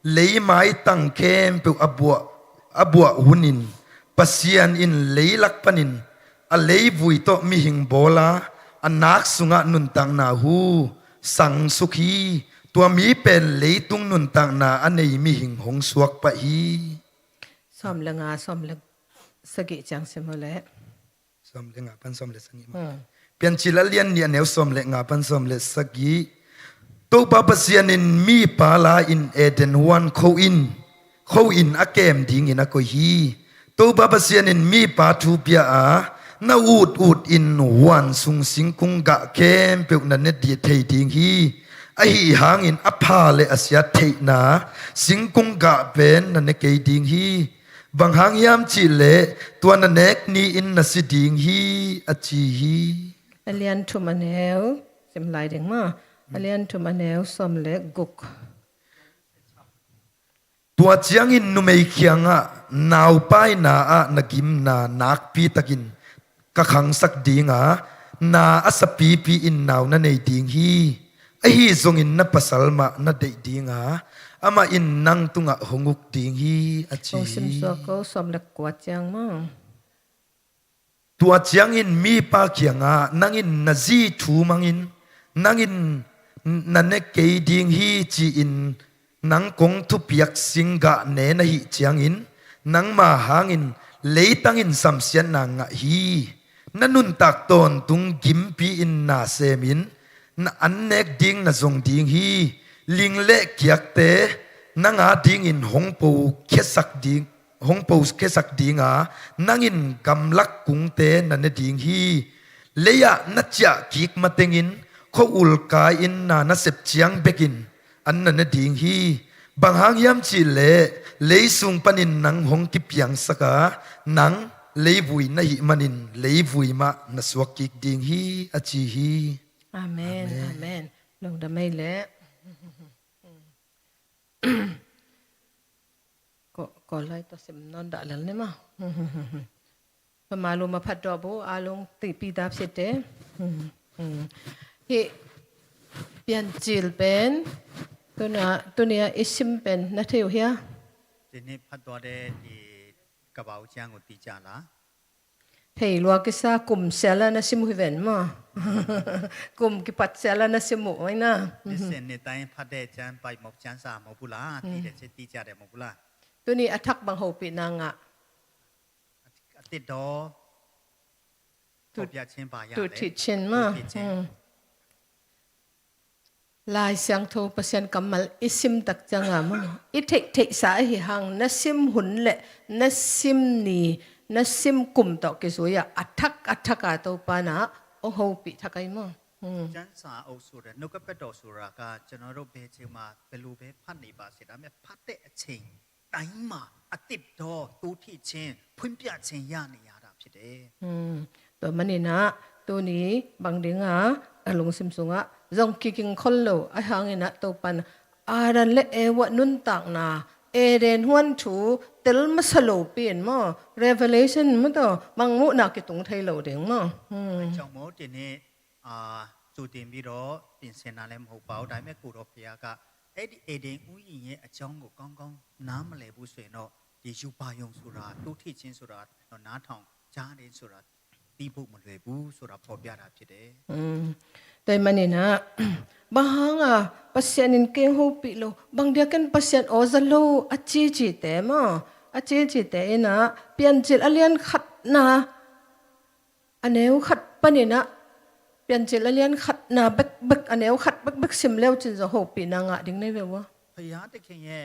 lei maitang khempeuh a buah, a buah hunin, Pasian in leilak panin a leivui tawh mihing bawl a, a nak sungah nuntakna hu sangsuk hi. Tua mi pen leitung nuntakna a nei mihing hong suak pah hi. Sawm le nga, sawm le sagih ciang sim uh leh. Sawm le nga pan sawm le sagih ma. Hmm. Piancil a lian nih a neu sawm le nga pan sawm le sagih. Topa Pasian in mipa la in Eden huan kho in, kho in a kem dingin a koih hi. Topa Pasian in mipa thu pia a, na ut ut in huan sung singkung gah khempeuh na ne di thei ding hi. Ahi hangin a pha le a sia theihna singkung gah pen na ne kei ding hi. Bang hang hiam cih leh tua na nek ni-in na si ding hi, a ci hi. A lian thum a neu sim lai ding ma. A lian thum a neu sawm le guk. Tua ciangin numei kiangah, naupaina ah na gimna nakpi takin ka khangsak ding a, na a sapipi in nau na nei ding hi. Ahi zongin na pasal mah na deih ding a, amah in nang tungah hong uk ding hi, a ci hi. Hong simsuak ko, sawm le kua ciang maw. Tua ciangin mipa kiangah, nang in na zi thu mangin, nang in na ne kei ding hi ci-in, nang kong thupiak singgah ne na hih ciangin, nangma hangin leitangin samsiatna ngah hi. Na nuntak tawntung gimpi-in na semin, na an nek ding na zong ding hi. Ling le kiakte nang a dingin hong po khiasak ding, hong po khiasak ding a, nang in gamlak kungte na ne ding hi. Lei-ah na ciah kik matengin, khua-ul kai-in na na sep ciang bekin an na ne ding hi. Bang hang hiam cih leh, lei sung panin nang hong kipiangsak a, nang leivui na hih manin leivui mah na suak kik ding hi, a ci hi. Amen, amen. Amen. Lungdam ei leh. Ko, ko lai to sim non dah lel ni ma. Pamalu ma phat dawh bu, a lung ti pi dap sit te. Hih Piancil pen, tuna, tunia i sim pen na thei uh hia? Tuni phat dawh de i ka bau ciang uh ti cia la. Thei lua kisa kum sia la na sim uh hi ven maw. Kum kipat sia la na sim uh hi na. Ni sen ni tai phat de ciang pai mok ciang sa mok bu la, ti de ci ti cia de mok bu la. Tuni a thak bang hopihna ngah. A ti daw. Tu, hopih a cin pa ya tu le. Tu thih cin ma. Tu thih cin. Hmm. Lai Siangtho Pasian kammal i sim tak cianga maw, i theihtheihsa ahi hang, na sim hun le na sim ni, na sim kum tawh kizui-a a thak a thak a Topa na hong hopih thak ahi maw. Hmm. ကျမ်းစာအုပ်ဆိုတာ နှုတ်ကပတ်တော်ဆိုတာက ကျွန်တော်တို့ဘယ်ချိန်မှာ ဘယ်လိုပဲဖတ်နေပါစေ၊ ဒါပေမဲ့ ဖတ်တဲ့အချိန်တိုင်းမှာ အသစ်သော တိုးထည့်ခြင်း၊ ဖွင့်ပြခြင်း ရနေရတာဖြစ်တယ်။ Hmm. Tua maninah tuni bang dinga a lungsim sungah zong kiging khol lo a hanginah Topan Adam le Eva nuntakna Eden huan thu tel masa lopi in maw, revelation maw, tawh mangmuhna kitung thei lo ding maw. Hmm. အဲကြောင့်မို့ ဒီနေ့ အာ၊ ကြိုတင်ပြီးတော့ ပြင်ဆင်တာလည်း မဟုတ်ပါဘူး။ ဒါပေမဲ့ ကိုယ်တော်ဘုရားက အဲ့ဒီ Eden ဥယျာဉ်ရဲ့ အကြောင်းကို ကောင်းကောင်း နားမလည်ဘူးဆိုရင်တော့ ဒီရူပါရုံဆိုတာ၊ တိုးထည့်ခြင်းဆိုတာ၊ နားထောင်ကြားတယ်ဆိုတာ သိဖို့ မလွယ်ဘူးဆိုတာ ဖော်ပြတာ ဖြစ်တယ်။ Hmm. Tua maninah, bang hanga Pasian in keng hopih lo, bang diakin Pasian aw za lo a cici te maw, a cici te inah, Piancil a lian khatna, a neu khat paninah, Piancil a lian khatna bekbek, a neu khat bekbek sim leu cin zong hopihna ngah ding nei ve ua. ဘုရားသခင်ရဲ့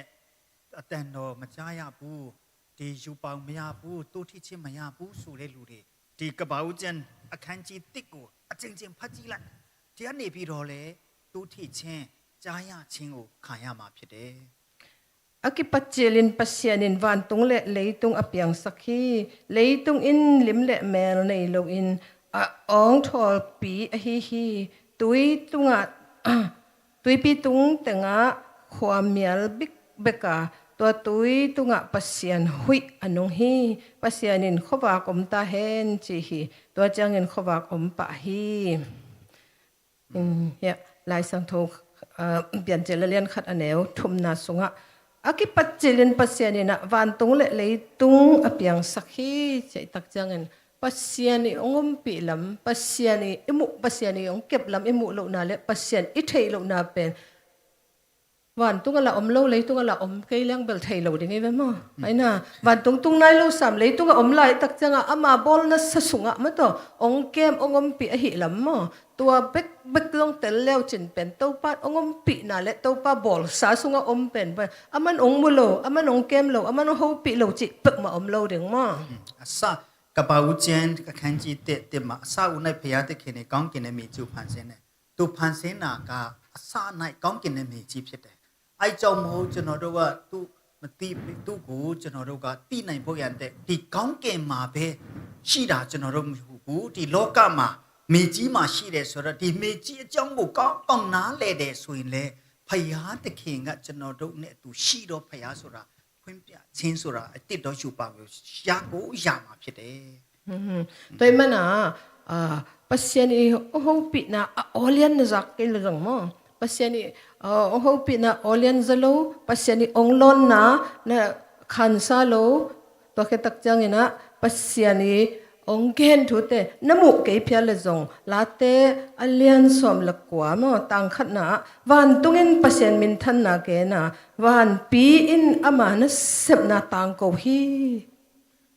အ အသံတော်မကြားရဘူး၊ ဒီရူပါမရဘူး၊ သိုးထီးခြင်းမရဘူးဆိုတဲ့လူတွေ ဒီကပ္ပဦးကျမ်းအခန်းကြီးတစ်ကိုအကြိမ်ကြိမ်ဖတ်ကြည့်လိုက်။ တရားနေပြီးတော့လည်း သိုးထီးခြင်း၊ ကြားရခြင်းကိုခံရမှာဖြစ်တယ်။ A kipatcilin Pasian in vantung le leitung a piangsak hi. Leitung in lim le mel nei loin a awngthawlpi ahi hi. Tui tungah, tuipi tung tengah khuamial bikbek a, tua tui tungah Pasian huih a nung hi. Pasian in khuavak om ta hen ci hi. Tua ciangin khuavak om pah hi. Lai Siangtho Piancil a lian khat a neu thumna sungah a kipatcilin Pasian in ah vantung le leitung a piangsak hi. Cih tak ciangin Pasian i hong ompih lam, Pasian i i muh, Pasian i hong kep lam i muh lohna le Pasian i theih lohna pen vantung a la om lo, leitung a la om kei leng bel thei lo ding i ve maw? Aina vantung tung nai lo sam, leitung a om lai tak ciangah ama bawlna sa sungah maw, tua hong kem hong ompih ahi lam maw? Tua bekbek zong tel leu cin pen Topa hong ompihna le Topa bawlsa sungah om pen pen aman hong mu lo, aman hong kem lo, aman hong hopih lo cih pek mah om lo ding maw? အစ ကပ္ပဦးကျမ်းအခန်းကြီးတစ်၊ တစ်မှာ အစဦး၌ဘုရားသခင်နှင့်ကောင်းကင်နဲ့မြေကြီးကိုဖန်ဆင်းတယ်။ သူဖန်ဆင်းတာကအစ၌ကောင်းကင်နဲ့မြေကြီးဖြစ်တယ်။ အဲကြောင့်မို့ကျွန်တော်တို့ကသူ့မသိသူ့ကိုကျွန်တော်တို့ကသိနိုင်ဖို့ရန်အတွက်ဒီကောင်းကင်မှာပဲရှိတာကျွန်တော်တို့မဟုတ်ဘူး။ ဒီလောကမှာမြေကြီးမှာရှိတယ်ဆိုတော့ဒီမြေကြီးအကြောင်းကိုကောင်းကောင်းနားလည်တယ်ဆိုရင်လေဘုရားသခင်ကကျွန်တော်တို့နဲ့အတူရှိတော့ဘုရားဆိုတာဖွင့်ပြခြင်းဆိုတာအသစ်တော့ယူပါကိုရကိုရမှာဖြစ်တယ်။ Tua ahih manin ah, Pasian i hong hopihna a aw lian na zak kei le zong maw, Pasian i hong hopihna aw lian za lo, Pasian i hong lawnna na khansa lo. Tua khit tak ciangin ah Pasian i hong gen thute na muh kei phial le zong Late a lian sawm le kua maw, tang khatna ah vantung in Pasian minthanna gen a, vanpi in ama nasepna tangko hi.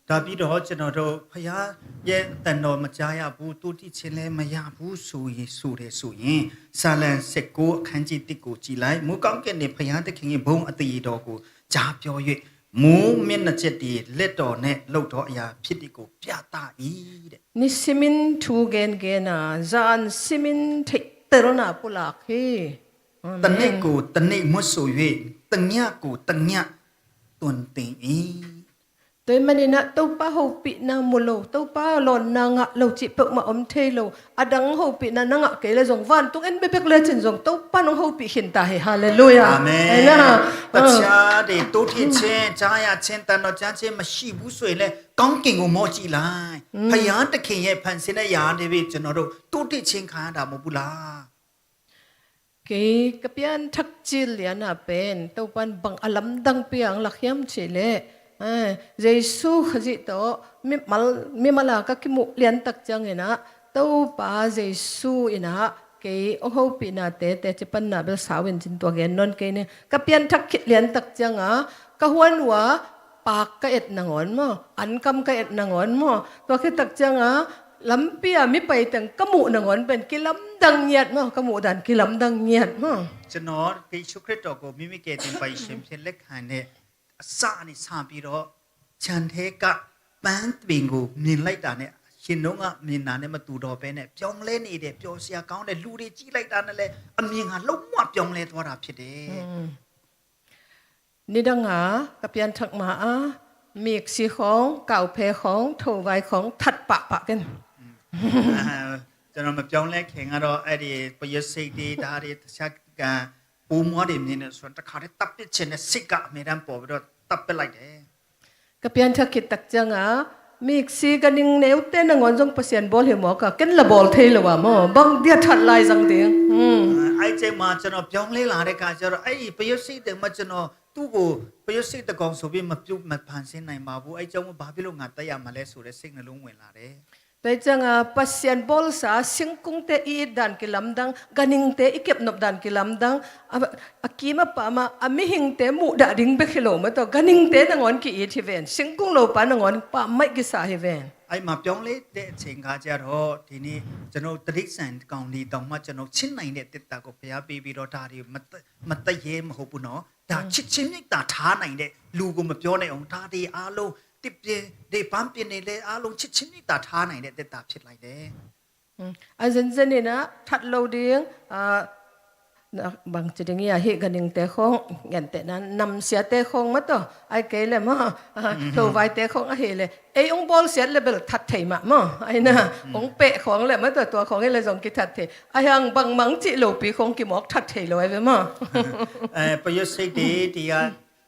ဒါပြီးတော့ကျွန်တော်တို့ဘုရားရဲ့အသံတော်မကြားရဘူး၊ သိုးထီးခြင်းလည်းမရဘူးဆိုရင်ဆိုတယ်ဆိုရင်၊ ဆာလံဆယ့်ကိုးအခန်းကြီးတစ်ကိုကြည့်လိုက်။ မိုးကောင်းကင်နှင့်ဘုရားသခင်၏ဘုန်းအသရေတော်ကိုကြားပြော၍၊ မိုဃ်းမျက်နှာကျက်သည်လက်တော်နှင့်လုပ်သောအရာဖြစ်သည်ကိုပြသ၏တဲ့။ Ni simin thu gengen a, zan simin theihtelna pulak hi. တစ်နေ့ကိုတစ်နေ့မွတ်ဆို၍၊ တစ်ညကိုတစ်ညသွန်သင်၏။ Tua ahih manin ah Topa hopihna mu lo, Topa lawnna ngah lo cih peuhmah om thei lo. A dang hopihna na ngah kei le zong vantung en bekbek lecin zong Topa nong hopih khin ta hi. Halleluiah. Amen. သိုးထီးခြင်း၊ ကြားရခြင်း၊ သံတော်ကြားခြင်းမရှိဘူးဆိုရင်လည်းကောင်းကင်ကိုမောကြည့်လိုက်။ ဘုရားသခင်ရဲ့ဖန်ဆင်းတဲ့အရာတွေပဲကျွန်တော်တို့သိုးထီးခြင်းခံရတာမဟုတ်ဘူးလား။ Kei ka pianthak cil lian ah pen Topan bang a lamdang piang lak hiam cih leh, Jesu Khazih tawh mimal, mimal a ka kimuh lian tak ciangin ah Topa Jesu in ah kei hong hopihna tete cipanna bel sau in cin tua gen nawn kei ni. Ka pianthak khit lian tak ciangah ka huan uh a paak ka et nangawn maw, ankam ka et nangawn maw, tua khit tak ciangah lampi a mi paiteng ka muh nangawn pen kilamdang ngiat maw, ka muh dan kilamdang ngiat maw. ကျွန်တော်ယေရှုခရစ်တော်ကိုမိမိကယ်တင်ပိုင်ရှင်ဖြစ်လက်ခံတဲ့အစကနေစပြီးတော့ခြံထဲကပန်းပင်ကိုမြင်လိုက်တာနဲ့ရှင်တုန်းကမြင်တာနဲ့မတူတော့ဘဲနဲ့ပြောင်းလဲနေတယ်။ ပျော်စရာကောင်းတဲ့လူတွေကြည့်လိုက်တာနဲ့လည်းအမြင်ဟာလုံးဝပြောင်းလဲသွားတာဖြစ်တယ်။ Nidanga ka pianthak ma a miksi khawng, kauphe khawng, thovai khawng that pahpah ken. ကျွန်တော်မပြောင်းလဲခင်ကတော့အဲ့ဒီပယစိတ်တွေဒါတွေတခြားကံပူမောတွေမြင်နေဆိုတော့တခါတည်းတပ်ပစ်ခြင်းနဲ့စိတ်ကအမြဲတမ်းပေါ်ပြီးတော့တပ်ပစ်လိုက်တယ်။ Ka pianthak khit tak cianga miksi ka ning neute nangawn zong Pasian bawl hi mawk a, ken la bawl thei lo a maw, bang dia that lai zang ding. အဲ့ချိန်မှာကျွန်တော်ပြောင်းလဲလာတဲ့အခါကျတော့အဲ့ဒီပယစိတ်တွေမှာကျွန်တော်သူ့ကိုပယစိတ်တကောင်ဆိုပြီးမပြုတ်မဖန်ဆင်းနိုင်ပါဘူး။ အဲ့ကြောင့်မို့ဘာဖြစ်လို့ငါတက်ရမှာလဲဆိုတဲ့စိတ်နှလုံးဝင်လာတယ်။ Tua cianga Pasian bawlsa singkungte i it dan kilamdang, ganingte i kepnop dan kilamdang, a, a kim a pam a, a mihingte muhdah ding bek hi lo mah tawh ganingte nangawn ki-it hi ven, singkung lopa nangawn pammaih kisa hi ven. အဲ့မှာပြောင်းလဲတဲ့အချိန်ခါကျတော့ဒီနေ့ကျွန်တော်တိရစ္ဆာန်ကောင်တွေတောင်မှကျွန်တော်ချစ်နိုင်တဲ့သစ္စာကိုဘုရားပေးပြီးတော့ဒါတွေမတမတရဲမဟုတ်ဘူးနော်။ ချစ်ခြင်းမေတ္တာထားနိုင်တဲ့လူကိုမပြောနဲ့အောင်၊ ဒါတွေအားလုံး၊ တစ်ပြင်၊ တွေပန်းပင်တွေလည်းအားလုံးချစ်ခြင်းမေတ္တာထားနိုင်တဲ့သစ်သားဖြစ်လိုက်တယ်။ အဇင်ဇနီန that lo ding, bangci ding ia, hih ganingte khong, gentehna namsiate khong mataw, ai kei le maw, thovaite khong ahi le, ei ong bawlsiat le bel that thei mah maw, aina ong peh khong le mataw, tua khong hi le zong kithat thei. Ahiang bangmang cih lopi khong kimawk that thei lo ai ve maw. ပယွတ်စိတ်တွေ၊ ဒီက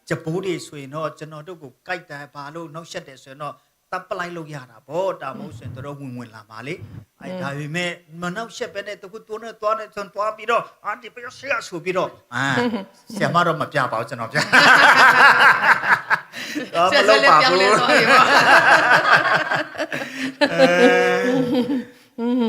ကျိပ်တွေဆိုရင်တော့ ကျွန်တော်တို့ကိုကိုက်တာ၊ ဘာလို့နှောက်ယှက်တယ်ဆိုရင်တော့ သတ်ပလိုက်လို့ရတာပေါ့။ ဒါမဟုတ်ဆိုရင် သူတို့ဝင်ဝင်လာမှာလေ။ အဲ၊ ဒါပေမဲ့ မနှောက်ယှက်ဘဲနဲ့ သူကသူနဲ့သွားနဲ့ သူသွားပြီးတော့ အာ၊ ဒီပယွတ်စိတ်ကဆိုပြီးတော့၊ အာ၊ ဆရာမတော့မပြပါဘူး၊ ကျွန်တော်ပြ။ တော့မလုပ်ပါဘူး။ ဆရာဆွေလည်းပြောင်းလဲသွားပြီပေါ့။ အဲ။ อืม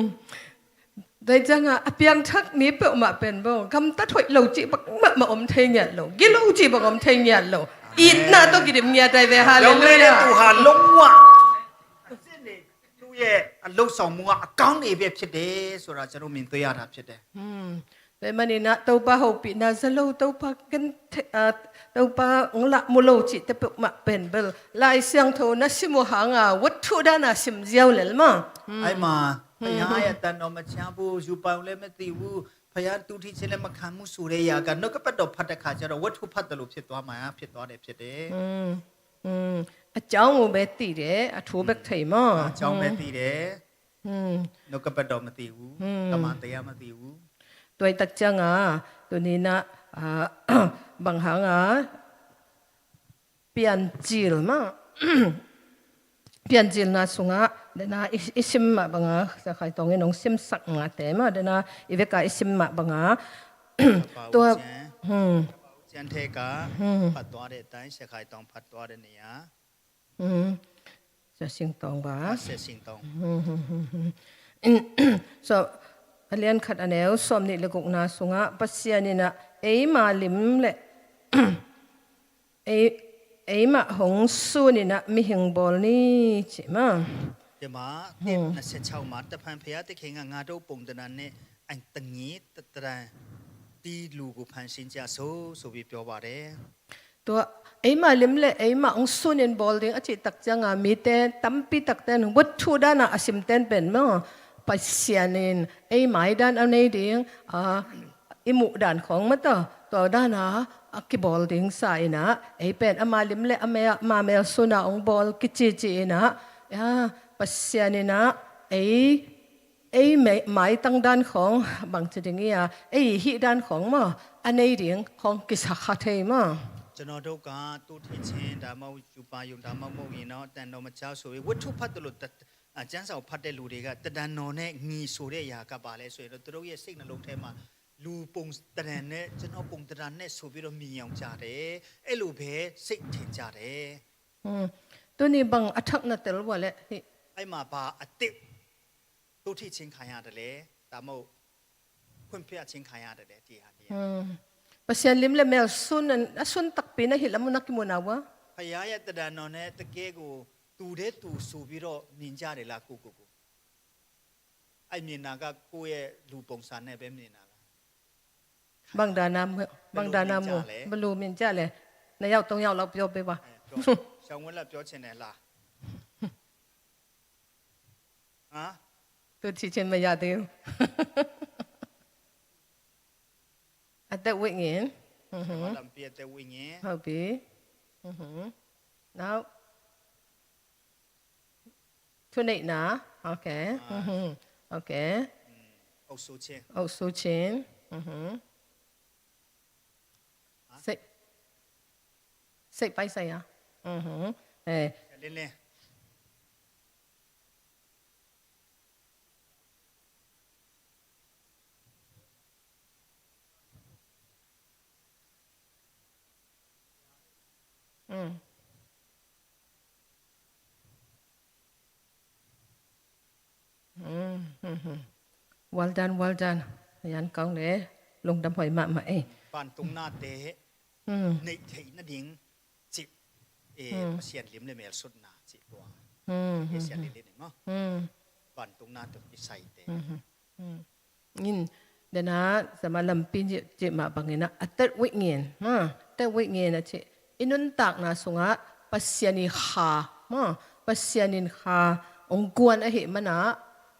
Tua ciangin a piangthak mi peuhmah pen bang, gamtat hoih lo cih bangmah mah om thei ngiat lo, gilo cih bang om thei ngiat lo. Itna tawh kidim ngiat ai ve, halleluiah. သူ့ရဲ့အလုပ်ဆောင်မှုကအကောင်းတွေပဲဖြစ်တယ်ဆိုတာ ကျွန်တော်မြင်တွေ့ရတာဖြစ်တယ်။ Tua ahih manin ah Topa hopihna za lo, Topa gen thei, ah, Topa hong lah mu lo cihte peuhmah pen bel Lai Siangtho na sim uh hangin วัตถุ dan a sim ziau lel maw. အဲ့မှာ ဘုရားရဲ့အသံတော်မကြားဘူး၊ ရူပါရုံလည်းမသိဘူး၊ ဘုရားတူထီခြင်းလည်းမခံဘူးဆိုတဲ့အရာက နှုတ်ကပတ်တော်ဖတ်တဲ့ခါကျတော့ ဝတ္ထုဖတ်သလိုဖြစ်သွားမှာဖြစ်သွားတယ်ဖြစ်တယ်။ อืม အကြောင်းကိုပဲသိတယ်၊ အထူးပဲသိတယ်။ အကြောင်းပဲသိတယ်။ နှုတ်ကပတ်တော်မသိဘူး။ သမ္မာတရားမသိဘူး။ Tua ahih tak ciangin tuni-in ah, ah, bang hangin Piancil maw. Piancilna sungah, dena i, i sim mah bangin, Sia Khai Tawng in hong simsak ngate maw, dena i veka i sim mah bangin. Tua, hmm. Sia Khai Tawng ba. Hmm. Sia Sing Tawng. Hmm, hmm, hmm, hmm. In, so, a lian khat a neu sawmnih le gukna sungah, Pasian in ah eima lim le ei, eimah hong sunin ah mihing bawl ni, ci maw. ဒီမှာ တစ် နှစ်ဆယ့်ခြောက်မှာ တဖန်ဘုရားသခင်က ငါတို့ပုံသဏ္ဍာန်နဲ့ အညီ သဏ္ဍာန်တည် လူကို ဖန်ဆင်းကြစို့ ဆိုပြီး ပြောပါတယ်။ Tua, eima lim le eimah hong sunin bawl ding a cih tak ciangin mite tampi takte in วัตถุ dan a a simten pen maw, Pasian in ei mai dan a nei ding, a, i muh dan khawng mataw, tua dan a, a kibawl ding sa in ah, ei pen ama lim le ama, ama mel sun a hong bawl kici ci in ah, a, Pasian in ah ei, ei mai, maitang dan khawng, bangci ding ia, ei hih dan khawng maw, a nei ding khawng kisa kha thei maw. ကျွန်တော်တို့က တူထီခြင်း၊ ဒါမှမဟုတ် ရူပါရုံ၊ ဒါမှမဟုတ်ရင်တော့ အသံတော်မကြားဆိုပြီး ဝတ္ထုဖတ်သလို တ- အာ၊ ကျမ်းစာကိုဖတ်တဲ့လူတွေက သဏ္ဍာန်တော်နဲ့ညီဆိုတဲ့အရာက ဘာလဲဆိုရင်တော့ သူတို့ရဲ့စိတ်နှလုံးထဲမှာ လူပုံသဏ္ဍာန်နဲ့ ကျွန်တော်ပုံသဏ္ဍာန်နဲ့ဆိုပြီးတော့ မြင်အောင်ကြတယ်။ အဲ့လိုပဲ စိတ်ထင်ကြတယ်။ Hmm. Tuni bang a thak na tel ua le hi. အဲ့မှာ ဘာအသစ် တူထီခြင်းခံရတယ်လဲ။ ဒါမှမဟုတ် ဖွင့်ပြခြင်းခံရတယ်လဲ။ ဒီဟာတွေက Hmm. Pasian lim le mel sun, a sun takpi na hi lam na kimu na ua. ဘုရားရဲ့သဏ္ဍာန်တော်နဲ့ တကယ်ကို တူတဲ့သူဆိုပြီးတော့ မြင်ကြတယ်လား။ ကိုယ့်ကိုယ်ကို။ အဲ့မြင်တာက ကိုယ့်ရဲ့လူပုံစံနဲ့ပဲမြင်တာလား။ ဘယ်လိုမြင်ကြလဲ။ ဘယ်လိုမြင်ကြလဲ။ နှစ်ယောက်သုံးယောက်လောက်ပြောပေးပါ။ အဲ၊ ပြော၊ ဆရာဝန်လည်းပြောချင်တယ်လား။ ဟမ်။ တူထီခြင်းမရသေးဘူး။ အသက်ဝိညာဉ်။ ဟွန်း။ ဘာသာပြန်အသက်ဝိညာဉ်။ ဟုတ်ပြီ။ ဟွန်း။ နောက်။ ထွေးနံၣ်နာ။ Okay. အာ။ ဟွန်း။ Okay. อืม။ အုပ်စိုးခြင်း။ အုပ်စိုးခြင်း။ ဟွန်း။ ဟမ်။ စိတ်၊ စိတ်ပိုင်းဆိုင်ရာ။ ဟွန်း။ အဲ။ လင်းလင်း။ อืม อืม อืม อืม Well done, well done. အရမ်းကောင်းတယ်။ လုံ့ဒမ်ဟွဲမးမး။ အဲ။ ပန်တုံနာတဲ။ อืม။ နေထိန်နဒိင်း จิต เออ อืม พระเสียรลิมเลยเมลสุดหนาจิตตัว อืม เอเสียรลิมเนี่ยเนาะ อืม บันตุงหน้าตัวที่ใส่เตะ อืม อืม อืม Dena zama lampi cih mah bangin ah, a tet wih ngin, ma, tet wih ngin a cih. I nuntakna sungah Pasian i kha, ma, Pasian in kha ong guan ahi mana,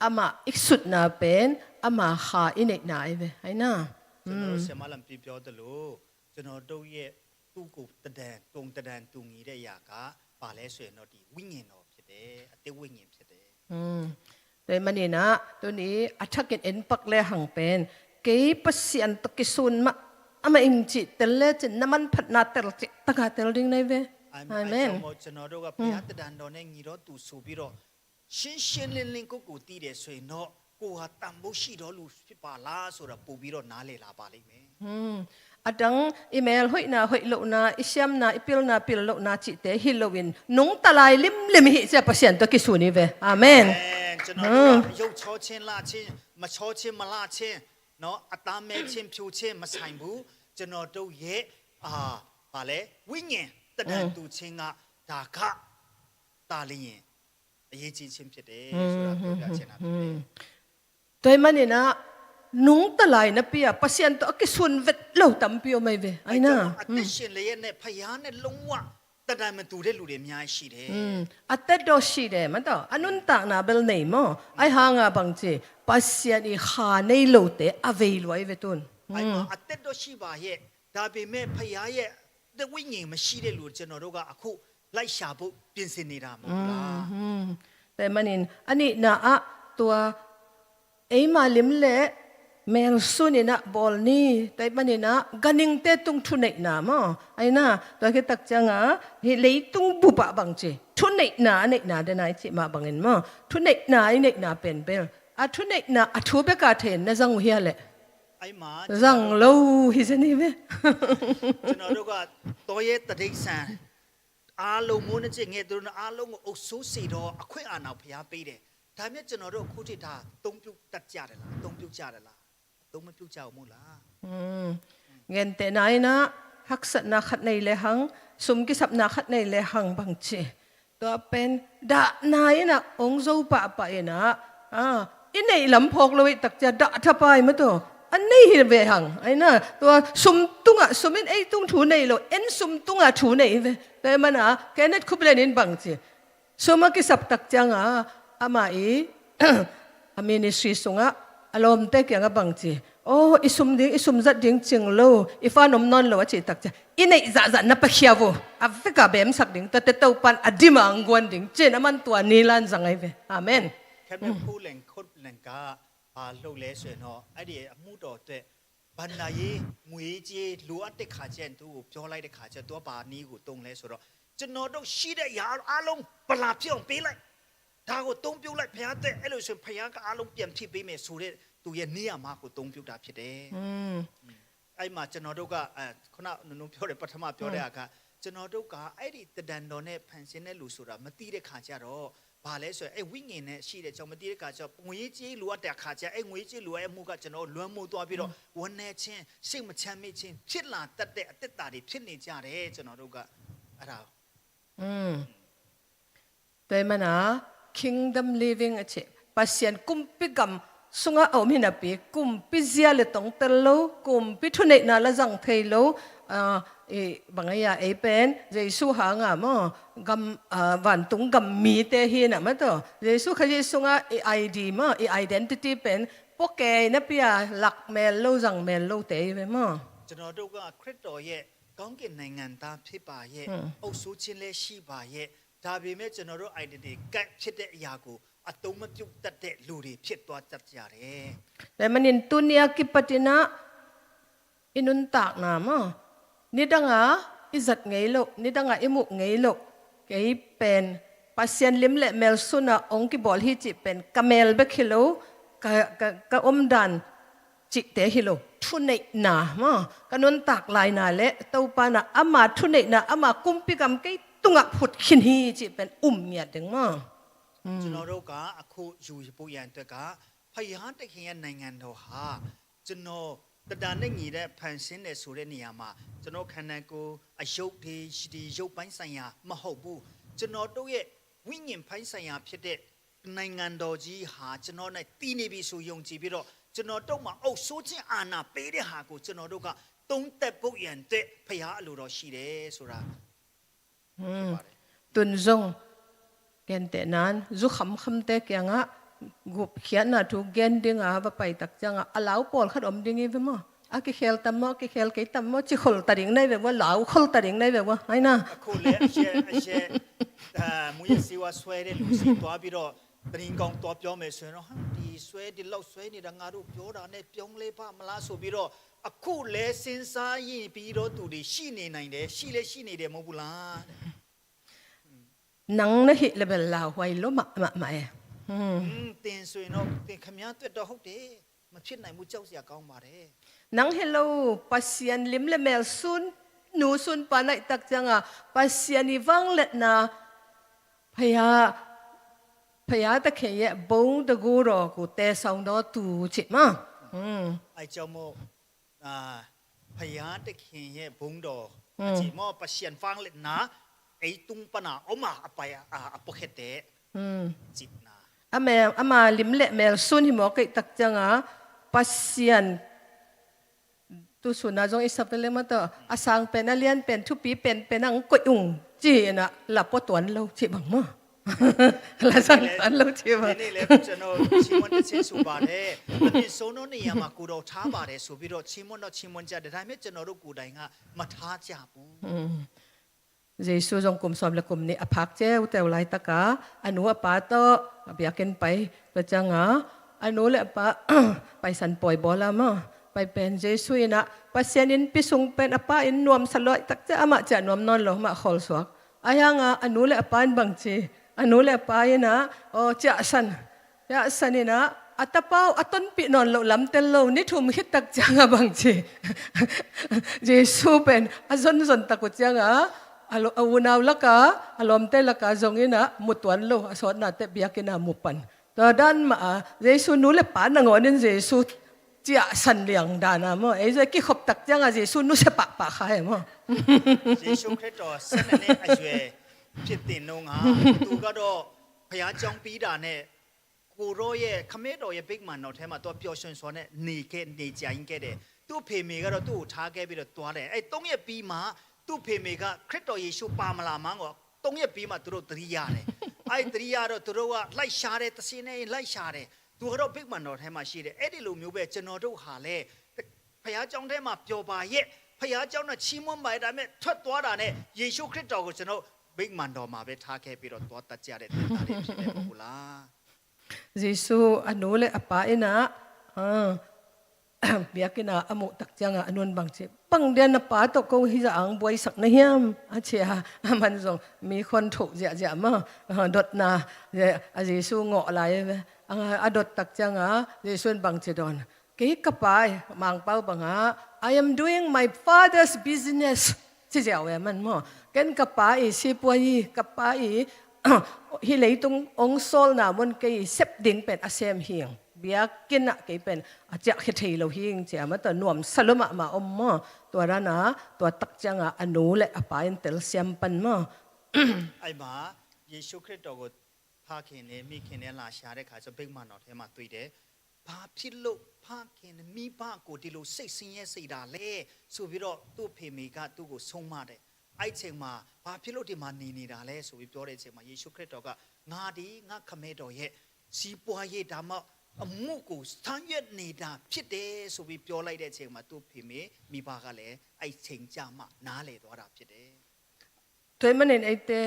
ama i sutna pen, ama kha i neihna ahi ve, aina. ကျွန်တော်တို့ဆရာမလမ်ပီပြောသလို ကျွန်တော်တို့ရဲ့သူ့ကိုယ်တဒံ ပုံသဏ္ဍာန်တူညီတဲ့အရာကဘာလဲဆိုရင်တော့ဒီဝိညာဉ်တော်ဖြစ်တယ်။ အသက်ဝိညာဉ်ဖြစ်တယ်။ Tua ahih manin ah tuni a thakin en pak le hang pen, kei Pasian tawh kisun mah, amah ing cih tel le cin na manphatna tel cih taka tel ding na hi ve. Amen. အဲဒါကြောင့်မို့ကျွန်တော်တို့ကဘုရားသဏ္ဍာန်တော်နဲ့ညီသောသူဆိုပြီးတော့ရှင်းရှင်းလင်းလင်းကိုယ့်ကိုယ်သိတယ်ဆိုရင်တော့ကိုယ်ဟာတန်ဖိုးရှိသောလူဖြစ်ပါလားဆိုတာပိုပြီးတော့နားလည်လာပါလိမ့်မယ်။ A dang i mel hoihna, hoih lohna, i siamna, i pilna, pil lohna cihte hi loin nungta lai limlim hi cia Pasian tawh kisun hi ve. Amen. ကျွန်တော်တို့ကရုပ်ချောခြင်းလှခြင်းမချောခြင်းမလှခြင်းနော်အသားမဲခြင်းဖြူခြင်းမဆိုင်ဘူးကျွန်တော်တို့ရဲ့အာဘာလဲဝိညာဉ်သဏ္ဍာန်တူခြင်းကဒါကသာလျင်အရေးကြီးခြင်းဖြစ်တယ်ဆိုတာပြောပြချင်တာဖြစ်တယ်။ Tua ahih manin ah nungta lai napi ah Pasian tawh a kisun vet lo tampi om ahi ve. Aina. အသက်ရှင်လျက်နဲ့ဖခင်နဲ့လုံးဝသဏ္ဍာန်မတူတဲ့လူတွေအများကြီးရှိတယ်။ A tet dawh si de, ma tawh. A nuntakna bel nei maw. Ahi hanga bangci Pasian i kha nei lote a vei lua ahi ve tun. အဲ့မှာအသက်တော့ရှိပါရဲ့ဒါပေမဲ့ဖခင်ရဲ့သက်ဝိညာဉ်မရှိတဲ့လူကျွန်တော်တို့ကအခုလိုက်ရှာဖို့ပြင်ဆင်နေတာမဟုတ်ဘူးလား။ Tua ahih manin a nihna ah tua eima lim le mel sunin ah bawl ni. Tua ahih manin ah ganhingte tung thuneihna maw. Aina, tua khit tak cianga hih leitung bup ah bangci thuneihna a neihna dena i cih mah bangin maw. Thuneihna i neihna pen bel a thuneihna a thu beka thei in na zang uh hia leh. အဲ့မှာကျွန်တော်တို့ Zang lo hi zen hi ve. ကျွန်တော်တို့ကတောရဲတရိတ်ဆန်အားလုံးမိုးနဲ့ကျင်ငယ်သူတို့အားလုံးကိုအုပ်စိုးစေတော့အခွင့်အာဏာကိုဘုရားပေးတယ်။ဒါမြတ်ကျွန်တော်တို့အခုထိဒါအသုံးပြုတတ်ကြတယ်လားအသုံးပြုကြတယ်လားအသုံးမပြုကြဘူးမို့လား။ Gentehna in ah haksatna khat nei le hang, sum kisapna khat nei le hang bangci. Tua pen dahna in ah ong zo pahpah in ah i neih lam phawk lo ih takcia dah thapai ma tawh a nei hi ve hang. Aina, tua sum tungah sum in ei tung thu nei lo, en sum tungah thu nei hi ve. Tua ahih mana Kenneth Copeland in bangci sum a kisap tak cianga ama i a ministry sungah a lawmte kiangah bangci, aw i sum ding i sum zat ding cing lo, i fa nom nawn lo a cih tak ciang i neih zahzah na pakhia vo a veka bemsak ding tate Topan a dima ang guan ding cin a man tua nilan zang ahi ve. Amen. ခင်ဗျခုလင်ခုလင်ကဘာလုပ်လဲဆိုရင်တော့အဲ့ဒီအမှုတော်အတွက်ဘဏ္ဍာရေးငွေကြေးလိုအပ်တဲ့ခါကျရင်သူ့ကိုပြောလိုက်တဲ့ခါကျသူကဘာနည်းကိုသုံးလဲဆိုတော့ကျွန်တော်တို့ရှိတဲ့အရာအားလုံးပလာဖြစ်အောင်ပေးလိုက်ဒါကိုသုံးပြုတ်လိုက်ဘုရားတဲ့အဲ့လိုဆိုရင်ဘုရားကအားလုံးပြန်ဖြည့်ပေးမယ်ဆိုတဲ့သူရဲ့နေရာမှာကိုသုံးပြုတ်တာဖြစ်တယ်။ အဲ့မှာကျွန်တော်တို့ကအဲခုနနုံနုံပြောတယ်ပထမပြောတဲ့အခါကျွန်တော်တို့ကအဲ့ဒီသဏ္ဍာန်တော်နဲ့ဖန်ဆင်းတဲ့လူဆိုတာမသိတဲ့ခါကျတော့ဘာလဲဆိုရင်အဲ့ဝိညာဉ်နဲ့ရှိတဲ့အကြောင်းမသိတဲ့ခါကျတော့ငွေကြေးလိုအပ်တဲ့အခါကျအဲ့ငွေကြေးလိုအပ်မှုကကျွန်တော်လွမ်းမိုးသွားပြီးတော့ဝမ်းနည်းခြင်းစိတ်မချမ်းမြေ့ခြင်းဖြစ်လာတတ်တဲ့အသက်တာတွေဖြစ်နေကြတယ်ကျွန်တော်တို့ကအဲ့ဒါ Tua ahih mana kingdom living a cih Pasian kumpi gam sungah a om hi napi kumpi zia le tongtel lo kumpi thuneihna la zang thei lo. Bang ahi a ei pen Jesu hanga maw gam vantung gam mite hi na ma tawh Jesu Khazih sungah i ID maw i identity pen pua kei napi a lak mel lo zang mel lote hi ve maw. ကျွန်တော်တို့ကခရစ်တော်ရဲ့ကောင်းကင်နိုင်ငံသားဖြစ်ပါရဲ့အုပ်စိုးခြင်းလည်းရှိပါရဲ့ဒါပေမဲ့ကျွန်တော်တို့ identity ကတ်ဖြစ်တဲ့အရာကိုအသုံးမပြုတ်တတ်တဲ့လူတွေဖြစ်သွားတတ်ကြတယ်။ Tua ahih manin tuni a kipat in ah i nuntakna maw nidanga i zat ngei loh nidanga i muh ngei loh kei pen Pasian lim le mel sunah ong kibawl hi cih pen ka mel bek hi lo ka omdan cihte hi lo thuneihna maw ka nuntak laina le Topa na ama thuneihna ama kumpi gam kei tungah phut khin hi cih pen um ngiat ding maw. ကျွန်တော်တို့ကအခုယူဖို့ရန်အတွက်ကဖယားတခင်ရဲ့နိုင်ငံတော်ဟာကျွန်တော်တဒါနဲ့ညီတဲ့ဖန်ဆင်းတယ်ဆိုတဲ့နေရာမှာကျွန်တော်ခန္ဓာကိုယ်အယုတ်ဒီဒီရုပ်ပိုင်းဆိုင်ရာမဟုတ်ဘူးကျွန်တော်တို့ရဲ့ဝိညာဉ်ပိုင်းဆိုင်ရာဖြစ်တဲ့နိုင်ငံတော်ကြီးဟာကျွန်တော်နဲ့တည်နေပြီဆိုယုံကြည်ပြီးတော့ ကျွန်တော်တို့မှာ အုပ်စိုးခြင်းအာဏာပေးတဲ့ဟာကို ကျွန်တော်တို့က သုံးသပ်ဖို့ရန်အတွက် ဘုရားအလိုတော်ရှိတယ်ဆိုတာ ဖြစ်ပါတယ်။ Tun zong gentehna-in zu khamkhamte kiangah gupkhiatna thu gen dinga va pai tak ciangah a lau pawlkhat om ding hi ve maw? A kikhel tam maw, a kikhel kei tam maw, ci khol ta ding nai ve ua, lau khol ta ding nai ve ua, hai na. အခုလည်း အရှက် အရှက် အာ မူးယစ်ဆေးဝါးစွဲတဲ့လူဆီသွားပြီးတော့ သတင်းကောင်းသွားပြောမယ်ဆိုရင်တော့ ဟာ ဒီစွဲ ဒီလောက်စွဲနေတာ ငါတို့ပြောတာနဲ့ ပြောင်းလဲပါ့မလားဆိုပြီးတော့ အခုလည်း စဉ်းစားရင်ပြီးတော့ သူတွေရှိနေနိုင်တယ် ရှိလည်းရှိနေတယ် မဟုတ်ဘူးလား။ Nang na hih le bel lauhuai lo mahmah e. อืม သင်ဆိုရင်တော့ သင် ခင်ဗျားအတွက်တော့ ဟုတ်တယ်။ မဖြစ်နိုင်ဘူး ကြောက်စရာကောင်းပါတယ်။ Nang hi lo, Pasian lim le mel sun, nu sun pa naih tak cianga Pasian i vangliatna, Paya, Paya ta khei e, bong ta gu raw ku te saung daw tu cih ma. အဲကြောင့်မို့ အာ ဘုရားသခင်ရဲ့ဘုန်းတော် อืม အကြည့်မော ပရှန်ဖန်လက်နာ အဲတုံပနာ အမ အပယ အာ အပခက်တဲ့ อืม จิตနာ Ama, ama lim le mel sun hi mawk ei tak cianga Pasian tu suna zong i sap le ma to, a sang pen, a lian pen, thupi pen pen ang koih ung ci-in a la pua tuan lo ci bang maw? La sang tuan lo ci bang. ဒီနေ့လည်း ကျွန်တော် ချီးမွမ်းသီးချင်းဆိုပါတယ်။ အပြစ်ဆုံးသောနေရာမှာ ကိုယ်တော်ထားပါတယ်ဆိုပြီးတော့ ချီးမွမ်းတော့ချီးမွမ်းကြတယ်။ ဒါပေမဲ့ ကျွန်တော်တို့ကိုယ်တိုင်က မထားကြဘူး။ อืม Jesu zong kum sawm le kum nih a phak ceu teu laitaka a nu a pa tawh a biakinn pai tua cianga a nu le a pa paisan pawi bawl a maw, pai pen Jesu in ah Pasian innpi sung pen a pa in nuamsa luai tak ciah amah ciah nuam nawn lo, amah khawlsuak. A hianga a nu le a pa in bangci, a nu le a pa in ah aw ciahsan, ciahsan in ah a tapa uh a tonpih nawn loh lam tel lo, ni thum khit tak cianga bangci Jesu pen a zonzon tak uh cianga a lo, a unau laka, a lawmte laka zong in ah mu tuan lo, a sawtnate biakinn a mu pan. Tua dan mah a Jesu nu le pa nangawn in Jesu ciahsan liang dan a maw, ei zong kikhop tak cianga Jesu nusia pahpah kha e maw. ယေရှုခရစ်တော် ဆယ့်နှစ်နှစ်အရွယ် ဖြစ်သည့်နှုန်းဟာ သူကတော့ ဘုရားကျောင်းပြီးတာနဲ့ ကိုယ်တော်ရဲ့ ခမည်းတော်ရဲ့ ဗိမာန်တော်ထဲမှာ သွားပျော်ရွှင်စွာနဲ့ နေခဲ့ နေကြရင်းခဲ့တယ်။ သူ့အဖေမေကတော့ သူ့ကိုထားခဲ့ပြီးတော့ သွားတယ်။ အဲ သုံးရက်ပြီးမှ သူ့အဖေမေက ခရစ်တော်ယေရှုပါမလာမှန်းကို သုံးရက်ပြီးမှ သူတို့သတိရတယ်။ အဲဒီသတိရတော့ သူတို့က လိုက်ရှာတယ်။ သင်္ချိုင်းထဲ လိုက်ရှာတယ်။ သူကတော့ ဗိမာန်တော်ထဲမှာရှိတယ်။ အဲဒီလိုမျိုးပဲ ကျွန်တော်တို့ဟာလည်း ဘုရားကျောင်းထဲမှာ ပျော်ပါရဲ့၊ ဘုရားကျောင်းနဲ့ ချီးမွမ်းပါရဲ့၊ ဒါပေမဲ့ ထွက်သွားတာနဲ့ ယေရှုခရစ်တော်ကို ကျွန်တော် ဗိမာန်တော်မှာပဲ ထားခဲ့ပြီးတော့ သွားသတ်ကြတဲ့ သင်သားတွေ ဖြစ်တယ် မဟုတ်ဘူးလား။ Jesu a nu le a pa in ah, ah, biakinn ah a muh tak cianga a nu in bangci, bang dia na pa tawh ko hih zah ang buaisak na hiam, a ci a, aman zong mi khuan thoh ziahziah maw, ah, dotna, a Jesu ngawh lai a, a dot tak cianga Jesu in bangci dawn. Kei ka pa i, Mangpau bangah, "I am doing my father's business," ci ziau e man maw. Ken ka pa i sipuai i, ka pa i hih leitung ong sawlna mun kei i sep ding pen a sem hing. Biakinn ah kei pen a ciahkhia thei lo hing ci a, amah tawh nuamsa lua mahmah om maw. Tua dan a, tua tak cianga a nu le a pa in telsiam pan maw. အဲ့မှာ ယေရှုခရစ်တော်ကို ဖခင်နဲ့မိခင်နဲ့ လာရှာတဲ့အခါကျတော့ ဗိမာန်တော်ထဲမှာတွေ့တယ်။ ဘာဖြစ်လို့ဖခင်နဲ့မိဘကို ဒီလိုစိတ်ဆင်းရဲစေတာလဲဆိုပြီးတော့ သူ့ဖေမေက သူ့ကိုဆုံးမတယ်။ အဲ့ချိန်မှာ ဘာဖြစ်လို့ဒီမှာနေနေတာလဲဆိုပြီး ပြောတဲ့အချိန်မှာ ယေရှုခရစ်တော်က ငါသည် ငါ့ခမည်းတော်ရဲ့ စီးပွားရေး ဒါမှအမှုကို ဆောင်ရွက်နေတာဖြစ်တယ်ဆိုပြီး ပြောလိုက်တဲ့အချိန်မှာ သူ့ဖေမေမိဘကလည်း အဲ့ချိန်ကျမှ နားလည်သွားတာဖြစ်တယ်။ Tua ahih manin eite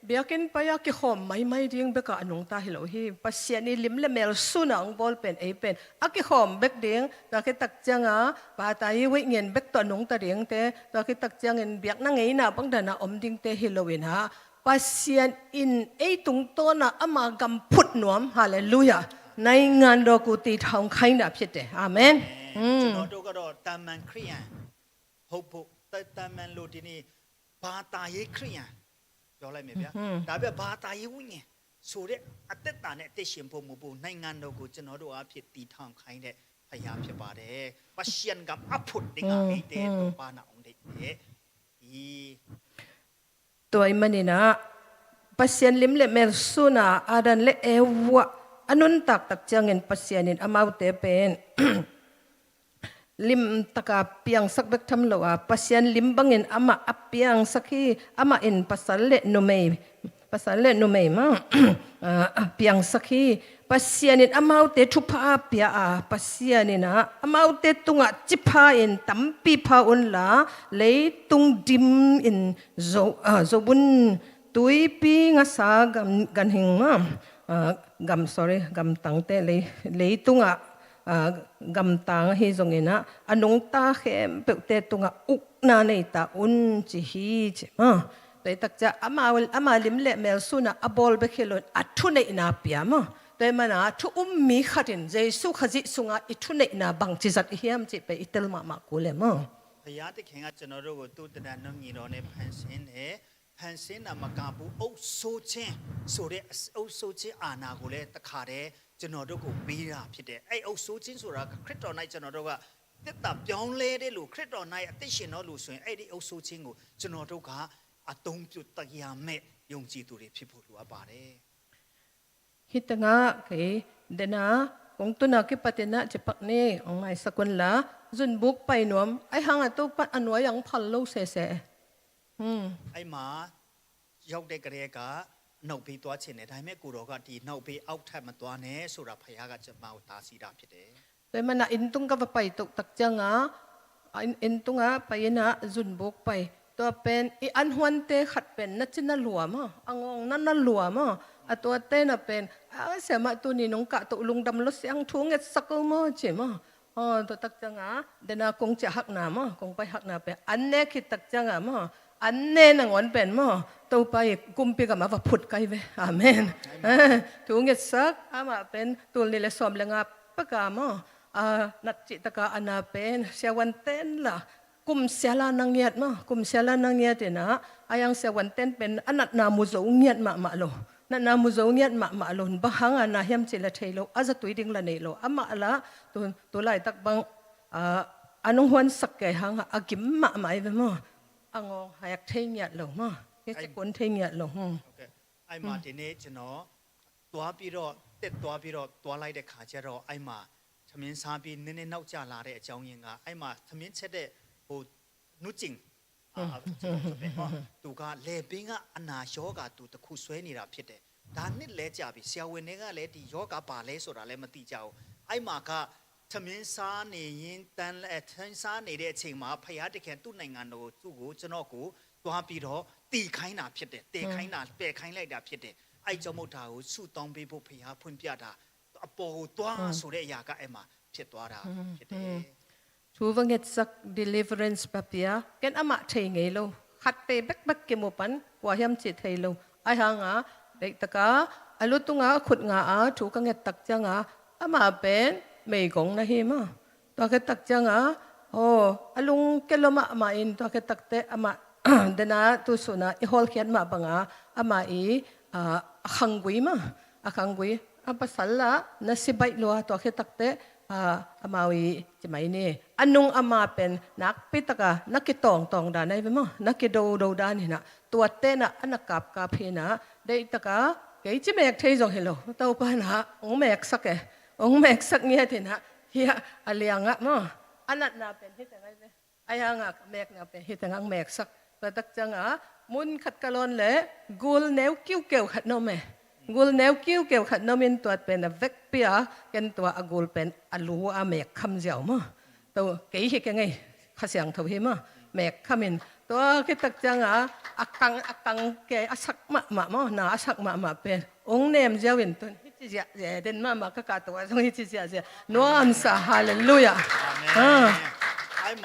biakinn pai-a kikhawm maimai ding bekah a nungta hi lo hi. Pasian i lim le mel suna hong bawl pen ei pen a kikhawm bek ding, tua khit tak cianga bata i weih ngen bek tawh a nungta dingte, tua khit tak ciangin biakna ngeina bang dana om dingte hi loin ah, Pasian in ei tungtawna ama gam phut nuam, halleluiah, နိုင်ငံတော်ကို တည်ထောင်ခိုင်းတာဖြစ်တယ်။ အာမင်။ ကျွန်တော်တို့ကတော့ သာမန်ခရစ်ယာန် ဟုတ်ဖို့ တ- သာမန်လိုဒီနေ့ ဘာသာရေးခရစ်ယာန် ပြောလိုက်မယ်ဗျာ။ ဒါပေမဲ့ ဘာသာရေးဝိညာဉ်ဆိုတဲ့ အသက်တာနဲ့ အသက်ရှင်ဖို့မဟုတ်ဘူး။ နိုင်ငံတော်ကို ကျွန်တော်တို့အားဖြင့် တည်ထောင်ခိုင်းတဲ့ ဘုရားဖြစ်ပါတယ်။ ပရှန်ကမ်အဖုတ်ဒီငါ အိတ်တဲ့ ပပါနာအောင်တဲ့ ဒီ Tua ahih manin ah, Pasian lim le mel suna Adam le Eva a nuntak tak ciangin Pasian in amaute pen limtaka piangsak bek tham lo a, Pasian lim bangin amah a piangsak hi. Amah in pasal le numei, pasal le numei mah a piangsak hi. Pasian in amaute thupha a pia a, Pasian in ah amaute tungah ci pha in tampi pha unla, leitung dim in zo, a, zo un. Tuipi ngasa gam, ganhing mah, a, gam, sorry, gamtangte lei, leitungah, a, gamtang ahi zongin ah a nungta khempeuhte tungah ukna nei ta un ci hi ci mah. Tua hi tak ciang ama, ama lim le mel sunah a bawl bek hi loin a thuneihna pia mah. Tua hi mana thu um mi khat in Jesu Khazih sungah i thuneihna bangci zat i hiam cih pen i tel mahmah kul e mah. ဘုရားသခင်ကကျွန်တော်တို့ကိုသူ့တန်တရာနှုတ်ညီတော်နဲ့ဖန်ဆင်းတယ်။ ဖန်ဆင်းတာမကဘူး အုပ်စိုးခြင်းဆိုတဲ့အုပ်စိုးခြင်းအာဏာကိုလည်းတခါတည်းကျွန်တော်တို့ကိုပေးတာဖြစ်တယ်။ အဲ့အုပ်စိုးခြင်းဆိုတာကခရစ်တော်၌ကျွန်တော်တို့ကသက်သာပြောင်းလဲတဲ့လူ၊ ခရစ်တော်၌အသက်ရှင်သောလူဆိုရင် အဲ့ဒီအုပ်စိုးခြင်းကိုကျွန်တော်တို့ကအသုံးပြုတတ်ရမယ့်ယုံကြည်သူတွေဖြစ်ဖို့လိုအပ်ပါတယ်။ Hih tengah kei dena kong tuna kipatin ah cipak ni ong maisak unla, zunbuk pai nuam, ahi hangah Topa a nuai ang phal lo sese. Hmm. အဲ့မှာရောက်တဲ့ကလေးကနှုတ်ပြီးသွားချင်တယ်။ ဒါပေမဲ့ကိုယ်တော်ကဒီနှုတ်ပြီးအောက်ထပ်မသွားနဲ့ဆိုတာဘုရားကကျွန်မကိုတားဆီးတာဖြစ်တယ်။ Tua hi mana inn tung ka va pai toh tak cianga, inn, inn tunga pai ina zunbuk pai. Tua pen i an huante khat pen na ci na lua maw, a ngawng na na lua maw. A tuate na pen, a siamah tuni nong kah toh lungdam lo siang thu ngetsak lo maw ci maw. Aw, tua tak cianga dena kong ciah hakna maw, kong pai hakna pen an nek khit tak cianga maw, an ne nangawn pen maw, Topa i kumpi gam a va phut kai ve. Amen. Thu ngetsak, amah pen tul nih le sawm le nga peka maw, a nat cihtaka ana pen siavuanten la kum siala na ngiat maw, kum siala na ngiat ina, a yang siavuanten pen a natna mu zo ngiat mahmah lo. Natna mu zo ngiat mahmah lo. Bang hanga na hiam cih la thei lo, a zatui ding la nei lo. Amah la tu, tu laitak bang, a, a nong huansak kei hanga a gim mahmah i ve maw. A ngawng hayak thei ngiat lo maw. Hi ci kun thei ngiat lo. Hmm. အဲ့မှာဒီနေ့ကျွန်တော်သွားပြီးတော့တက်သွားပြီးတော့သွားလိုက်တဲ့ခါကျတော့အဲ့မှာသမင်းစားပြီးနည်းနည်းနောက်ကျလာတဲ့အကြောင်းရင်းကအဲ့မှာသမင်းချက်တဲ့ဟိုနူးကျင်အာကျွန်တော်ဆိုတယ်နော်သူကလေပင်ကအနာရောဂါသူတစ်ခုဆွဲနေတာဖြစ်တယ်ဒါနှစ်လဲကြာပြီဆရာဝန်တွေကလည်းဒီရောဂါပါလဲဆိုတာလည်းမသိကြဘူးအဲ့မှာကသမင်းစားနေရင်တန်းလဲသမင်းစားနေတဲ့အချိန်မှာဖယားတခင်သူ့နိုင်ငံတော်သူ့ကိုကျွန်တော်ကိုသွားပြီးတော့တည်ခိုင်းတာဖြစ်တယ်တည်ခိုင်းတာပဲ့ခိုင်းလိုက်တာဖြစ်တယ်အဲ့ကြောင့်မို့ဒါကိုဆူတောင်းပေးဖို့ဖယားဖွင့်ပြတာအပေါ်ကိုသွားဆိုတဲ့အရာကအဲ့မှာဖြစ်သွားတာဖြစ်တယ်။ Thu va ngetsak deliverance papia ken amah thei ngei lo. Khatte bekbek kimu pan kua hiam cih thei lo. Ahi hanga deihtaka a lu tunga a khut nga a thu ka nget tak cianga amah pen meigong na hi maw. Tua khit tak cianga aw a lungke lo mahmah in tua khit takte amah dena tusuna i hawlkhiat mah banga amah i a khanggui maw. A khanggui a pasal la na si baih lua tua khit takte a amau i ci mai ni a nung ama pen nakpi taka na kitawngtawng dan ai ve maw na kidodo dan hina tuate na a na kapkap hina deihtaka kei ci mek thei zong hi lo Topa na ong meksak e ong meksak ngiat hina hia a liangah maw a natna pen hi teng ai ve. Ahi hanga ka mekna pen hi tengah ang meksak tua tak cianga mun khat ka lawn le gul neu kiukeu khat na om e. Gul neu kiukeu khat na om in tuat pen a vekpi a ken tua a gul pen a lu a mek kham ziau maw. Tua kei hi kei ngei Kha Siangtho hi maw mek kham in tua khit tak cianga a kang a kang kei a sak mahmah maw na a sak mahmah pen Ong nem ziau in tun hici ziahziah den mahmah ka kah tua zong hici ziahziah nuamsa halleluiah.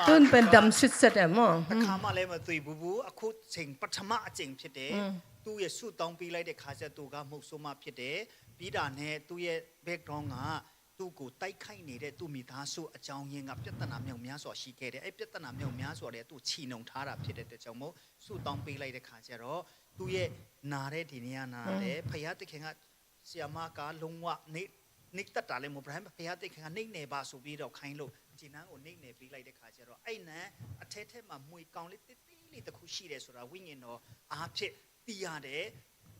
Tun pen dam sitset em maw. တခါမှလည်းမသွေဘူးဘူးအခုချိန်ပထမအကြိမ်ဖြစ်တယ်သူ့ရဲ့ဆူတောင်းပေးလိုက်တဲ့ခါကျသူကမုတ်ဆိုးမဖြစ်တယ်ပြီးတာနဲ့သူ့ရဲ့ background ကသူ့ကိုတိုက်ခိုက်နေတဲ့သူ့မိသားစုအကြောင်းရင်းကပြဿနာမြောင်များစွာရှိခဲ့တယ်အဲ့ပြဿနာမြောင်များစွာလည်းသူ့ချီနှုံထားတာဖြစ်တဲ့အတွက်ကြောင့်မို့ဆူတောင်းပေးလိုက်တဲ့ခါကျတော့သူ့ရဲ့နာတဲ့ဒီနေရာနာတယ်ဖယားသခင်က ဆရာမကလုံးဝနှိပ်နှိပ်တတ်တာလည်းမဟုတ်ဘူးဒါပေမဲ့ဘုရားသခင်ကနှိပ်နယ်ပါဆိုပြီးတော့ခိုင်းလို့ခြေနှမ်းကိုနှိပ်နယ်ပေးလိုက်တဲ့ခါကျတော့အဲ့နံအထဲထဲမှာမှွေကောင်းလေးတိတိလေးတစ်ခုရှိတယ်ဆိုတာဝိညာဉ်တော်အားဖြင့်သိရတယ်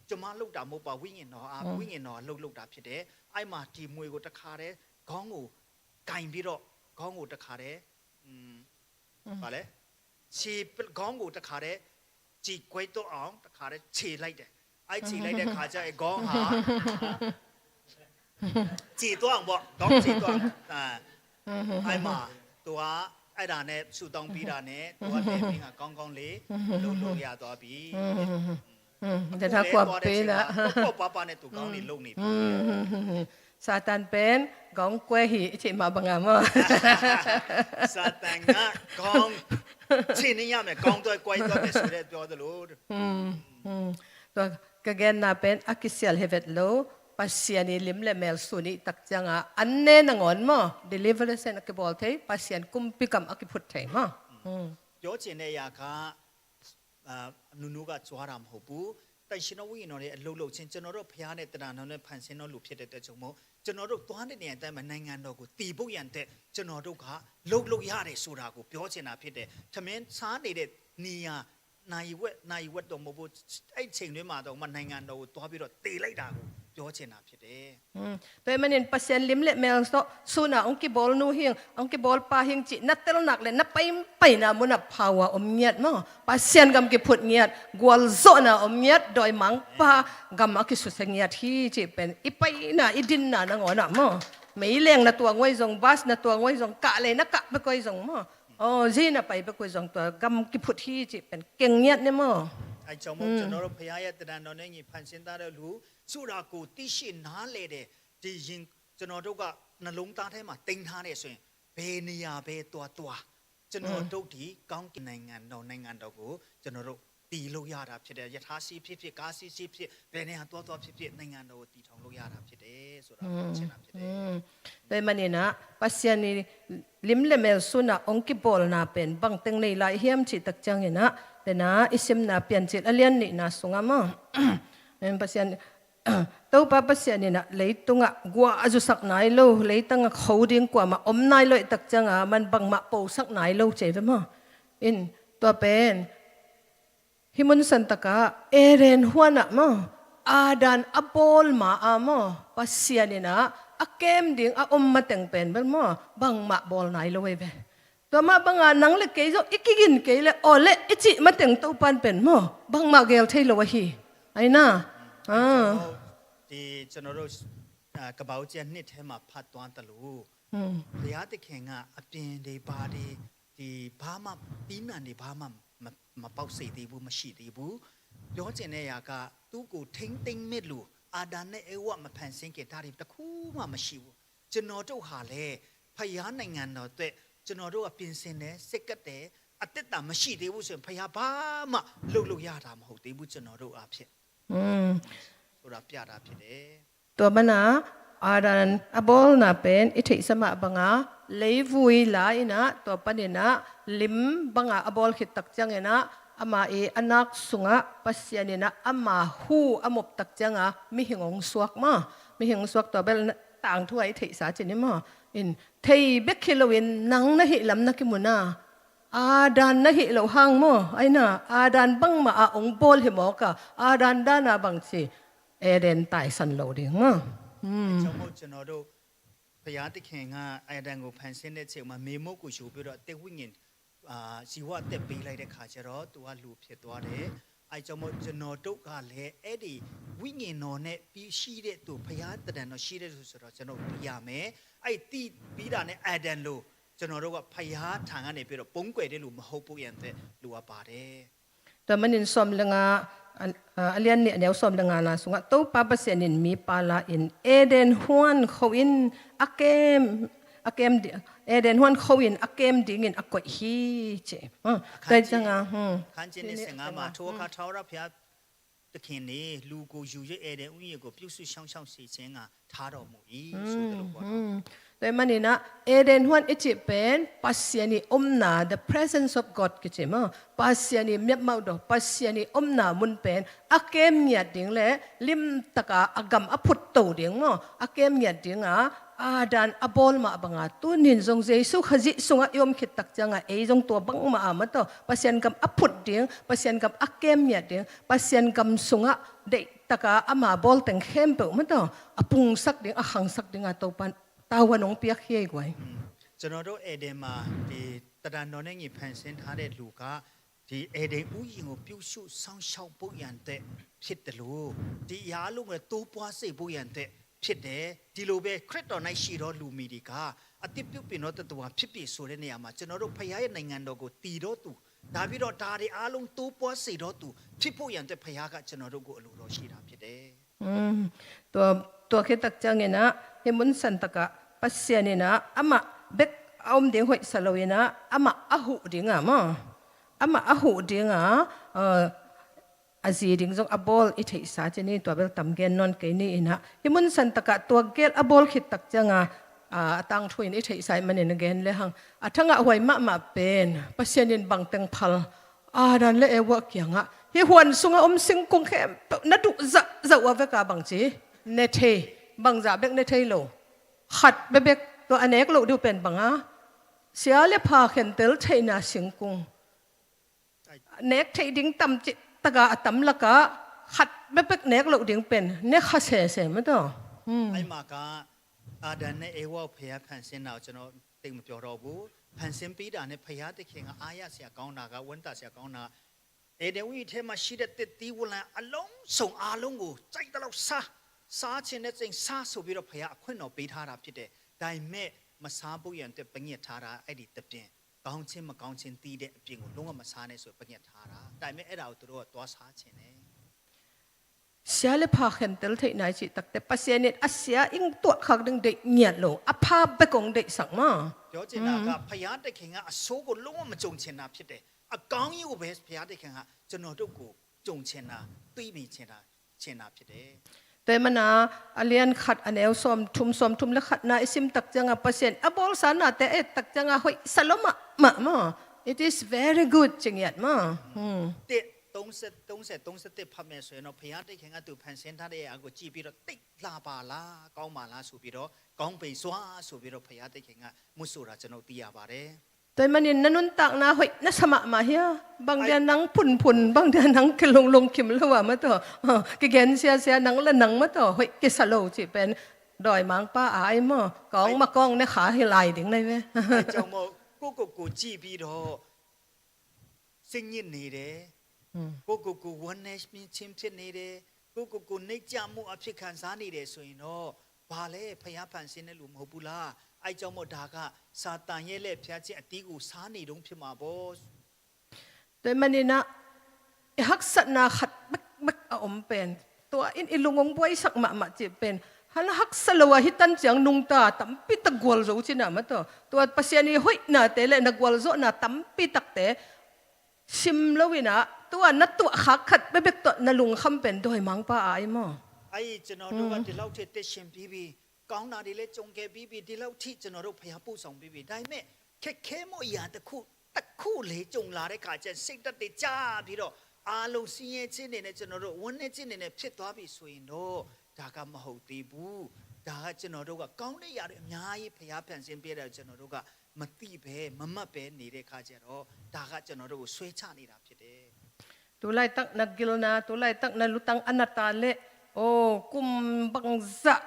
ကျွန်မလုပ်တာမဟုတ်ပါ၊ ဝိညာဉ်တော်အား၊ ဝိညာဉ်တော်ကလှုပ်လှုပ်တာဖြစ်တယ်။ အဲ့မှာဒီမှွေကိုတခါတည်းခေါင်းကိုကင်ပြီးတော့ခေါင်းကိုတခါတည်း อืม ဘာလဲ၊ ခြေခေါင်းကိုတခါတည်းခြေကွဲတော့အောင်တခါတည်းခြေလိုက်တယ်။ အဲ့ခြေလိုက်တဲ့ခါကျရင်ခေါင်းဟာခြေသွားအောင်ပေါ့၊ ခေါင်းခြေသွားအောင်။ အာ၊ အဲ့မှာသူကအဲ့ဒါနဲ့ဆူတောင်းပြီးတာနဲ့သူကလည်းမင်းကကောင်းကောင်းလေးလုပ်လို့ရသွားပြီ။ อืม แต่ถ้าความเป็นนะ ပေါ့ပေါ့ပါပါနဲ့သူကောင်းနေလုပ်နေပြီ။ อืม Satan pen gawng kua hi i cih mah bangah maw? Satan nga gawng cih ni ya me gawng tua kua tua me su de tua de lo. อืม อืม Tua ka genna pen a kisial hi vet lo. Pasian i lim le mel sun i tak cianga an ne nangawn maw? Deliverance a kibawl thei, Pasian kumpi kam a kiphut thei maw? อืม ပြောချင်တဲ့အရာက အာ၊ နူနူကကြွားတာမဟုတ်ဘူး။ တန်ရှင်သောဝိညာဉ်တော်ရဲ့အလုပ်လုပ်ခြင်း၊ ကျွန်တော်တို့ဘုရားနဲ့သတ္တနာတော်နဲ့ဖန်ဆင်းသောလူဖြစ်တဲ့အတွက်ကြောင့်မို့ကျွန်တော်တို့သွားတဲ့နေရာတိုင်းမှာနိုင်ငံတော်ကိုတည်ဖို့ရန်အတွက်ကျွန်တော်တို့ကလုပ်လို့ရတယ်ဆိုတာကိုပြောချင်တာဖြစ်တယ်။ ထမင်းစားနေတဲ့နေရာနာရီဝက်နာရီဝက်တော့မဟုတ်ဘူး။ အဲ့ချိန်တွင်းမှာတော့မှနိုင်ငံတော်ကိုသွားပြီးတော့တည်လိုက်တာကိုပြောချင်တာဖြစ်တယ်။ อืม Tua ahih manin Pasian lim le mel tawh sun a hong kibawl nu hing, hong kibawl pa hing cih na telnak le na paipaina munah phaua om ngiat maw? Pasian gam kiphut ngiat, gualzawhna om ngiat, dawimangpa gam a kisusia ngiat hi cih pen i paina i dinna nangawnah maw? Meileng na tuang uai zong, bas na tuang uai zong, kah le na kah bek uai zong maw? Aw, zi na pai bek uai zong tua gam kiphut hi cih pen keng ngiat ne maw? အဲကြောင့်မို့ကျွန်တော်တို့ဘုရားရဲ့သတ္တနာတော်နဲ့ညီဖန်ဆင်းသားတဲ့လူဆိုတာကိုသိရှိနားလည်တဲ့ဒီရင်ကျွန်တော်တို့ကနှလုံးသားထဲမှာတင်ထားတယ်ဆိုရင်ဘယ်နေရာပဲသွားသွားကျွန်တော်တို့ဒီကောင်းကင်နိုင်ငံတော်နိုင်ငံတော်ကိုကျွန်တော်တို့တည်လို့ရတာဖြစ်တယ်။ ရထားစီးဖြစ်ဖြစ်ကားစီးစီးဖြစ်ဘယ်နေရာသွားသွားဖြစ်ဖြစ်နိုင်ငံတော်ကိုတည်ထောင်လို့ရတာဖြစ်တယ်ဆိုတာကိုရှင်းတာဖြစ်တယ်။ Tua ahih maninah Pasian i lim le mel sunah hong kibawlna pen bangteng nei lai hiam cih tak cianginah tena i simna Piancil a lian nihna sungah maw? Pasian Topa Pasian inah leitungah gua a zusak nai lo, leitang a kho ding kuamah om nai lo i tak cianga man bangmah posak nai lo cei ve maw? In tua pen hih mun santakah Eden huanah maw? Adam a bawl ma-a maw? Pasian inah a kem ding a om mateng pen bel maw? Bangmah bawl nai lo ei ve. Tua mah banga nang le kei zong i kigin kei le aw le i cih mateng Topan pen maw bangmah gel thei lo ahi. Aina. ဒီကျွန်တော်တို့အာကပောက်ကျနှစ်ထဲမှာဖတ်သွားသလိုဘုရားသခင်ကအပင်တွေဘာတွေဒီဘာမှသီးနှံတွေဘာမှမမပေါက်စေသေးဘူးမရှိသေးဘူးပြောချင်တဲ့အရာကသူ့ကိုထိမ့်သိမ့်မဲ့လို့အာဒံနဲ့အဲဝမဖန်ဆင်းခင်ဒါတွေတစ်ခုမှမရှိဘူး ကျွန်တော်တို့ဟာလည်းဖယားနိုင်ငံတော်အတွက်ကျွန်တော်တို့ကပြင်ဆင်တယ်စိတ်ကပ်တယ်အသက်တာမရှိသေးဘူးဆိုရင်ဖယားဘာမှလုပ်လို့ရတာမဟုတ်သေးဘူးကျွန်တော်တို့အားဖြင့် ဆိုတာပြတာဖြစ်တယ်။ Tua mana Adam a bawlna pen i theihsa mah banga leivui la inah tua paninah lim banga a bawl khit tak cianginah ama i a nak sungah Pasian inah ama hu a mop tak cianga mihing hong suak maw? Mihing hong suak tua bel tangthu a i theihsa cin i maw? In thei bek hi loin nang na hih lam na kimun a Adam na hih loh hang maw? Aina Adam bangmah a hong bawl hi mawk a Adam dana bangci Eden taisan lo ding maw? အကြောင်းမို့ကျွန်တော်တို့ဘုရားသခင်ကအာဒံကိုဖန်ဆင်းတဲ့အချိန်မှာမေမုတ်ကိုယူပြီးတော့အသက်ဝိညာဉ်အာဇီဝအသက်ပေးလိုက်တဲ့ခါကျတော့သူကလူဖြစ်သွားတယ်။ အဲကြောင့်မို့ကျွန်တော်တို့ကလည်းအဲ့ဒီဝိညာဉ်တော်နဲ့ပြီးရှိတဲ့သူဘုရားသခင်တော်ရှိတဲ့သူဆိုတော့ကျွန်တော်တို့သိရမယ်။ အဲ့ဒီသိပြီးတာနဲ့အာဒံလိုကျွန်တော်တို့ကဘုရားထံကနေပြီးတော့ပုံကွယ်တဲ့လူမဟုတ်ဘူးရန်အတွက်လိုအပ်ပါတယ်။ Tua manin sawm le nga a lian nih a neu sawm le nga na sungah Topa Pasian in mipa la in Eden huan kho in a kem a kem Eden huan kho in a kem dingin a koih hi ci. Tua cianga ခန်းကြီးနှစ်ဆယ့်ငါးမှာထိုအခါထာဝရဘုရားသခင်နှင့်လူကိုယူ၍ဧဒင်ဥယျာဉ်ကိုပြုစုစောင့်ရှောက်စေခြင်းငှာထားတော်မူ၏ဆိုသလိုပေါ့နော်။ Tua maninah Eden huan i cih pen Pasian i omna the presence of God kici maw? Pasian i miapmauh dawh Pasian i omna mun pen a kem ngiat ding le limtaka a gam a phutto ding maw? A kem ngiat dinga Adam a bawl mah banga tunin zong Jesu Khazih sungah i om khit tak cianga ei zong tua bangmah a mataw Pasian gam a phut ding Pasian gam a kem ngiat ding Pasian gam sungah deih taka ama bawl teng khempeuh mataw a pungsak ding, a khangsak dinga Topa in tavuan hong piak hi ei guai. ကျွန်တော်တို့ Eden မှာဒီတဒံတော်နဲ့ညီဖန်ဆင်းထားတဲ့လူကဒီ Eden ဥယျာဉ်ကိုပြုစုစောင့်ရှောက်ဖို့ရန်အတွက်ဖြစ်တယ်လို့ဒီအရာအလုံးကိုတိုးပွားစေဖို့ရန်အတွက်ဖြစ်တယ်ဒီလိုပဲခရစ်တော်၌ရှိသောလူမည်ဒီကအသစ်ပြုပြင်သောတတဝါဖြစ်ပြီဆိုတဲ့နေရာမှာကျွန်တော်တို့ဖခင်ရဲ့နိုင်ငံတော်ကိုတည်တော်သူဒါပြီးတော့ဒါတွေအားလုံးတိုးပွားစေတော်သူဖြစ်ဖို့ရန်အတွက်ဖခင်ကကျွန်တော်တို့ကိုအလိုတော်ရှိတာဖြစ်တယ်။ Tua khi tak ciangin ah hi mun san takah Pasian in ah amah bek a om ding hoih sa lo in ah amah a huh ding a maw, amah a huh ding a a zi ding zong a bawl i theihsa ci ni. Tua bel tam gen nawn kei ni in ah hi mun san takah tua gel a bawl khit tak cianga a tangthu in i theihsa ih manin a gen le hang a thangah huai mahmah pen Pasian in bangteng phal Adam le Eva kiangah hi huan sungah om singkung khempeuh na duh zahzah uh a veka bangci ne thei, bangzah bek ne thei lo, khat bebek tua a nek loh diu pen banga sia le pha khentel theihna singkung nek theih ding tam cih taka a tam lakah khat bebek nek loh ding pen ne kha sese mataw. အဲ့မှာကအာဒံနဲ့ဧဝဖျားဖန်ဆင်းတာကိုကျွန်တော်သိမပြောတော့ဘူးဖန်ဆင်းပြီးတာနဲ့ဖျားတခင်ကအားရစရာကောင်းတာကဝမ်းသာစရာကောင်းတာဧဒင်ဝိထဲမှာရှိတဲ့သစ်သီးဝလံအလုံးစုံအားလုံးကိုစိုက်တလောက်စားစားခြင်းနဲ့စိမ်စားဆိုပြီးတော့ဖျားအခွင့်တော်ပေးထားတာဖြစ်တယ်ဒါပေမဲ့မစားဖို့ရန်အတွက်ပညတ်ထားတာအဲ့ဒီတပြင်ကောင်းခြင်းမကောင်းခြင်းသီးတဲ့အပြင်ကိုလုံးဝမစားနဲ့ဆိုပညတ်ထားတာဒါပေမဲ့အဲ့ဒါကိုသူတို့ကသွားစားခြင်းနဲ့ Sia le pha khentel theihna i cih takte Pasian in a sia in tuah khak ding deih ngiat lo, a pha bek hong deihsak maw? ပြောချင်တာက ဘုရားသခင်ကအဆိုးကိုလုံးဝမကြုံချင်တာဖြစ်တယ်။အကောင်းကြီးကိုပဲဘုရားသခင်ကကျွန်တော်တို့ကိုကြုံချင်တာ၊တွေးမြင်ချင်တာချင်တာဖြစ်တယ်။ Tua ahih manin a lian khat a neu sawm thum, sawm thum le khatna i sim tak ciangin Pasian a bawlsa nate a et tak ciangin hoih sa lo mahmah maw? It is very good ကျင်ရတ် maw? တစ်သုံးဆယ့်သုံးဆယ့်သုံးဆယ့်တစ်ဖတ်မယ်ဆိုရင်တော့ဘုရားသခင်ကသူဖန်ဆင်းထားတဲ့အရာကိုကြည့်ပြီးတော့သိပ်လှပါလားကောင်းပါလားဆိုပြီးတော့ကောင်းပင်စွာဆိုပြီးတော့ဘုရားသခင်ကမွတ်ဆိုတာကျွန်တော်သိရပါတယ်။ Tua ahih manin na nuntakna hoih na sa mahmah hia? Bang dia nang phunphun, bang dia nang kilunglung kim lo a maw taw? Kigen siasia nang le nang maw taw? Hoih kisa lo cih pen dawimangpa a ai maw? Kawng ma kawng ne kha hi lai ding nai ve. အဲကြောင့်မို့ကိုယ့်ကိုယ်ကိုကြည့်ပြီးတော့စိတ်ညစ်နေတယ်။ ကိုယ့်ကိုယ်ကိုဝမ်းနည်းခြင်းဖြစ်နေတယ်။ကိုယ့်ကိုယ်ကိုနှိမ့်ချမှုအဖြစ်ခံစားနေတယ်ဆိုရင်တော့ဘာလဲဖယားဖန်ဆင်းတဲ့လူမဟုတ်ဘူးလား။အဲကြောင့်မို့ဒါကစာတန်ရဲ့လက်ဖြတ်ခြင်းအသီးကိုစားနေတုန်းဖြစ်မှာပေါ့။ Tua ahih manin ah i haksatna khat bekbek a om pen tua in i lung hong buaisak mahmah cih pen hana haksa lo a hi tan ciang nungta tampi tak gualzo cina maw taw? Tua Pasian i hoihnate le na gualzawhna tampi takte sim lo in ah tua na tuahkhak khat bekbek tawh na lungkham pen dawimangpa a ai maw? အဲ့ကျွန်တော်တို့ကဒီလောက်ထိသိရှင်ပြီးပြီကောင်းတာတွေလည်းကြုံခဲ့ပြီးပြီဒီလောက်ထိကျွန်တော်တို့ဖျားပို့ဆောင်ပြီးပြီဒါပေမဲ့ခက်ခဲမှုအရာတစ်ခုတစ်ခုလေကြုံလာတဲ့ခါကျစိတ်ဓာတ်တွေကျပြီးတော့အားလုံးဆင်းရဲခြင်းတွေနဲ့ကျွန်တော်တို့ဝမ်းနည်းခြင်းတွေနဲ့ဖြစ်သွားပြီဆိုရင်တော့ဒါကမဟုတ်သေးဘူးဒါကကျွန်တော်တို့ကကောင်းတဲ့အရာတွေအများကြီးဖျားဖန်ဆင်းပေးတာကျွန်တော်တို့ကမသိပဲမမှတ်ပဲနေတဲ့ခါကျတော့ဒါကကျွန်တော်တို့ကိုဆွဲချနေတာဖြစ်တယ်။ Tulaitak na gilna, tulaitak na lutang a nata le aw kum bangzah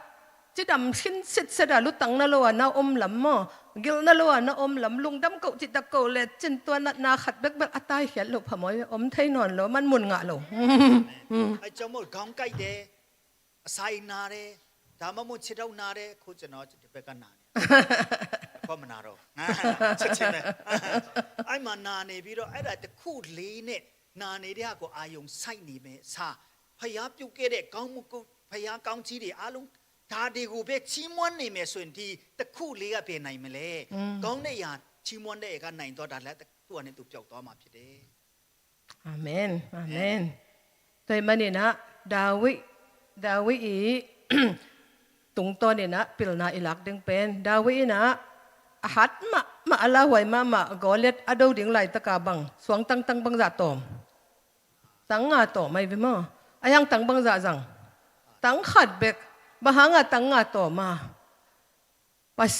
cidam khin sitset a lutang na lo a na om lam maw? Gilna lo a na om lam lungdam koh cihtak koh le cin tua natna khat bekbek a taikhiat loh phamawh om thei nawn lo man mun ngah lo. အဲကြောင့်မို့ခေါင်းကိုက်တယ်အစာအိမ်နာတယ်ဒါမှမဟုတ်ခြေထောက်နာတယ်အခုကျွန်တော်ဒီဘက်ကနာနေတယ်အခုမနာတော့ဘူးချက်ချင်းပဲအဲ့မှာနာနေပြီးတော့အဲ့ဒါတစ်ခုလေးနဲ့နာနေတဲ့ဟာကိုအာယုံစိုက်နေမယ်အစားဖျားပြုတ်ခဲ့တဲ့ကောင်းမှုကိုဖျားကောင်းကြီးတွေအားလုံးဒါတွေကိုပဲချီးမွမ်းနေမယ်ဆိုရင်ဒီတစ်ခုလေးကပဲနိုင်မလဲကောင်းတဲ့အရာချီးမွမ်းတဲ့အရာကနိုင်တော့ဒါလည်းသူ့အနေနဲ့သူပျောက်သွားမှာဖြစ်တယ်။ Amen. Amen. Tua ahih manin ah David, David i tungtawn in ah pilna i lak ding pen David in ah a hat mahmah a lauhuai mahmah Goliat a do ding laitaka bang suang tangtang bangzah tawm? Tang nga tawm ai ve maw? A hiang tang bangzah zang? Tang khat bek. Bang hanga tang nga tawm a? Pas,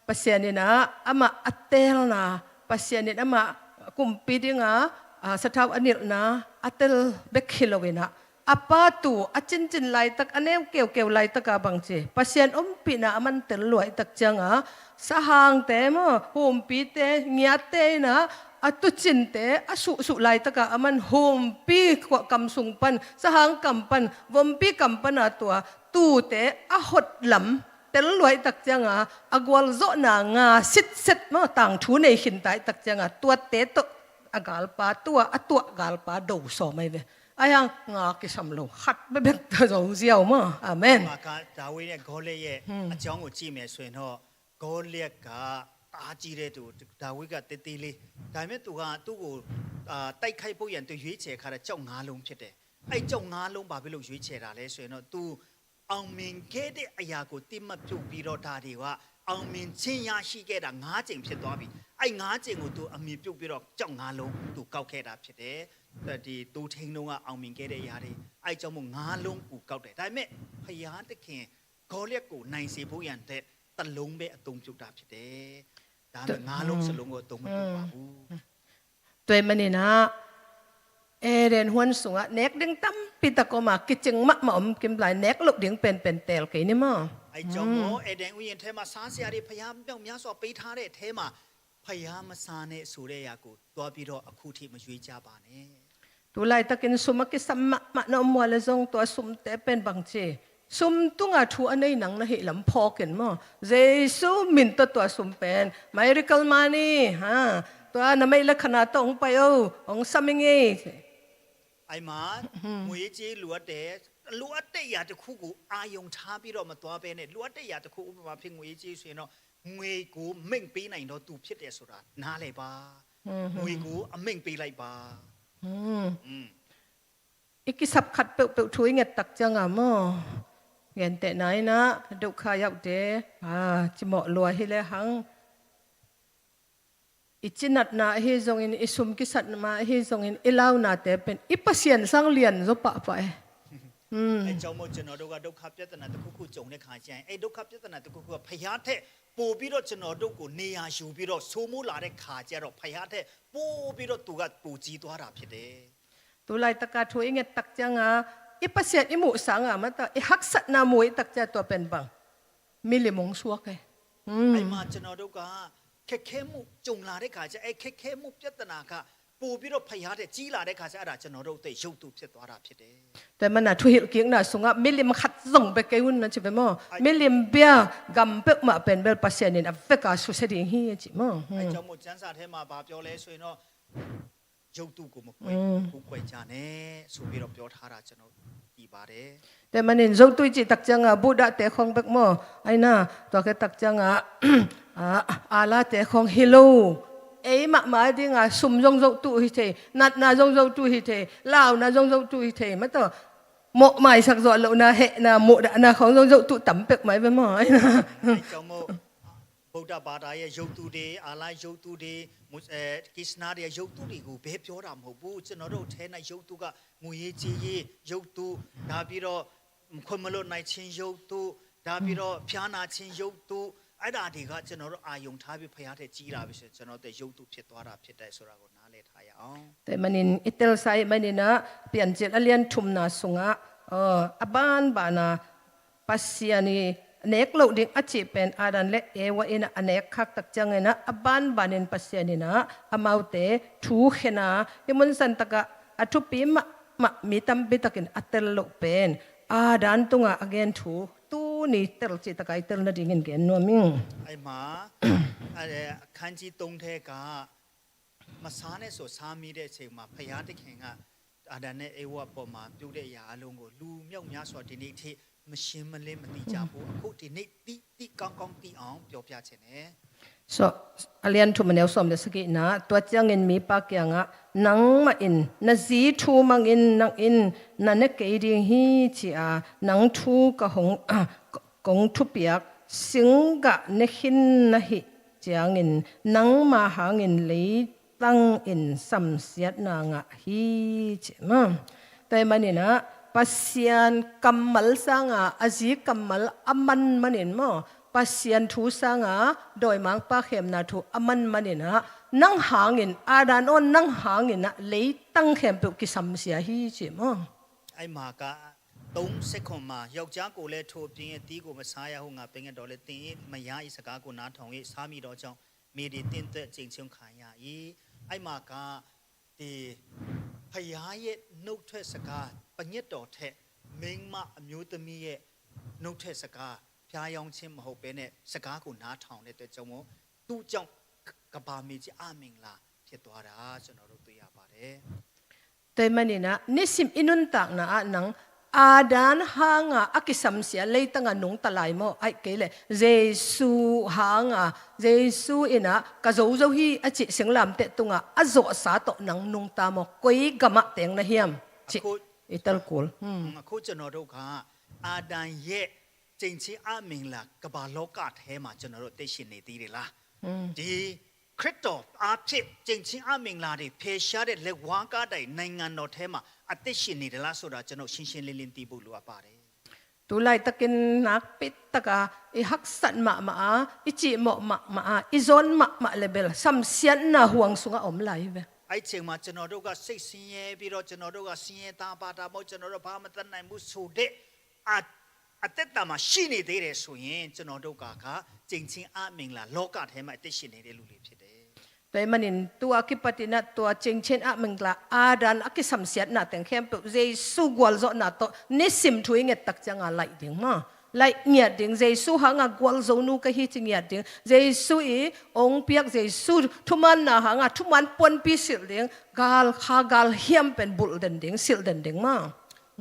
Pasian in ah amah a teelna, Pasian in amah kumpi dinga a sathau a nilhna a tel bek hi lo in ah A pa tu a cincin laitak, a neu keukeu laitaka bangci Pasian ompihna a man tel luaitak cianga sahangte maw, humpite, ngiatte ina a tucinte a suhsuh laitaka a man humpi kuah kam sung pan, sahang kam pan, vompi kam pana tua tute a hotlam tel luaitak cianga a gualzawhna nga sitset maw, tangthu nei khintaihtak cianga tuate tawh a galpa tua a tuah galpa do sawm ai ve. Ai hang nga kisam lo khat bebek ta zo ziau maw. Amen. ဒီမှာကဒါဝိဒ်နဲ့ဂေါလိယက်ရဲ့အကြောင်းကိုကြည့်မယ်ဆိုရင်တော့ ဂေါလိယက်ကတားကြီးတဲ့သူ၊ ဒါဝိဒ်ကသေးသေးလေး။ ဒါပေမဲ့သူကသူ့ကိုအာတိုက်ခိုက်ဖို့ရန်သူရွေးချယ်ခါတဲ့ကျောက်ငါးလုံးဖြစ်တယ်။ အဲ့ကျောက်ငါးလုံးဘာဖြစ်လို့ရွေးချယ်တာလဲဆိုရင်တော့ သူအောင်မြင်ခဲ့တဲ့အရာကိုသိမှတ်ပြုတ်ပြီးတော့ ဒါတွေကအောင်မြင်ခြင်းရရှိခဲ့တာငါးကြိမ်ဖြစ်သွားပြီ။ အဲ့ငါးကြိမ်ကိုသူအမည်ပြုတ်ပြီးတော့ ကျောက်ငါးလုံးသူကောက်ခဲ့တာဖြစ်တယ်။ ဒီသူထိန်းလုံးကအောင်မြင်ခဲ့တဲ့အရာတွေ၊ အဲ့ကြောင့်မို့ငါးလုံးကိုကောက်တယ်။ ဒါပေမဲ့ဘုရားသခင်ဂေါလိယက်ကိုနိုင်စေဖို့ရန်အတွက်တစ်လုံးပဲအသုံးပြုတာဖြစ်တယ်။ ဒါပေမဲ့ငါးလုံးစလုံးကိုအသုံးမပြုပါဘူး။ Tua ahih manin ah Eden huan sungah nek ding tampi tak om a, kicing mahmah om kim lai, nek loh ding penpen teel kei ni maw. အဲ့ကြောင့်မို့ Eden ဥယျာဉ်ထဲမှာစားစရာတွေဘုရားမြောက်များစွာပေးထားတဲ့အထဲမှာ ဘုရားမစားနဲ့ဆိုတဲ့အရာကိုသွားပြီးတော့အခုထိမရွေးကြပါနဲ့။ Tu laitakin sum a kisam mahmah na om ua le zong tua sumte pen bangci sum tunga thu a nei nang na hih lam phawkin maw. Jesu min tawh tua sum pen miracle money ha, tua na meih le khana tawh hong pai o, hong sam i ngei. အဲ့မှာငွေကြေးလိုအပ်တယ်။ လိုအပ်တဲ့အရာတစ်ခုကိုအာရုံထားပြီးတော့မသွားဘဲနဲ့ လိုအပ်တဲ့အရာတစ်ခု၊ ဥပမာဖြင့်ငွေကြေးဆိုရင်တော့ ငွေကိုမိန့်ပေးနိုင်တော့သူဖြစ်တယ်ဆိုတာနားလည်ပါ။ ငွေကိုအမိန့်ပေးလိုက်ပါ။ I kisap khat peuhpeuh thu i nget tak cianga maw, gentehna in ah dukha i auhte, a, cimawh lua hi le hang, i cinatna ahi zongin, i sum kisatna ahi zongin, i launate pen i Pasian sang lian zaw pahpah e. အဲကြောင့်မို့ကျွန်တော်တို့ကဒုက္ခပြဿနာတစ်ခုခုကြုံတဲ့ခါကျရင်အဲဒုက္ခပြဿနာတစ်ခုခုကဘုရားထက်ပိုပြီးတော့ကျွန်တော်တို့ကိုနေရာယူပြီးတော့စိုးမိုးလာတဲ့ခါကျတော့ဘုရားထက်ပိုပြီးတော့သူကပိုကြီးသွားတာဖြစ်တယ်။ Tu laitaka thu i nget tak cianga i Pasian i muh sanga mata i haksatna mu i tak cia tua pen bang milim hong suak e. အဲ့မှာကျွန်တော်တို့ကခက်ခဲမှုကြုံလာတဲ့ခါကျအဲခက်ခဲမှုပြဿနာကပိုပြီးတော့ဘုရားထက်ကြီးလာတဲ့ခါကျအဲ့ဒါကျွန်တော်တို့အတွက်ရုပ်တုဖြစ်သွားတာဖြစ်တယ်။ Tua mana thuhilh kikna sungah milim khat zong bia kei un na ci ve maw? Milim bia gam peuhmah pen bel Pasian in a veka susia ding hi a ci maw? အဲကြောင့်မို့ကျမ်းစာထဲမှာဘာပြောလဲဆိုရင်တော့ရုပ်တုကိုမကွယ်ဘူးကွယ်ကြနဲ့ဆိုပြီးတော့ပြောထားတာကျွန်တော်သိပါတယ်။ Tua manin zotu i cih tak cianga Buddha te khawng bek maw? Aina tua khe tak cianga a, ala te khawng hi lo. Ei mahmah dinga sum zong zotu hi thei, natna zong zotu hi thei, launa zong zotu hi thei mataw. Mawh maisak zawh lohna, hehna, muhdahna khawng zong zotu tam pek mai ve maw? Aina အဲကြောင့်မို့ ဗုဒ္ဓဘာသာရဲ့ရုပ်တုတွေ၊ အာလရုပ်တုတွေ၊ မွတ်အဲ၊ ကစ္စနာတွေရဲ့ရုပ်တုတွေကိုပဲပြောတာမဟုတ်ဘူး။ ကျွန်တော်တို့ထဲ၌ရုပ်တုကငွေရေးကြေးရေးရုပ်တု၊ ဒါပြီးတော့ခွင့်မလွတ်နိုင်ခြင်းရုပ်တု၊ ဒါပြီးတော့ဖျားနာခြင်းရုပ်တု၊ အဲ့ဒါတွေကကျွန်တော်တို့အာရုံထားပြီးဘုရားထက်ကြီးလာပြီဆိုရင်ကျွန်တော်တို့ရုပ်တုဖြစ်သွားတာဖြစ်တယ်ဆိုတာကိုနားလည်ထားရအောင်။ Tua manin i telsa i manin ah Piancil a lian thumna sungah, aw, a banbana Pasian i nek loh ding a cih pen Adam le Eva in a nek khak tak ciangin ah a banbanin Pasian in ah amaute thu khen a, i munsan takah a thupi mahmah mi tampi takin a tel loh pen Adam tungah a gen thu tuni tel cih takah i tel nadingin gen nuam ing. အဲ့မှာအဲအခန်းကြီးသုံးထဲက မစားနဲ့ဆိုစားမိတဲ့အချိန်မှာဘုရားသခင်ကအာဒံနဲ့ဧဝအပေါ်မှာပြုတဲ့အရာအလုံးကိုလူမျိုးများစွာဒီနေ့ထိမရှင်းမလင်းမသိကြဘူး။ အခုဒီနေ့သိသိကောင်းကောင်းသိအောင်ပြောပြခြင်းနဲ့ So, a lian thum a neu sawm le sagihna, tua ciangin mipa kiangah, nangmah in na zi thu mangin nang in na ne kei ding hi, ci-a nang thu ka hong, kong thupiak singgah ne khin na hih ciangin nangma hangin leitangin samsiatna ngah hi, ci maw. Tua ahih maninah Pasian kammal sanga a zi kammal a man manin maw, Pasian thu sanga dawimangpa khemna thu a man maninah nang hangin, Adam aw, nang hanginah leitang khempeuh kisamsia hi, ci maw. အဲ့မှာက သုံးဆယ့်ခုနစ်မှာ ယောက်ျားကိုလည်းထိုအပြင် အသီးကိုမစားရဟု ငါပင်ကတော်လည်းသင်၏။ မယား၏စကားကိုနားထောင်၍ စားမိသောကြောင့် မြေသည်သင့်အတွက် ကျိန်ခြင်းခံရ၏။ အဲ့မှာက ဒီ ဘုရားရဲ့နှုတ်ထွက်စကား ပညတ်တော်ထက် မိန်းမအမျိုးသမီးရဲ့နှုတ်ထွက်စကား ဖျားယောင်းခြင်းမဟုတ်ဘဲနဲ့ စကားကိုနားထောင်တဲ့အတွက်ကြောင့်မို့ သူ့ကြောင့်ကမ္ဘာမြေကြီးအမင်္ဂလာဖြစ်သွားတာ ကျွန်တော်တို့တွေ့ရပါတယ်။ Tua ahih manin ah, nisim i nuntakna ah nang Adam hanga a kisamsia leitanga nungta lai maw? Ahih kei leh Jesu hanga, Jesu in ah ka zo zo hi a cih singlamteh tungah a zawhsa tawh nang nungta maw? Koi gamah teng na hiam? Cih အခု i telkul. Hmm. အခုကျွန်တော်တို့က အာဒံရဲ့ကျိန်ခြင်းအမင်္ဂလာ ကမ္ဘာလောကထဲမှာ ကျွန်တော်တို့အသက်ရှင်နေသေးတယ်လား။ Hmm. ဒီခရစ်တော်အားဖြင့် ကျိန်ခြင်းအမင်္ဂလာတွေ ဖယ်ရှားတဲ့ လက်ဝါးကပ်တိုင် နိုင်ငံတော်ထဲမှာ အသက်ရှင်နေတယ်လားဆိုတာ ကျွန်တော် ရှင်းရှင်းလင်းလင်း သိဖို့လိုအပ်ပါတယ်။ Tu laitakin nakpi taka i haksat mahmah a, i cihmawh mahmah a, i zawn mahmah le bel samsiatna huang sungah om lai hi ve. အဲ့ချိန်မှာ ကျွန်တော်တို့က စိတ်ဆင်းရဲပြီးတော့ ကျွန်တော်တို့က ဆင်းရဲသားပါတာမို့ ကျွန်တော်တို့ ဘာမှမတတ်နိုင်ဘူးဆိုတဲ့ အ အသက်တာမှာ ရှိနေသေးတယ်ဆိုရင် ကျွန်တော်တို့က က ကျိန်ခြင်းအမင်္ဂလာ လောကထဲမှာ အသက်ရှင်နေတဲ့လူတွေဖြစ်တယ်။ Tua ahih manin, tua kipatin ah, tua cingcin a mingla, Adam a kisamsiatna teng khempeuh Jesu gualzawhna tawh nisim thu i nget tak cianga laih ding maw? Laih ngiat ding, Jesu hanga gualzonu ka hi ci ngiat ding. Jesu i ong piak, Jesu thumaanna hanga thumaan puanpi silh ding. Gal kha, gal hiam pen bulh den ding, silh den ding maw?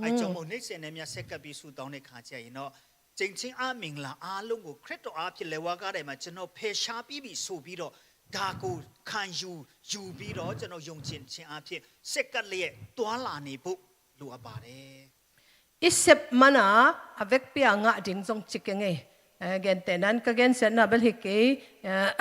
အဲ့ကြောင့်မို့ နေ့စဉ်နဲ့များ ဆက်ကပ်ပြီး ဆုတောင်းတဲ့ခါကျရင်တော့ ကျိန်ခြင်းအမင်္ဂလာအားလုံးကို ခရစ်တော်အားဖြင့် လက်ဝါးကပ်တိုင်မှာ ကျွန်တော်ဖယ်ရှားပြီးပြီဆိုပြီးတော့ ဒါကိုခံယူယူပြီးတော့ ကျွန်တော်ယုံကြည်ခြင်းအားဖြင့် ဆက်ကပ်လျက်သွားလာနေဖို့လိုအပ်ပါတယ်။ I sep mana a vekpi a ngah ding zong ci keng ei. Eh, gentehna in ka gensiatna bel hi kei, eh,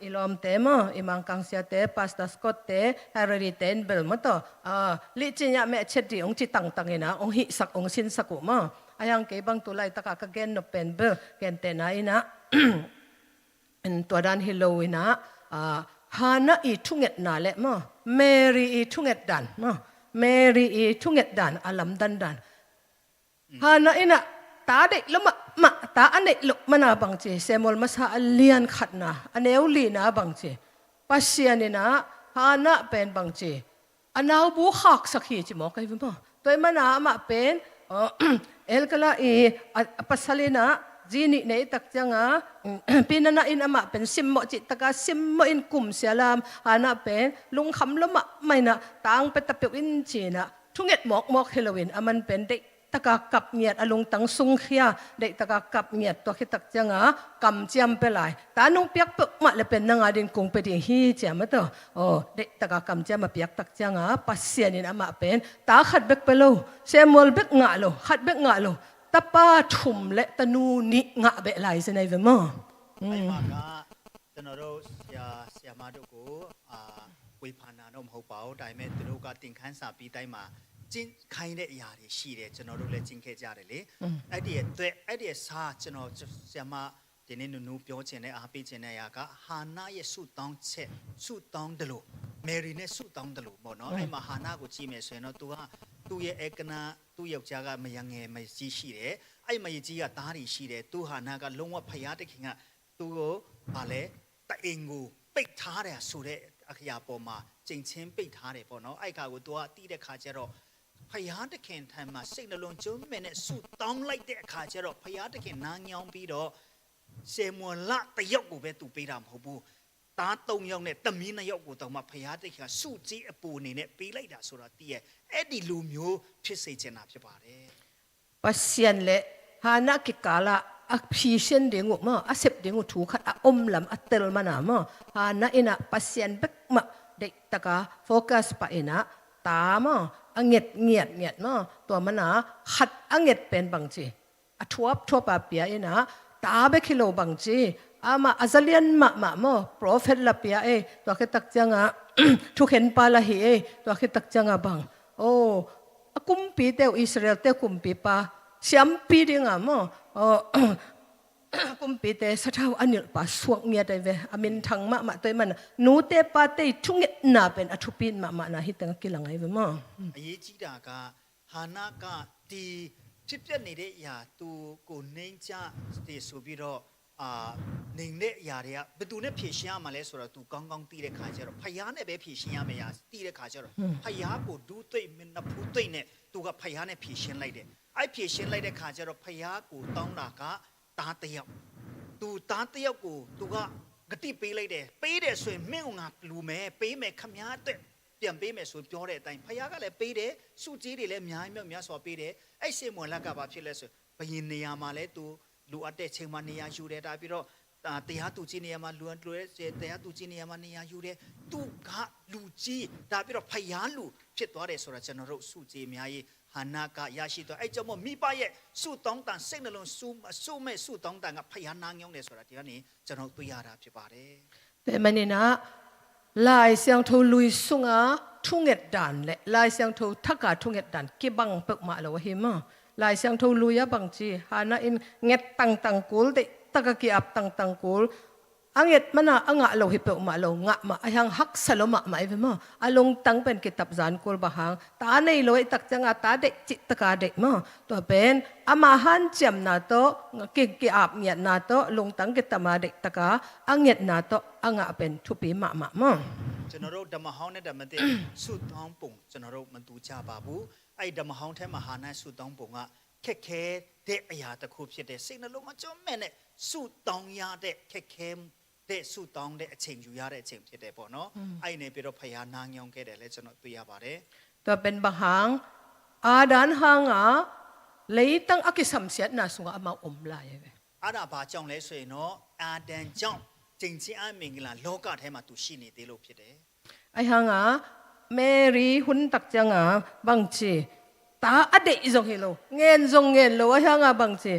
i lawmte maw, i Mangkang siate, Pastor Scott te, Harry te in bel maw tawh, ah, lihcin ah mehchet dih ong ci tangtang in ah, ong hihsak, ong sinsak uh maw. A hiang kei bang tu laitaka ka gen nop pen bel, gentehna in ah, tua dan hi lo in ah, ah, Hannah i thungetna le maw, Mary i thunget dan maw, Mary i thunget dan a lamdan dan. Hannah in ah, ta deih lo mahmah, ta a neih loh mana bang ci, Samuel masa a lian khatna, a neu lina bang ci. Pasian in ah, Hannah pen bang ci, a naubu khaksak hi ci mawk ahi ve maw? Tua ahih mana amah pen, Elkana i, a, a pasal in ah, zi nih nei tak cianga, Peninnah in amah pen simmawh cih taka simmawh in kum sia lam, Hannah pen lungkham lo mahmah in ah, tang pia ta peuh in ci in ah, thunget mawkmawk hi loin, aman pen deih taka kap ngiat, a lungtang sungkhia, deih taka kap ngiat, tua khit tak cianga kamciam pia lai. Ta nong piak peuhmah le pen nang adin kong pia ding hi ci a maw tawh. Aw, deih taka kamciam a piak tak cianga Pasian in amah pen ta khat bek pia lo, Samuel bek ngah lo, khat bek ngah lo, tapa thum le tanu nih ngah beh lai ci na hi ve maw? အဲ့မှာက ကျွန်တော်တို့ဆရာဆရာမတို့ကိုအာဝေဖန်တာတော့မဟုတ်ပါဘူးဒါပေမဲ့သူတို့ကသင်ခန်းစာပြီးတိုင်းမှာကျင့်ခိုင်းတဲ့အရာတွေရှိတယ်ကျွန်တော်တို့လည်းကျင့်ခဲ့ကြတယ်လေအဲ့ဒီအတွက်အဲ့ဒီအစားကျွန်တော်ဆရာမဒီနေ့နူနူပြောချင်တဲ့အားပေးချင်တဲ့အရာကဟာနာရဲ့ဆုတောင်းချက်ဆုတောင်းတယ်လို့မယ်ရီနဲ့ဆုတောင်းတယ်လို့ပေါ့နော်အဲ့မှာဟာနာကိုကြည့်မယ်ဆိုရင်တော့သူကသူ့ရဲ့အဲကနာသူ့ယောက်ျားကမယငယ်မကြီးရှိတယ်အဲ့မယကြီးကသားတွေရှိတယ်သူဟာနာကလုံးဝဖယားတခင်က သူကိုဘာလဲတအိမ်ကိုပိတ်ထားတယ်ဆိုတဲ့အရာပေါ်မှာကျိန်ချင်းပိတ်ထားတယ်ပေါ့နော်အဲ့ခါကိုသူကတီးတဲ့ခါကျတော့ဖယားတခင်ထံမှာစိတ်နှလုံးကျိုးမဲ့နဲ့ဆူတောင်းလိုက်တဲ့အခါကျတော့ဖယားတခင်နားညောင်းပြီးတော့ဆယ်မွန်လတယောက်ကိုပဲသူပေးတာမဟုတ်ဘူးသားသုံးယောက်နဲ့သမီးနှစ်ယောက်ကိုတောင်မှဖယားတခင်ကဆူကြီးအပူအနေနဲ့ပေးလိုက်တာဆိုတော့တီးရဲ့အဲ့ဒီလူမျိုးဖြစ်စေချင်တာဖြစ်ပါတယ် Pasian le Hannah kikala a phisen ding uh maw, a sep ding uh thu khat a om lam a tel mana maw, Hannah in ah Pasian bek mah deihtaka focus pah in ah ta maw, a nget ngiatngiat maw, tua mana khat a nget pen bangci a thuapthuap a pia in ah ta bek hi lo bangci amah a zalian mahmah maw, prophet la pia ei, tua khit tak ciangah thukhenpa la hi ei, tua khit tak ciangah bang. Oh, a kumpite uh Israelte kumpipa siampi dinga maw, oh, a kumpite sathau a nilhpa suak ngiat ai ve, a minthang mahmah toi mana nute pate i thungetna pen a thupi in mahmahna hi teng a kilang ai ve maw. အရေးကြီးတာက ဟန္နက ဒီဖြစ်ပျက်နေတဲ့အရာ သူကို နှိမ်ချတယ်ဆိုပြီးတော့ အာ နေတဲ့အရာတွေက ဘယ်သူနဲ့ဖြေရှင်းရမှာလဲဆိုတော့ သူကောင်းကောင်းသိတဲ့ခါကျတော့ ဖယားနဲ့ပဲဖြေရှင်းရမယ့်အရာ သိတဲ့ခါကျတော့ ဖယားကို ဒူးသိပ် နဖူးသိပ်နဲ့ သူက ဖယားနဲ့ဖြေရှင်းလိုက်တယ်။ အဲ့ဖြေရှင်းလိုက်တဲ့ခါကျတော့ ဖယားကိုတောင်းတာက သားတစ်ယောက်။ သူသားတစ်ယောက်ကို သူက ကတိပေးလိုက်တယ်။ ပေးတယ်ဆိုရင် မင်းကိုငါလှူမယ်၊ ပေးမယ်၊ ခင်ဗျားအတွက် ပြန်ပေးမယ်ဆို ပြောတဲ့အတိုင်း ဖယားကလည်းပေးတယ်။ ဆုကြေးတွေလည်း အများကြီးများစွာပေးတယ်။ အဲ့ရှေမွေလက ဘာဖြစ်လဲဆိုရင် ဘုရင်နေရာမှာလည်း သူလိုအပ်တဲ့အချိန်မှာ နေရာယူတယ်။ ဒါပြီးတော့ အာ တရားသူကြီးနေရာမှာ လိုအပ်လိုတဲ့ တရားသူကြီးနေရာမှာ နေရာယူတယ်။ သူက လူကြီး၊ ဒါပြီးတော့ ဖယားလူဖြစ်သွားတယ်ဆိုတာ ကျွန်တော်တို့ ဆုကြေးအများကြီး ဟန္နက ရရှိသွား။ အဲ့ကြောင့်မို့ မိဘရဲ့ဆုတောင်းသံ၊ စိတ်နှလုံး ဆု၊ ဆုမဲ့ဆုတောင်းသံက ဖယားနားညွှန်းတယ်ဆိုတာ ဒီကနေ ကျွန်တော်တို့ တွေ့ရတာဖြစ်ပါတယ်။ Tua ahih manin ah, Lai Siangtho Lui sunga thunget dan le Lai Siangtho Thak a thunget dan kibang peuhmah lo ahi maw. Lai Siangtho Lui ah bangci, Hannah in nget tangtang kul, deihtak a ki-ap tangtang kul, a nget man a a ngah lo hi peuhmah lo, ngah mah, ahih hang haksa lua mahmah hi ve maw. A lungtang pen kitapzan kul, bang hang, ta nei lo ahih tak ciang a ta deih cihtak a deih maw. Tua pen ama hanciamna tawh, ki, ki-ap ngiatna tawh, lungtang kitam a deihtak a a ngetna tawh a ngah pen thupi mahmah maw. ကျွန်တော်တို့ ဓမ္မဟောင်းနဲ့ ဓမ္မသစ် ဆုတောင်းပုံ ကျွန်တော်တို့ မတူကြပါဘူး။ အဲ့ဒီ ဓမ္မဟောင်းထဲမှာ ဟန္နဆုတောင်းပုံက ခက်ခဲတဲ့အရာတစ်ခုဖြစ်တယ်။ စိတ်နှလုံးမကျိုးမဲ့နဲ့ ဆုတောင်းရတဲ့ ခက်ခဲတဲ့ ဆုတောင်းတဲ့အချိန် ယူရတဲ့အချိန်ဖြစ်တယ်ပေါ့နော်။ အဲ့ဒီနေပြီးတော့ ဖယားနားညွှန်းခဲ့တယ်လည်း ကျွန်တော် တွေ့ရပါတယ်။ Tua pen bang hang, Adam hang a leitang a kisamsiatna sungah amau om lai hi ve. အဲ့ဒါဘာကြောင့်လဲဆိုရင်တော့ အာဒံကြောင့် ကျင့်ခြင်းအမင်္ဂလာ လောကထဲမှာ သူရှိနေသေးလို့ဖြစ်တယ်။ Ahih hang a, Mary hun tak ciang a bangci, ta a deih zong hi lo, ngen zong ngen lo, ahih hang a bangci,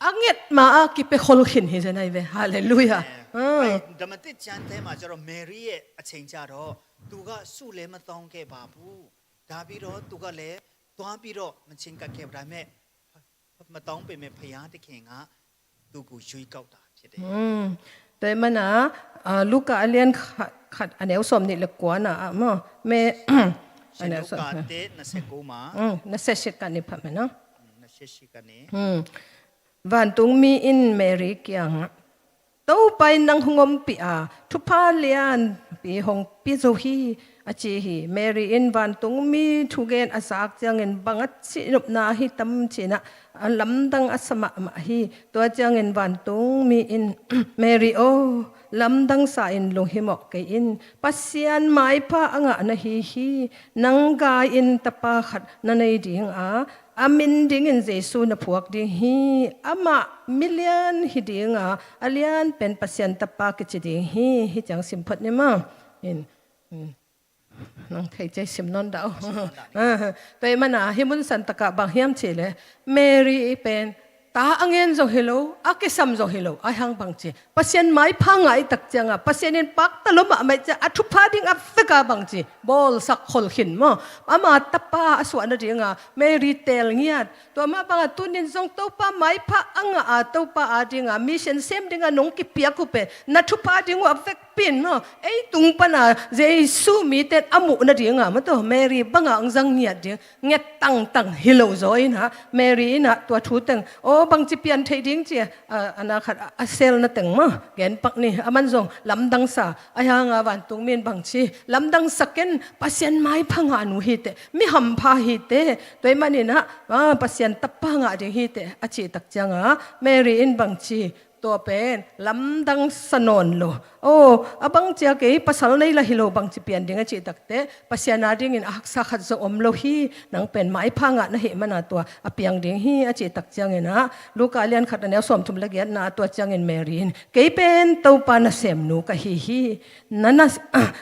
a nget ma a kipia khol khin hi zen ahi ve. Hallelujah. အဲ့ဒီ ဓမ္မသစ်ကျမ်းထဲမှာကျတော့ မေရီရဲ့အချိန်ကျတော့ သူက ဆုလည်းမတောင်းခဲ့ပါဘူး။ ဒါပြီးတော့ သူကလည်း သွားပြီးတော့ မချဉ်ကပ်ခဲ့ပါ။ ဒါပေမဲ့ မတောင်းပေမဲ့ ဘုရားသခင်က သူ့ကို ရွေးကောက်တာဖြစ်တယ်။ Tua ahih manin ah, Luka a lian khat, khat, a neu sawmnih le kuana ah maw, me, ရှင်လုကာ တစ် နှစ်ဆယ့်ကိုးမှာ နှစ်ဆယ့်ရှစ်ကနေ ဖတ်မယ်နော်။ နှစ်ဆယ့်ရှစ်ကနေ Vantungmi in Mary kiangah, Topa in nang hong ompih a, thupha lianpi hong pia zo hi, a ci hi. Mary in vantungmi thugen a zak ciangin bang a cihnopna ahi tam ci-in ah, a lamdang a sa mahmah hi. Tua ciangin vantungmi in, Mary aw, lamdang sa-in lunghimawh kei in. Pasian maipha a ngah na hi hi. Nang gai-in tapa khat na nei ding a, a min dingin Jesu na phuak ding hi. Amah milian hi ding a, a lianpen Pasian Tapa kici ding hi. Hih ciang sim phot ni maw. In, in. Nang thei ciang sim nawn dah o. Tua ahih manin ah, hih mun santak ah bang hiam cih leh, Mary pen ta a ngen zong hi lo, a kisam zong hi lo, ahih hang bangci, Pasian maipha ngah i tak ciang a, Pasian in pakta lua mahmah i ciang a, a thupha ding a vek a bangci, bawlsak khol khin maw. Ama tapa a suah nading a Mary teel ngiat. Tua mah bang a tuni-in zong Topa maipha a ngah a, Topa ading a mission sem ding a nong kipiak uh pen na thupha ding uh a vekpi-in maw, ei tung pan a Jesu mite in a muh nading a maw, tua Mary bang a hong zang ngiat ding, nget tangtang hi lo zaw in ah, Mary in ah tua thu teng, aw, bangci pian theih ding ci a, a, a na khat a, a selna teng maw, gen pak ni, aman zong lamdang sa, ahih hang a vantungmi in bangci, lamdang sa ken, Pasian maipha ngah nu hi teh, mi hampha hi teh, tua ahih manin ah, a, Pasian tapa ngah ding hi teh, a cih tak ciang a, Mary in bangci, tua pen lamdang sa nawn lo. Aw, a bang cia kei pasal nei lah hi lo, bangci pian ding a cih tak teh, Pasian adingin a haksa khat zong om lo hi, nang pen maipha ngah na hih man a tua a piang ding hi, a cih tak ciangin ah, Luka lian khat a neu sawmthum le giatna ah tua ciangin Mary in, kei pen Topa nasemnu ka hi hi, na, na,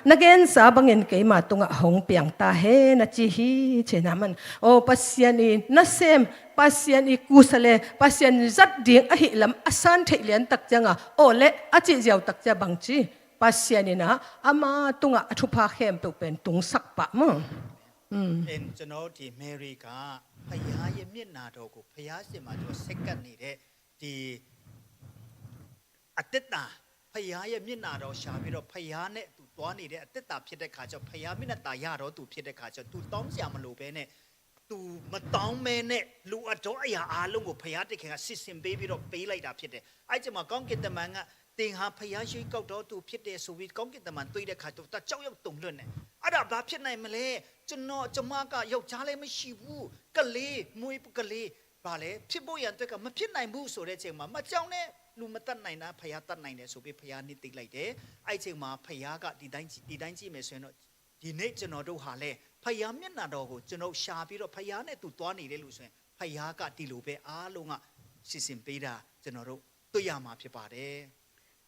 na gensa bangin keima tungah hong piang ta hen, a ci hi, ci-in ah aman. Aw, Pasian i nasem, Pasian i kusa le Pasian zat ding ahih lam a san theih lian tak ciang a, aw le, a cih ziau tak ciang bangci, Pasian in ah ama tungah a thupha khempeuh pen tungsak pah maw. อืม เอ็น ကျွန်တော်တို့ ဒီ မေရီက ဘုရားရဲ့မျက်နှာတော်ကို ဘုရားရှင်မှာ သူဆက်ကပ်နေတဲ့ ဒီ အသက်တာ၊ ဘုရားရဲ့မျက်နှာတော်ရှာပြီးတော့ ဘုရားနဲ့သူသွားနေတဲ့ အသက်တာဖြစ်တဲ့ခါကျတော့ ဘုရားမျက်နှာသာရတော့သူဖြစ်တဲ့ခါကျတော့ သူတောင်းစရာမလိုဘဲနဲ့ သူမတောင်းဘဲနဲ့ လိုအပ်သောအရာအားလုံးကို ဘုရားသခင်က စီစဉ်ပေးပြီးတော့ ပေးလိုက်တာဖြစ်တယ်။ အဲ့ဒီအချိန်မှာ ကောင်းကင်တမန်က သင်ဟာ ဘုရားရွေးကောက်တော်သူဖြစ်တယ်ဆိုပြီး ကောင်းကင်တမန်တွေ့တဲ့အခါကျတော့ သူကြောက်ရွံ့တုန်လှုပ်နေ။ အဲ့ဒါဘာဖြစ်နိုင်မလဲ။ ကျွန်တော်၊ ကျွန်မက ယောက်ျားလည်းမရှိဘူး။ ကလေး၊ မွေးကလေး၊ ဘာလဲ၊ ဖြစ်ဖို့ရန်အတွက်က မဖြစ်နိုင်ဘူးဆိုတဲ့အချိန်မှာ မကြောက်နဲ့၊ လူမတတ်နိုင်တာ ဘုရားတတ်နိုင်တယ်ဆိုပြီး ဘုရားနှစ်သိမ့်လိုက်တယ်။ အဲ့ဒီအချိန်မှာ ဘုရားက ဒီတိုင်းကြည့်၊ ဒီတိုင်းကြည့်မယ်ဆိုရင်တော့ ဒီနေ့ကျွန်တော်တို့ဟာလည်း ဘုရားမျက်နှာတော်ကို ကျွန်တော်ရှာပြီးတော့ ဘုရားနဲ့သူသွားနေတဲ့လူဆိုရင် ဘုရားက ဒီလိုပဲ အားလုံးက စီစဉ်ပေးတာ ကျွန်တော်တို့ တွေ့ရမှာဖြစ်ပါတယ်။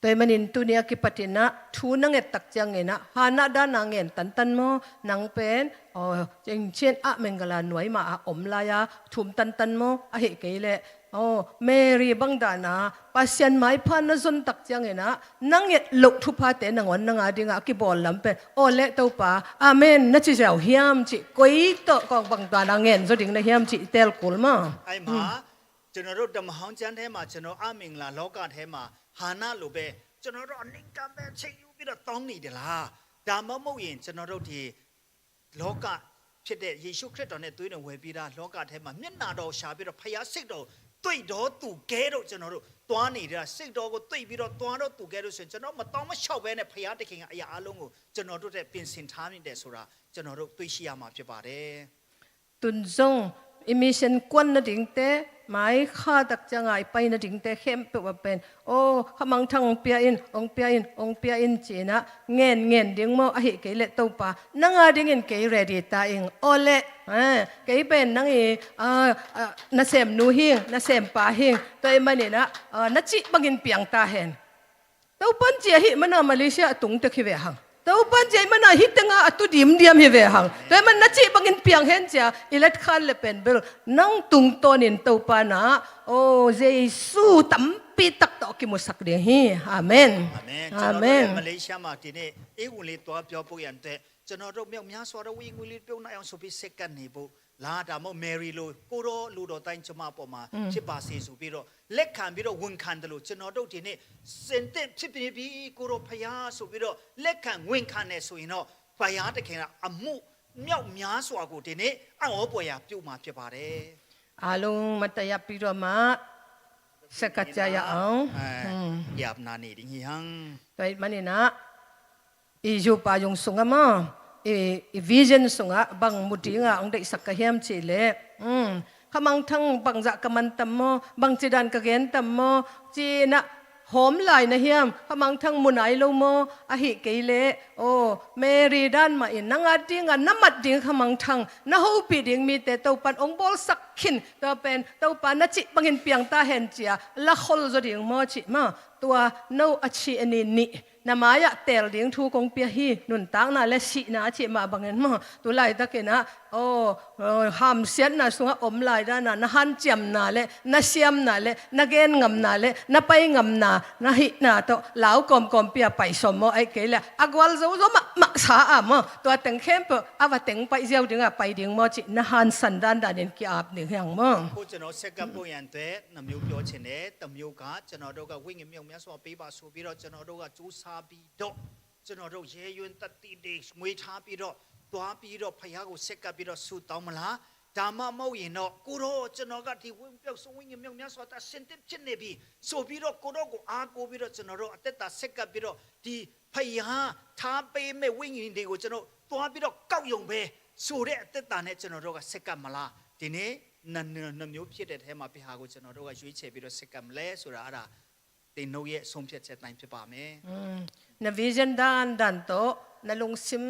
Tua ahih manin tuni a kipatin ah thu na nget tak ciangin ah, Hannah dan a ngen tantan maw? Nang pen, aw, ciangcian ah Mangala nuai mah a om lai a thum tantan maw? Ahih kei leh, aw, Mary bang dan a Pasian maipha na zon tak ciangin ah, na nget loh thuphate nangawn nang a dingah a kibawl lam pen, aw leh Topa, amen na ci ziau hiam cih, koi tawh kong bang dan a ngen zaw ding na hiam cih i teel kul maw? အဲ့မှာ ကျွန်တော်တို့ ဓမ္မဟောင်းကျမ်းထဲမှာ ကျွန်တော် အမင်္ဂလာလောကထဲမှာ ဟန္နလိုပဲ ကျွန်တော်တို့ အနိင်ခံပဲ အချိန်ယူပြီးတော့ တောင်းနေတယ်လား။ ဒါမှမဟုတ်ရင် ကျွန်တော်တို့ ဒီလောကဖြစ်တဲ့ ယေရှုခရစ်တော်နဲ့ သွေးတော်ဝယ်ပေးတာ လောကထဲမှာ မျက်နှာတော်ရှာပြီးတော့ ဘုရားစိတ်တော်တွေ့တော်သူကဲ့သို့ ကျွန်တော်တို့ သွားနေတာ၊ စိတ်တော်ကိုတွေ့ပြီးတော့ သွားတော့သူကဲ့သို့ဆိုရင် ကျွန်တော် မတောင်းမလျှောက်ဘဲနဲ့ ဘုရားသခင်က အရာအားလုံးကို ကျွန်တော်တို့အတွက် ပြင်ဆင်ထားနေတယ်ဆိုတာ ကျွန်တော်တို့ တွေ့ရှိရမှာ ဖြစ်ပါတယ်။ Tun zong i mission kuan nadingte, mai kha tak cianga i pai nadingte khempeuh a pen, aw, khamangthang hong pia in, hong pia in, hong pia in ci-in ah ngen ngen ding maw? Ahih kei leh Topa, nang a dingin kei ready ta ing. Aw leh, eh, kei pen nang i, ah, ah, nasemnu hing, nasempa hing. Tua ahih manin ah, ah, na cih bangin piang ta hen. Topan ci ahih mana Malaysia a tung tek hi ve hang. Topan ci ahih mana hih tenga a tu dimdiam hi ve hang. Tua ahih man na cih bangin piang hen cia i let khan le pen bel nang tungtawnin Topa na, aw, Jesu tampi tak tawh kimusak ding hi. Amen. Amen. ကျွန်တော်တို့လည်း Malaysia မှာ ဒီနေ့ အေးဝင်လေးသွားပြောဖို့ရန်အတွက် ကျွန်တော်တို့ မြောက်များစွာသော ဝိညာဉ်လေး ပြုံးနိုင်အောင်ဆိုပြီး ဆက်ကပ်နေဖို့ လား၊ ဒါမှမဟုတ် Mary လို ကိုယ်တော်လူတော်တိုင်း ကျွန်မအပေါ်မှာ ဖြစ်ပါစေဆိုပြီးတော့ လက်ခံပြီးတော့ ဝန်ခံတယ်လို့ ကျွန်တော်တို့ ဒီနေ့ စင်သင့်ဖြစ်နေပြီ ကိုယ်တော်ဘုရားဆိုပြီးတော့ လက်ခံဝန်ခံနေဆိုရင်တော့ ဘုရားသခင်ကအမှုမြောက်များစွာကို ဒီနေ့ အံ့ဩဖွယ်ရာပြုမှာ ဖြစ်ပါတယ်။ Alung mataya piro ma sekaca ya au. Yap na ni ding hi hang. Tua ahih manin ah i zupa yung sungah maw, i, i vision sungah bang mu dingah hong deihsak ka hiam cih leh, um, khamangthang bangzah ka man tam maw, bangci dan ka gen tam maw, ci-in ah hawm lai na hiam? Khamangthang mu nai lo maw? Ahih kei leh, aw, Mary dan mah in nang a dingah na mat ding khamangthang, na hopih ding mite Topan hong bawlsak khin. Tua pen Topa na cih bangin piang ta hen cia la khol zaw ding maw cih maw? Tua no a ci a ni nih na mai-ah teel ding thu kong pia hi. Nuntakna le sihna a cih mah bangin maw, tu laitakin ah, aw, aw, hamsiatna sungah om lai dana na hanciamna le na siamna le na genngamna le na paingamna na hihna tawh lau kawmkawm pia pai sawm maw? Ahih kei le a gualzo zo mahmah sa a maw, tua teng khempeuh a va teng paih ziau dingah pai ding maw cih na hansan dandanin ki-ap ding hi hang maw? အခုကျွန်တော် ဆက်ကပ်ဖို့ရန်အတွက် နှစ်မျိုးပြောချင်တယ်။ တစ်မျိုးက ကျွန်တော်တို့က ဝိညာဉ်မြောက်များစွာပေးပါဆိုပြီးတော့ ကျွန်တော်တို့က ကြိုးစားပြီးတော့ ကျွန်တော်တို့ ရဲရင့်သတ္တိတွေ မွေးထားပြီးတော့ သွားပြီးတော့ ဘုရားကို ဆက်ကပ်ပြီးတော့ ဆုတောင်းမလား။ ဒါမှမဟုတ်ရင်တော့ ကိုယ်တော် ကျွန်တော်က ဒီဝိညာဉ်ပျောက်ဆုံး ဝိညာဉ်မြောက်များစွာ အသင့်ဖြစ်နေပြီဆိုပြီးတော့ ကိုယ်တော်ကို အားကိုးပြီးတော့ ကျွန်တော်တို့ အသက်တာ ဆက်ကပ်ပြီးတော့ ဒီဘုရားထားပေးမဲ့ ဝိညာဉ်တွေကို ကျွန်တော် သွားပြီးတော့ ကောက်ရုံပဲဆိုတဲ့ အသက်တာနဲ့ ကျွန်တော်တို့က ဆက်ကပ်မလား။ ဒီနေ့ နှစ်မျိုးဖြစ်တဲ့ထဲမှာ ဘယ်ဟာကို ကျွန်တော်တို့က ရွေးချယ်ပြီးတော့ ဆက်ကပ်မလဲဆိုတာ အဲ့ဒါ သင်တို့ရဲ့ ဆုံးဖြတ်ချက်တိုင်း ဖြစ်ပါမယ်။ Na vision dandan tawh na lungsim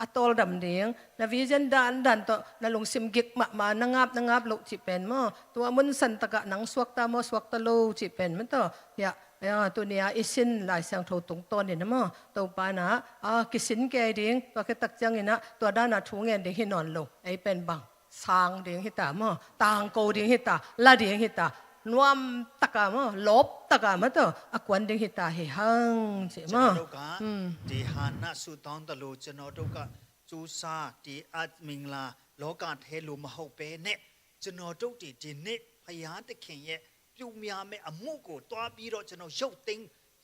a tawldam ding, na vision dandan tawh na lungsim gik mahmah, na ngap, na ngap loh cih pen maw? Tua mun san takah nang suakta maw, suakta lo cih pen maw? Tua, ya, ya, tuni a i sin Lai Siangtho tungtawnin maw, Topa na a kisin kei ding, tua khit tak ciangin ah tua dana thu ngen ding hi nawn lo. Ei pen bang sang ding hi ta maw, tangko ding hi ta, la ding hi ta, nuam taka maw, lawp taka maw, tawh a kuan ding hi ta hi hang cih maw? ကျွန်တော်တို့က ဒီဟန္နဆုတောင်းသလို ကျွန်တော်တို့က ကြိုးစား ဒီအမင်္ဂလာလောကထဲလို မဟုတ်ဘဲနဲ့ ကျွန်တော်တို့ဒီ ဒီနေ့ ဘုရားသခင်ရဲ့ ပြုမြင်မဲ့အမှုကို သွားပြီးတော့ ကျွန်တော် ရုပ်သိမ်း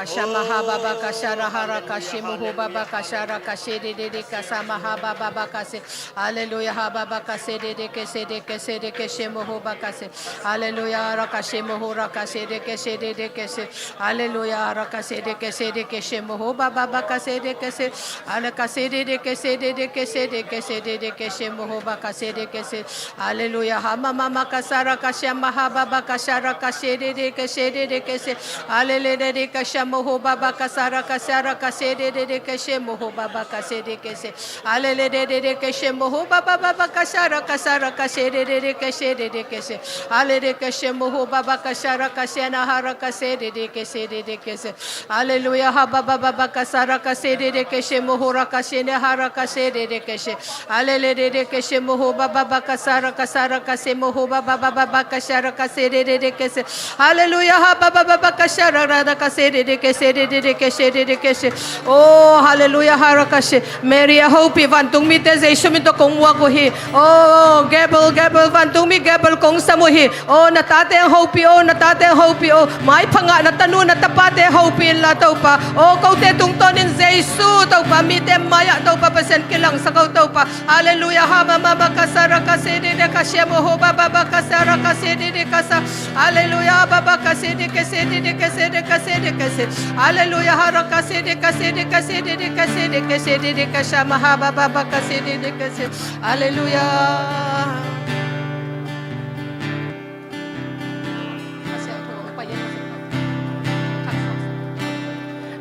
Rakasha maha baba kasha raha rakashe moho baba kasha rakashe de de de kasa maha baba bakase. Hallelujah, ha baba kase de de kese de kese de keshe moho bakase. Hallelujah, rakashe moho rakashe de keshe de de keshe. Hallelujah, rakashe de keshe de keshe moho baba bakashe de keshe. Alakashe de de keshe de de keshe de keshe de de keshe moho bakashe de keshe. Hallelujah, ha mama makasara kasha maha baba kashara kashe de de keshe de de keshe. Hallelujah, de de kasha moho baba kasara kashara kashe de de de keshe moho baba kashe de keshe. Alele de de de keshe moho baba baba kasara kasara kashe de de de keshe de de keshe. Ale de keshe moho baba kasara kashe na hara kashe de de keshe de de keshe. Hallelujah, ha baba baba kasara kashe de de keshe moho ra kashe ne hara kashe de de keshe. Alele de de keshe moho baba baba kasara kasara kashe moho baba baba baba kasara kashe de de de keshe. Hallelujah, ha baba baba kasara ra da kashe de de keshe de de de keshe de de keshe. Oh, hallelujah, hara kashe. Mary a hopih vantung mite Jesu min tawh kong muak uh hi. Oh, Gabriel, Gabriel, vantung mi Gabriel kong sam uh hi. Oh, na tate hopih, oh, na tate hopih, oh. Maipha ngah na tanu na tapate hopih inla Topa. Oh, kote tungtawnin Jesu Topa mite mai-ah Topa Pasian kilangsak oh Topa. Hallelujah, ha mama makasara kashe de de kashe moho baba bakasara kashe de de kasha. Hallelujah, baba kashe de keshe de de keshe de kashe de keshe. Hallelujah, hara kashe de kashe de kashe de de kashe de keshe de de kasha maha baba bakashe de de keshe. Hallelujah.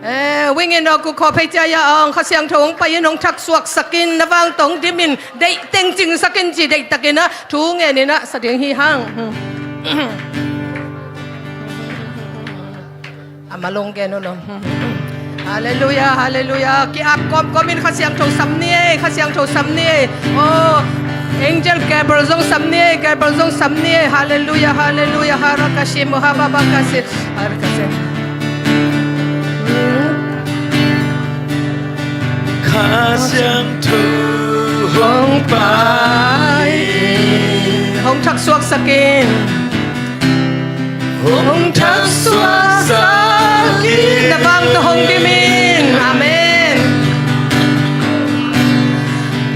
Eh, wingin awk uh khawphei cia ya awng Kha Siangtho hong pai in hong thaksuaksak in na vang tawh hong dim in deih teng cingsak in ci deihtakin ah thu ngenin ah sa ding hi hang. A malong gen uh lo. Hallelujah, hallelujah. Ki-ap kawmkawm in Kha Siangtho sam ni ei, Kha Siangtho sam ni ei. Oh, Angel Gabriel zong sam ni ei, Gabriel zong sam ni ei. Hallelujah, hallelujah. Hara kashe moha baba kashe. Hara kashe. Kha Siangtho hong pai. Hong thaksuaksak in. Hong thaksuaksak in. Na vang tawh hong dim in. Amen.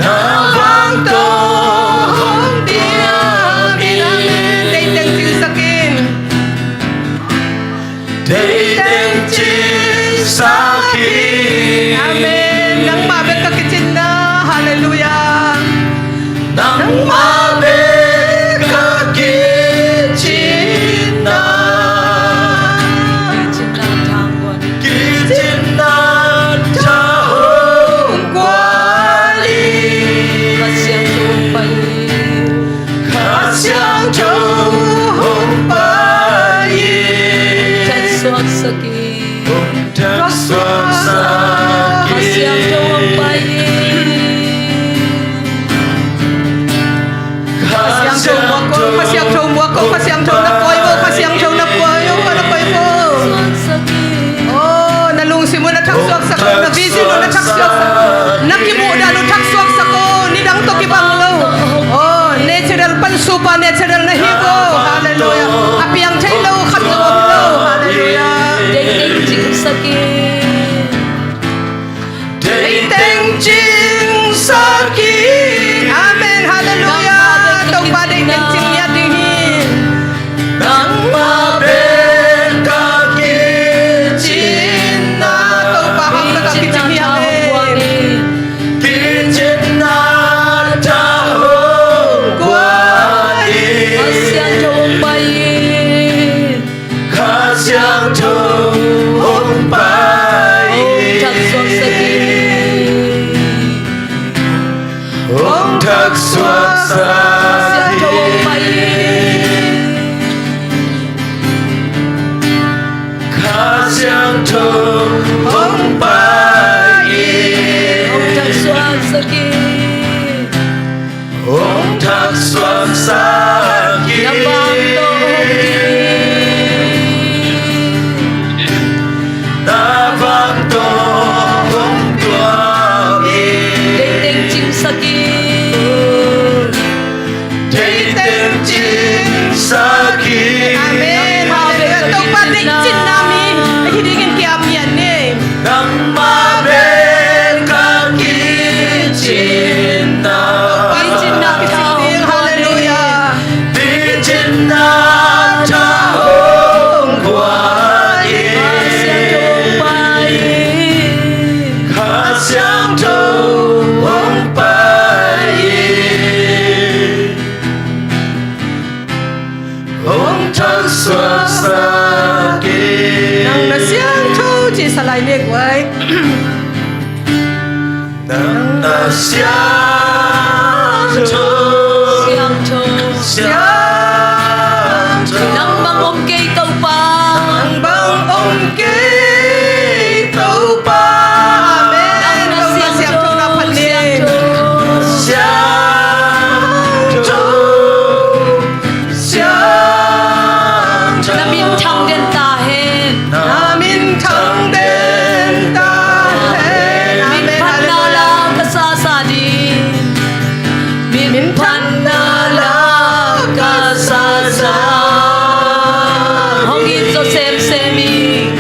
Na vang tawh hong dim in. Amen. Deih teng cingsak in. Deih teng cingsak in. Amen. Nangmah bek ka kicinna. Hallelujah. Nangmah bek ka kicinna. Kicinna tha hong guan in. Kha Siangtho hong pai in. Kha Siangtho hong pai in. Thaksuaksak in. Thaksuaksak in. Kha Siangtho hong pai in. Kha Siangtho muak ko, Kha Siangtho muak ko, Kha Siangtho na koi vo, Kha Siangtho na koi vo, na koi vo. Oh, na lungsim uh na thaksuaksak, na vision uh na thaksuaksak, na kimuhdan uh thaksuaksak, oh, nidang tawh kibang lo. Oh, natural pan supernatural na hi vo. Hallelujah. A piang thei lo khat zong om lo. Hallelujah. Deih teng cingsak in. Deih teng cingsak in. Amen. Hallelujah. Topa deih teng cing ngiat ding hi. Nangmah bek ka kicinna. Topa hong ka kicinna. Amen. Kicinna tha hong guan in. Kha Siangtho hong pai in. Kha Siangtho hong pai in. Hong thaksuaksak in. Hong thaksuaksak in. Kha Siangtho hong pai in. Kha Siangtho hong pai in. Hong thaksuaksak in. Hong thaksuaksak in. Na vang Nang na siangtho cih sa lai nek uai. Nang na siangtho, siangtho, siangtho. Nang bang om kei Topa. Nang bang om kei Topa. Amen. Nang na siangtho, siangtho. Siangtho. Siangtho. Na minthang den ta hen. Na minthang den ta hen. Amen. Min phatna la ka sa sa ding. Min phatna la ka sa sa. Hong it zo semsem ing.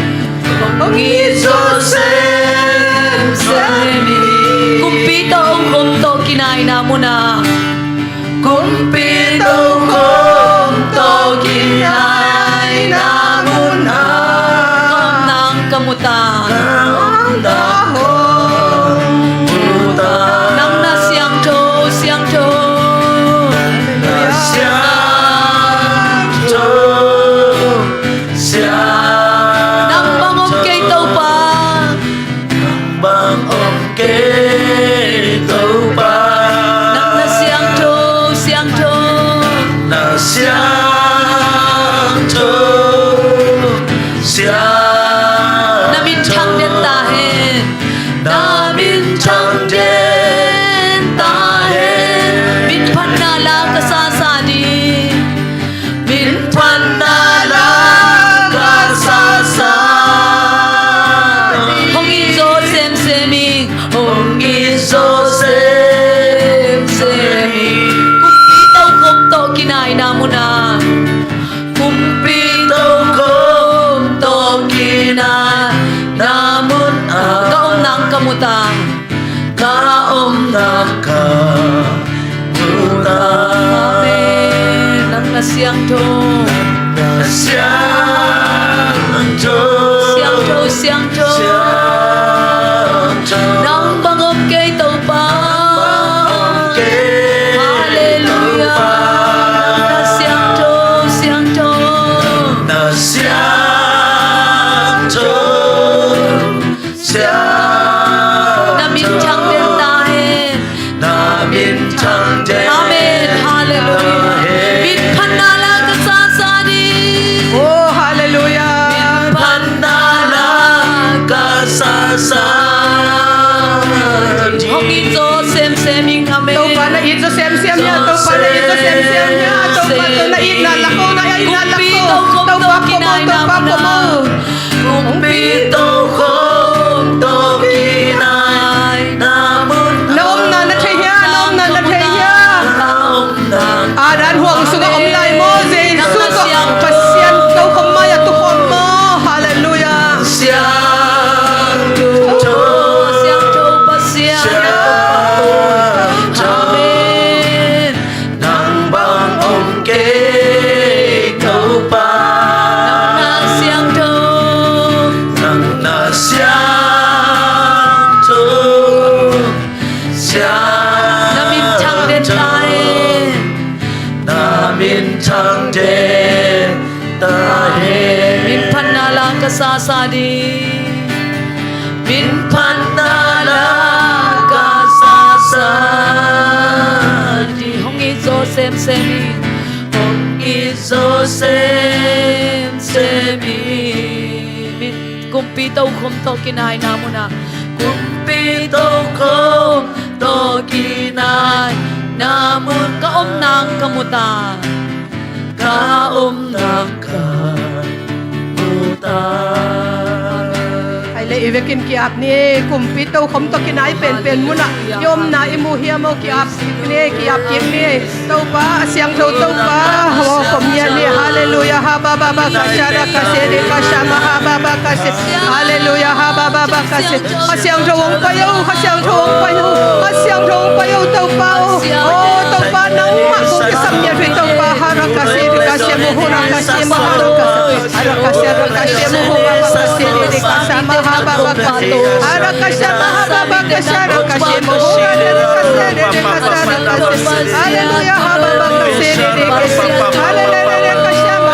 Hong it zo semsem ing. Kumpi tokhom tawh kinaina munah. Kumpi tokhom tawh kinaina munah. Ka omna ka mu ta. Ka omna ka mu ta. Nang na siangtho, siangtho. Na siangtho, siangtho. Nang bang om kei Topa. Nang bang om kei Topa. Nang na siangtho, siangtho. Na siangtho, siangtho. Na minthang den ta hen. Na minthang den ta hen. Min phatna la ka sa sa ding. Min phatna la ka sa sa ding. Hong it zo semsem ing. Hong it zo semsem ing. Kumpi tokhom tawh kinaina munah. Kumpi tokhom tawh kinaina munah. Ka omna ka mu ta. Ka omna ka mu ta. Amen. Nang na siangtho. Nang na siangtho. Siangtho, siangtho. Siangtho. Nang bang om kei Topa. Nang bang om kei Topa. Halleluia. Nang na siangtho, siangtho. Na siangtho. Siang. Na minthang den ta hen. Na minthang den. Amen. Halleluia. Min phatna la ka sa sa ding. Oh, halleluia. Min phatna la ka sa sa ding. Hong it zo semsem ing. Amen. Topa na it zo semsem hia. Topa na it zo semsem hia. Topa tawh na itna lak o, na itna lak o. Topa pom o, Topa pom o. Kumpi tokhom tawh kinaina munah. Na omna na thei hia, na omna na thei hia? Adam huang sungah om lai maw, Jesu tawh Pasian tokhom mai-ah tukhawm maw? Halleluia. Siangtho, siangtho Pasian. Amen. Nang bang om kei Topa. Nang na siangtho. Nang na siangtho. Siang. Na minthang den ta hen. Na minthang den ta hen. Min phatna la ka sa sa ding. Min phatna la ka sa sa ding. Hong it zo semsem ing. Hong it zo semsem ing. Min kumpi tokhom tawh kinaina munah. Kumpi tokhom tawh kinaina mun. Ka omna ka mu ta. Ka omna ka mu ta. Ahi leh i vekin ki-ap ni. Kumpi tokhom tawh kinai penpen munah i omna i mu hiam aw? Ki-ap kik ni, ki-ap kik ni. Topa a siangtho Topa, aw, khom ngiat ni. Halleluia. Ha ba ba ba ka sha ra ka se de ka sha ma ha ba ba ka se. Halleluia. Ha ba ba ba ka se. Kha Siangtho hong pai o, Kha Siangtho hong pai o, Kha Siangtho hong pai o, Topa o. O Topa, nangmah kong kisam ngiat hi Topa. Ha ra ka se de ka sha ma hu ra ka se ma ha ra ka se. Ha ra ka se ra ka se ma hu ra ka se de de ka sha ma ha ba ba ka se. Ha ra ka sha ma ha ba ba ka sha ra ka se ma hu ra de ra ka se de de ka sha ra ka se. Halleluia. Ha ba ba ka se de de ka sha. Halleluia ka sha ma.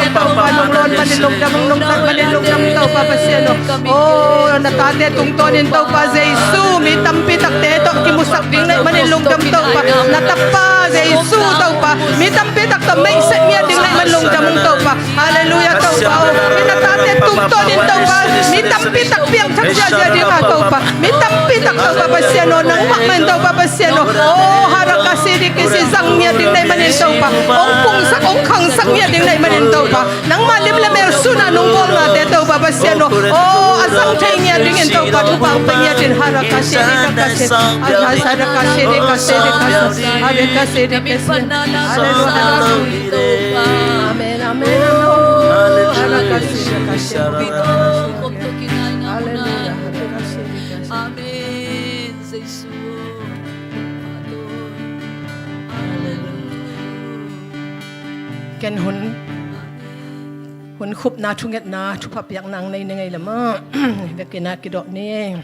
Topa, nong lawn manin lungdam, nong tat manin lungdam Topa Pasian aw. Oh, na tate tungtawnin Topa Jesu, mi tampi takte tawh kimusak ding na hih manin lungdam Topa. Na tapa Jesu Topa, mi tampi tak tawh meihset ngiat ding na hih manin lungdam ung Topa. Halleluiah Topa aw. Hih na tate tungtawnin Topa, mi tampi tak piangthak ziahziah ding a Topa, mi tampi tak Topa Pasian aw, nangmah mah in Topa Pasian aw. Oh, harakasi dikisi zang ngiat ding na hih manin Topa, hong pungsak hong khangsak ngiat ding na hih manin Topa, nangmah lim le mel sun a nong bawlnate Topa Pasian aw. Oh, a zang thei ngiat dingin Topa thupha hong pia ngiat in. Harakasi dikasi, harakasi dikasi dikasi, harakasi dikasi. Halleluiah. Amen, amen, amen. Halleluiah. Halleluiah. Amen. Jesu. Halleluiah. Ken hun, hun khupna thungetna thupha piakna nei ni ngei lamah vekin a kidawh ni.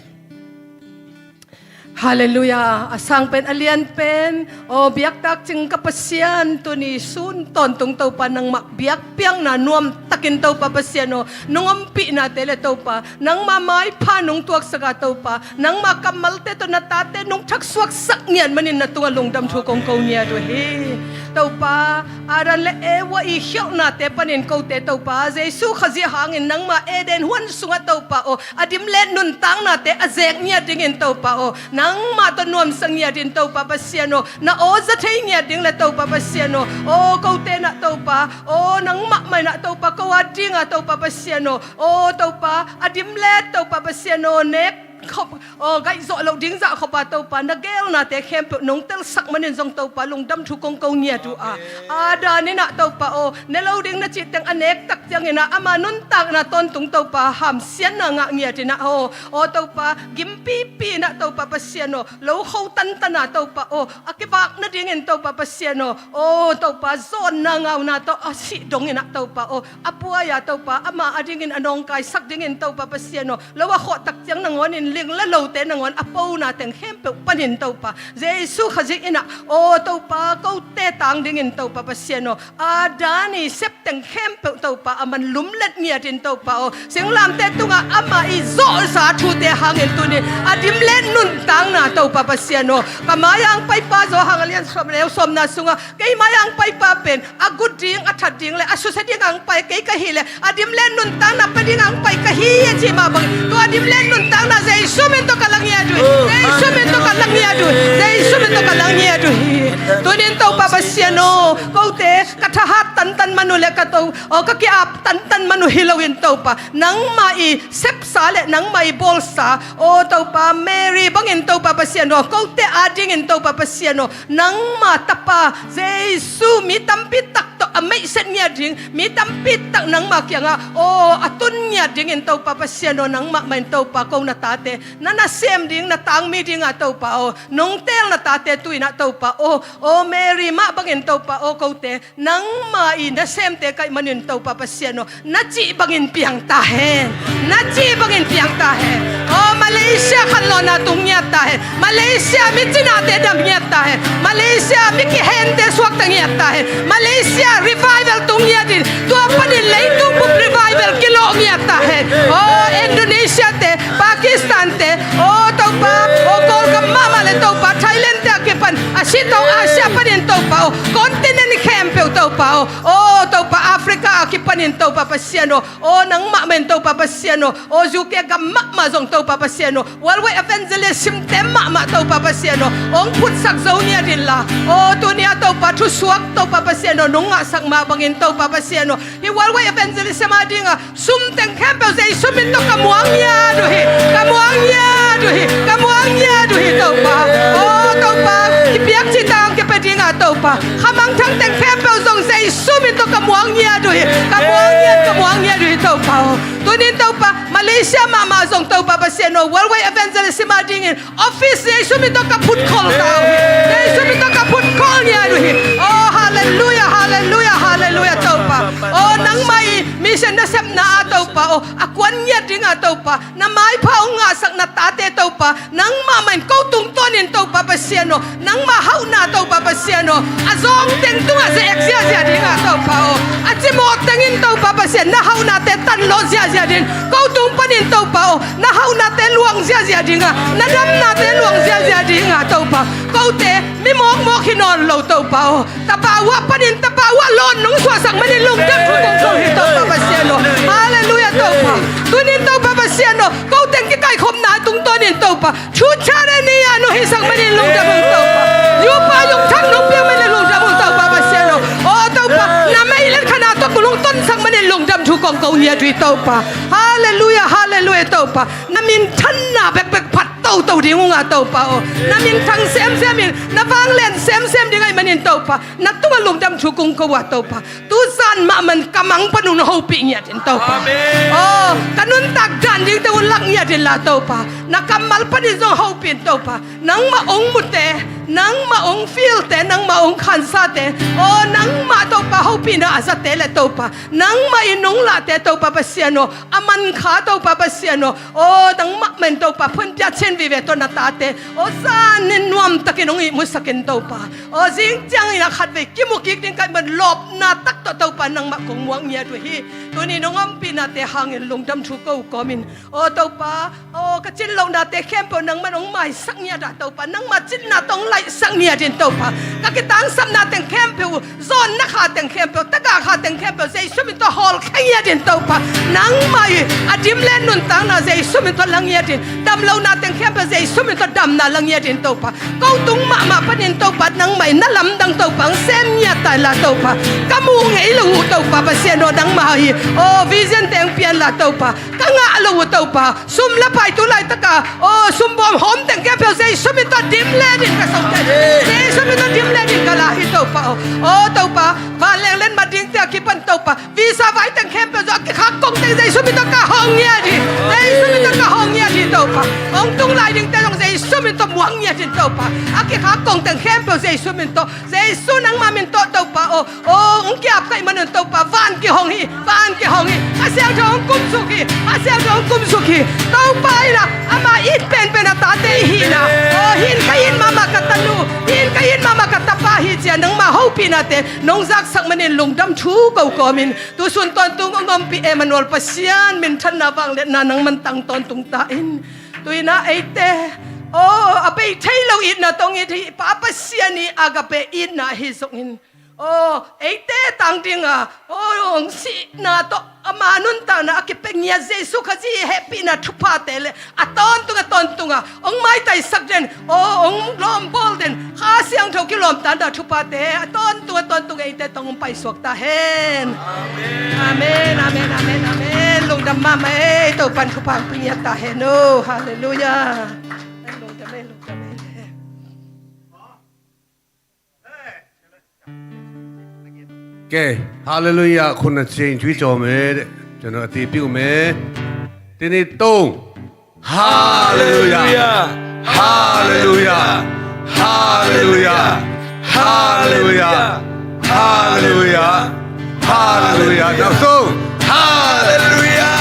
Halleluiah. A sang pen a lian pen, aw biaktak cing ka Pasian, tuni sun tawntung Topa nangmah biakpiakna nuamtakin Topa Pasian aw, nong ompihnate le Topa nangmah maipha nong tuaksak a Topa, nangmah kammalte tawh na tate nong thaksuaksak ngiat manin na tungah lungdam thu kong ko ngiat uh hi. Topa, Adam le Eva i khialhnate panin kote Topa Jesu Khazih hangin nangmah Eden huan sungah Topa aw, a dimlet nuntaknate a zek ngiat dingin Topa aw, nangmah tawh nuamsa ngiat in Topa Pasian aw, na aw za thei ngiat ding le Topa Pasian aw, aw kote nah Topa aw, nangmah mah nah Topa ko a dinga Topa Pasian aw, aw Topa a dimlet Topa Pasian aw, nek khop aw gaih zawh loh ding zah khop a Topa na geelnate khempeuh nong telsak manin zong Topa lungdam thu kong ko ngiat uh a. Adam in ah Topa aw, ne lo ding na cih teng a nek tak ciangin ah ama nuntakna tawntung Topa hamsiatna ngah ngiat in ah aw, aw Topa gimpipi in ah Topa Pasian aw, lo kho tantan a Topa aw, a kivak nadingin Topa Pasian aw, aw Topa zawnna ngauna tawh a sih dongin ah Topa aw, a puai a Topa ama a dingin a nawngkaisak dingin Topa Pasian aw, lo a khawh tak ciang nangawnin ling le lote nangawn a pona teng khempeuh panin Topa Jesu Khazih in ah aw Topa kote tang dingin Topa Pasian aw, Adam i sep teng khempeuh Topa a man lumlet ngiat in Topa aw, singlamteh tungah ama i zawhsa thute hangin tuni a dimlet nuntakna Topa Pasian aw, ka mai-ah hong paipa Johan a lian sawm le sawmna sungah kei mai-ah hong paipa pen a gut ding, a that ding le a susia dingah hong pai kei ka hih leh a dimlet nuntakna pia dingah hong pai ka hi a ci mah bangin tua a dimlet nuntakna Jesu min tawh ka la ngiat uh hi. Jesu min tawh ka la ngiat uh hi. Jesu min tawh ka la ngiat uh hi. Tuni in Topa Pasian aw, kote ka thahat tantan man uh le ka to aw ka ki-ap tantan man uh hi loin Topa nangmah i sepsa le nangmah i bawlsa aw Topa Mary bangin Topa Pasian aw, kote a dingin Topa Pasian aw, nangmah tapa Jesu mi tampi tak tawh a meihset ngiat ding, mi tampi tak nangmah kiangah aw a tun ngiat dingin Topa Pasian aw, nangmah mah in Topa ko na tate na nasem ding na tangmi dinga Topa aw, nong teel na tate tu in ah Topa aw, aw Mary mah bangin Topa aw kote nangmah i nasemte ka hih manin Topa Pasian aw, na cih bangin piang ta hen. Na cih bangin piang ta hen. Aw Malaysia khanlawhna tung ngiat ta hen. Malaysia micinate dam ngiat ta hen. Malaysia mi kihente suakta ngiat ta hen. Malaysia revival tung ngiat in tua panin leitung bup revival kilawh ngiat ta hen. Aw Indonesia te, Pakistan te, aw Topa, aw Kawlgam mahmah le Topa Thailand te a kipan a sitawng Asia panin Topa aw, continent khempeuh Topa aw, aw Topa Africa a kipanin Topa Pasian aw, aw nangmah mah in Topa Pasian aw, aw U K gam mahmah zong Topa Pasian aw, worldwide evangelism te mahmah Topa Pasian aw, hong phutsak zo ngiat inla, aw tuni a Topa thusuak Topa Pasian aw nong ngahsak mah bangin Topa Pasian aw, hih worldwide evangelism a dinga sum teng khempeuh Jesu min tawh ka muang ngiat uh hi. Ka muang ngiat uh hi. Ka muang ngiat uh hi Topa. Aw Topa, kipiak cih tang, pia ding a Topa. Kha mangthang teng khempeuh zong Jesu min tawh ka muang ngiat uh hi. Ka muang ngiat, ka muang ngiat uh hi Topa aw. Tunin Topa, Malaysia mahmah zong Topa Pasian aw, Worldwide Evangelism a dingin office Jesu min tawh ka phut khol ta uh hi. Jesu min tawh ka phut khol ngiat uh hi. Oh, hallelujah, hallelujah, hallelujah Topa. Oh, nangmah i mission nasepna a Topa aw, a kuan ngiat ding a Topa, na maipha hong ngahsak na tate Topa, nangmah mah in ko tungtawnin Topa Pasian aw, nangmah hauhna Topa Pasian aw, a zawng teng tungah ze-ek ziahziah ding a Topa aw, a cimawh tengin Topa Pasian na hauhnate tanlawh ziahziah ding, ko tung panin Topa aw, na hauhnate luang ziahziah ding a, na damnate luang ziahziah ding a Topa, kote mi mawkmawk hi nawn lo Topa aw. Tapa uah panin tapa uah lawn nong suahsak manin lungdam thu kong ko hi Topa Pasian aw. Hallelujah Topa. Tunin Topa Pasian aw, ko teng kikaikhopna tungtawnin Topa, thu charity a nong hisak manin lungdam hong Topa. Yupa yung thang nong piak manin lungdam hong Topa Pasian aw. Aw Topa, na mei let khana tawh kong tonsak manin lungdam thu kong ko ngiat uh hi Topa. Hallelujah, hallelujah Topa. Na minthanna bekbek phat toto ding ung a Topa aw. Na minthang semsem in, na vanglian semsem ding ahih manin Topa, na tungah lungdam thu kong ko a Topa. Tuzan mahmah in ka mang pan un hopih ngiat in Topa. Amen. Aw, ka nuntak dan dingte un lak ngiat in la Topa. Na kammal panin zong hopih in Topa. Nangmah ong mute, nangmah ong feelte, nangmah ong khansate, aw nangmah Topa hopihna a zate le Topa, nangmah in nong lahte Topa Pasian aw, a man kha Topa Pasian aw, aw nangmah mah in Topa phun pia chin vive tawh na tate aw, zan in nuamtakin hong ihmusak in Topa. Aw zing ciangin a khatvei kimu kik ding ka hih man lawpna tak tawh Topa nangmah kong muak ngiat uh hi. Tuni nong ompihnate hangin lungdam thu ko kawmin, aw Topa, aw ka cin lohnate khempeuh nangmah in hong maisak ngiat a Topa, nangmah cinna tawh hong laihsak ngiat in Topa. Ka kitangsapna teng khempeuh uh, zawnna kha teng khempeuh, tagah kha teng khempeuh Jesu min tawh hawlkhia ngiat in Topa. Nangmah i a dim le nuntakna Jesu min tawh la ngiat in, damlohna teng khempeuh Jesu min tawh damna la ngiat in Topa. Ko tung mahmah panin Topa nangmah in na lamdang Topa hong sem ngiat ta in la Topa. Ka muh ngei lo uh Topa Pasian aw nangmah hi. Aw vision teng pian la Topa. Ka ngah lo uh Topa. Sum le pai tu laitaka, aw sumbawm hawm teng khempeuh Jesu min tawh dim le din ka sawm ta hi. Jesu min tawh dim le din ka la hi Topa aw. Aw Topa, vanleng letmat dingte a kipan Topa, visa vai teng khempeuh zong a kikhak kong teng Jesu min tawh ka hawng ngiat hi. Jesu min tawh ka hawng ngiat hi Topa. Hong tung lai dingte zong Jesu min tawh muang ngiat in Topa. A kikhak kong teng khempeuh Jesu min tawh, Jesu nangmah min tawh Topa aw. Aw hong kiap ka hih manun Topa, van kihong hi, van kihong hi. A siangtho hong kumsuk hi, a siangtho hong kumsuk hi. Topa in ah ama it penpen a tate i hihna, aw hih in ka it mahmah ka tanu, hih in ka it mahmah ka tapa hi ci-a nangmah hopihnate nong zaksak manin lungdam thu ko kawmin, tusun tawntung hong ompih Emmanuel Pasian minthanna vangliatna nangman tang tawntung ta in. Tu-in ah eite, aw a bei thei lo itna tawh hong it hi, Pa Pasian i agape itna ahi zongin, aw eite tang dinga, aw hong sihna tawh ama nuntakna a kipia ngiat Jesu Khazih hehpihna thuphate le a tawntung a tawntunga hong maitaisak den, aw hong lawmbawl den, Kha Siangtho kilawmtatna thuphate a tawntung a tawntung eite tawh hong paisuak ta hen. Amen, amen, amen, amen. Lungdam mahmah ei, Topan thupha hong pia ngiat ta hen aw. Halleluiah. Lungdam ei, lungdam ei. Ok, halleluiah. Khut na ciang tui cawm e. Cun a ti piu me. Tini tong. Halleluiah. Halleluiah. Halleluiah. Halleluiah. Halleluiah. Halleluiah. Now song. Halleluiah.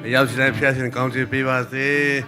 Yau sinai pia sin kong ci pi ba si.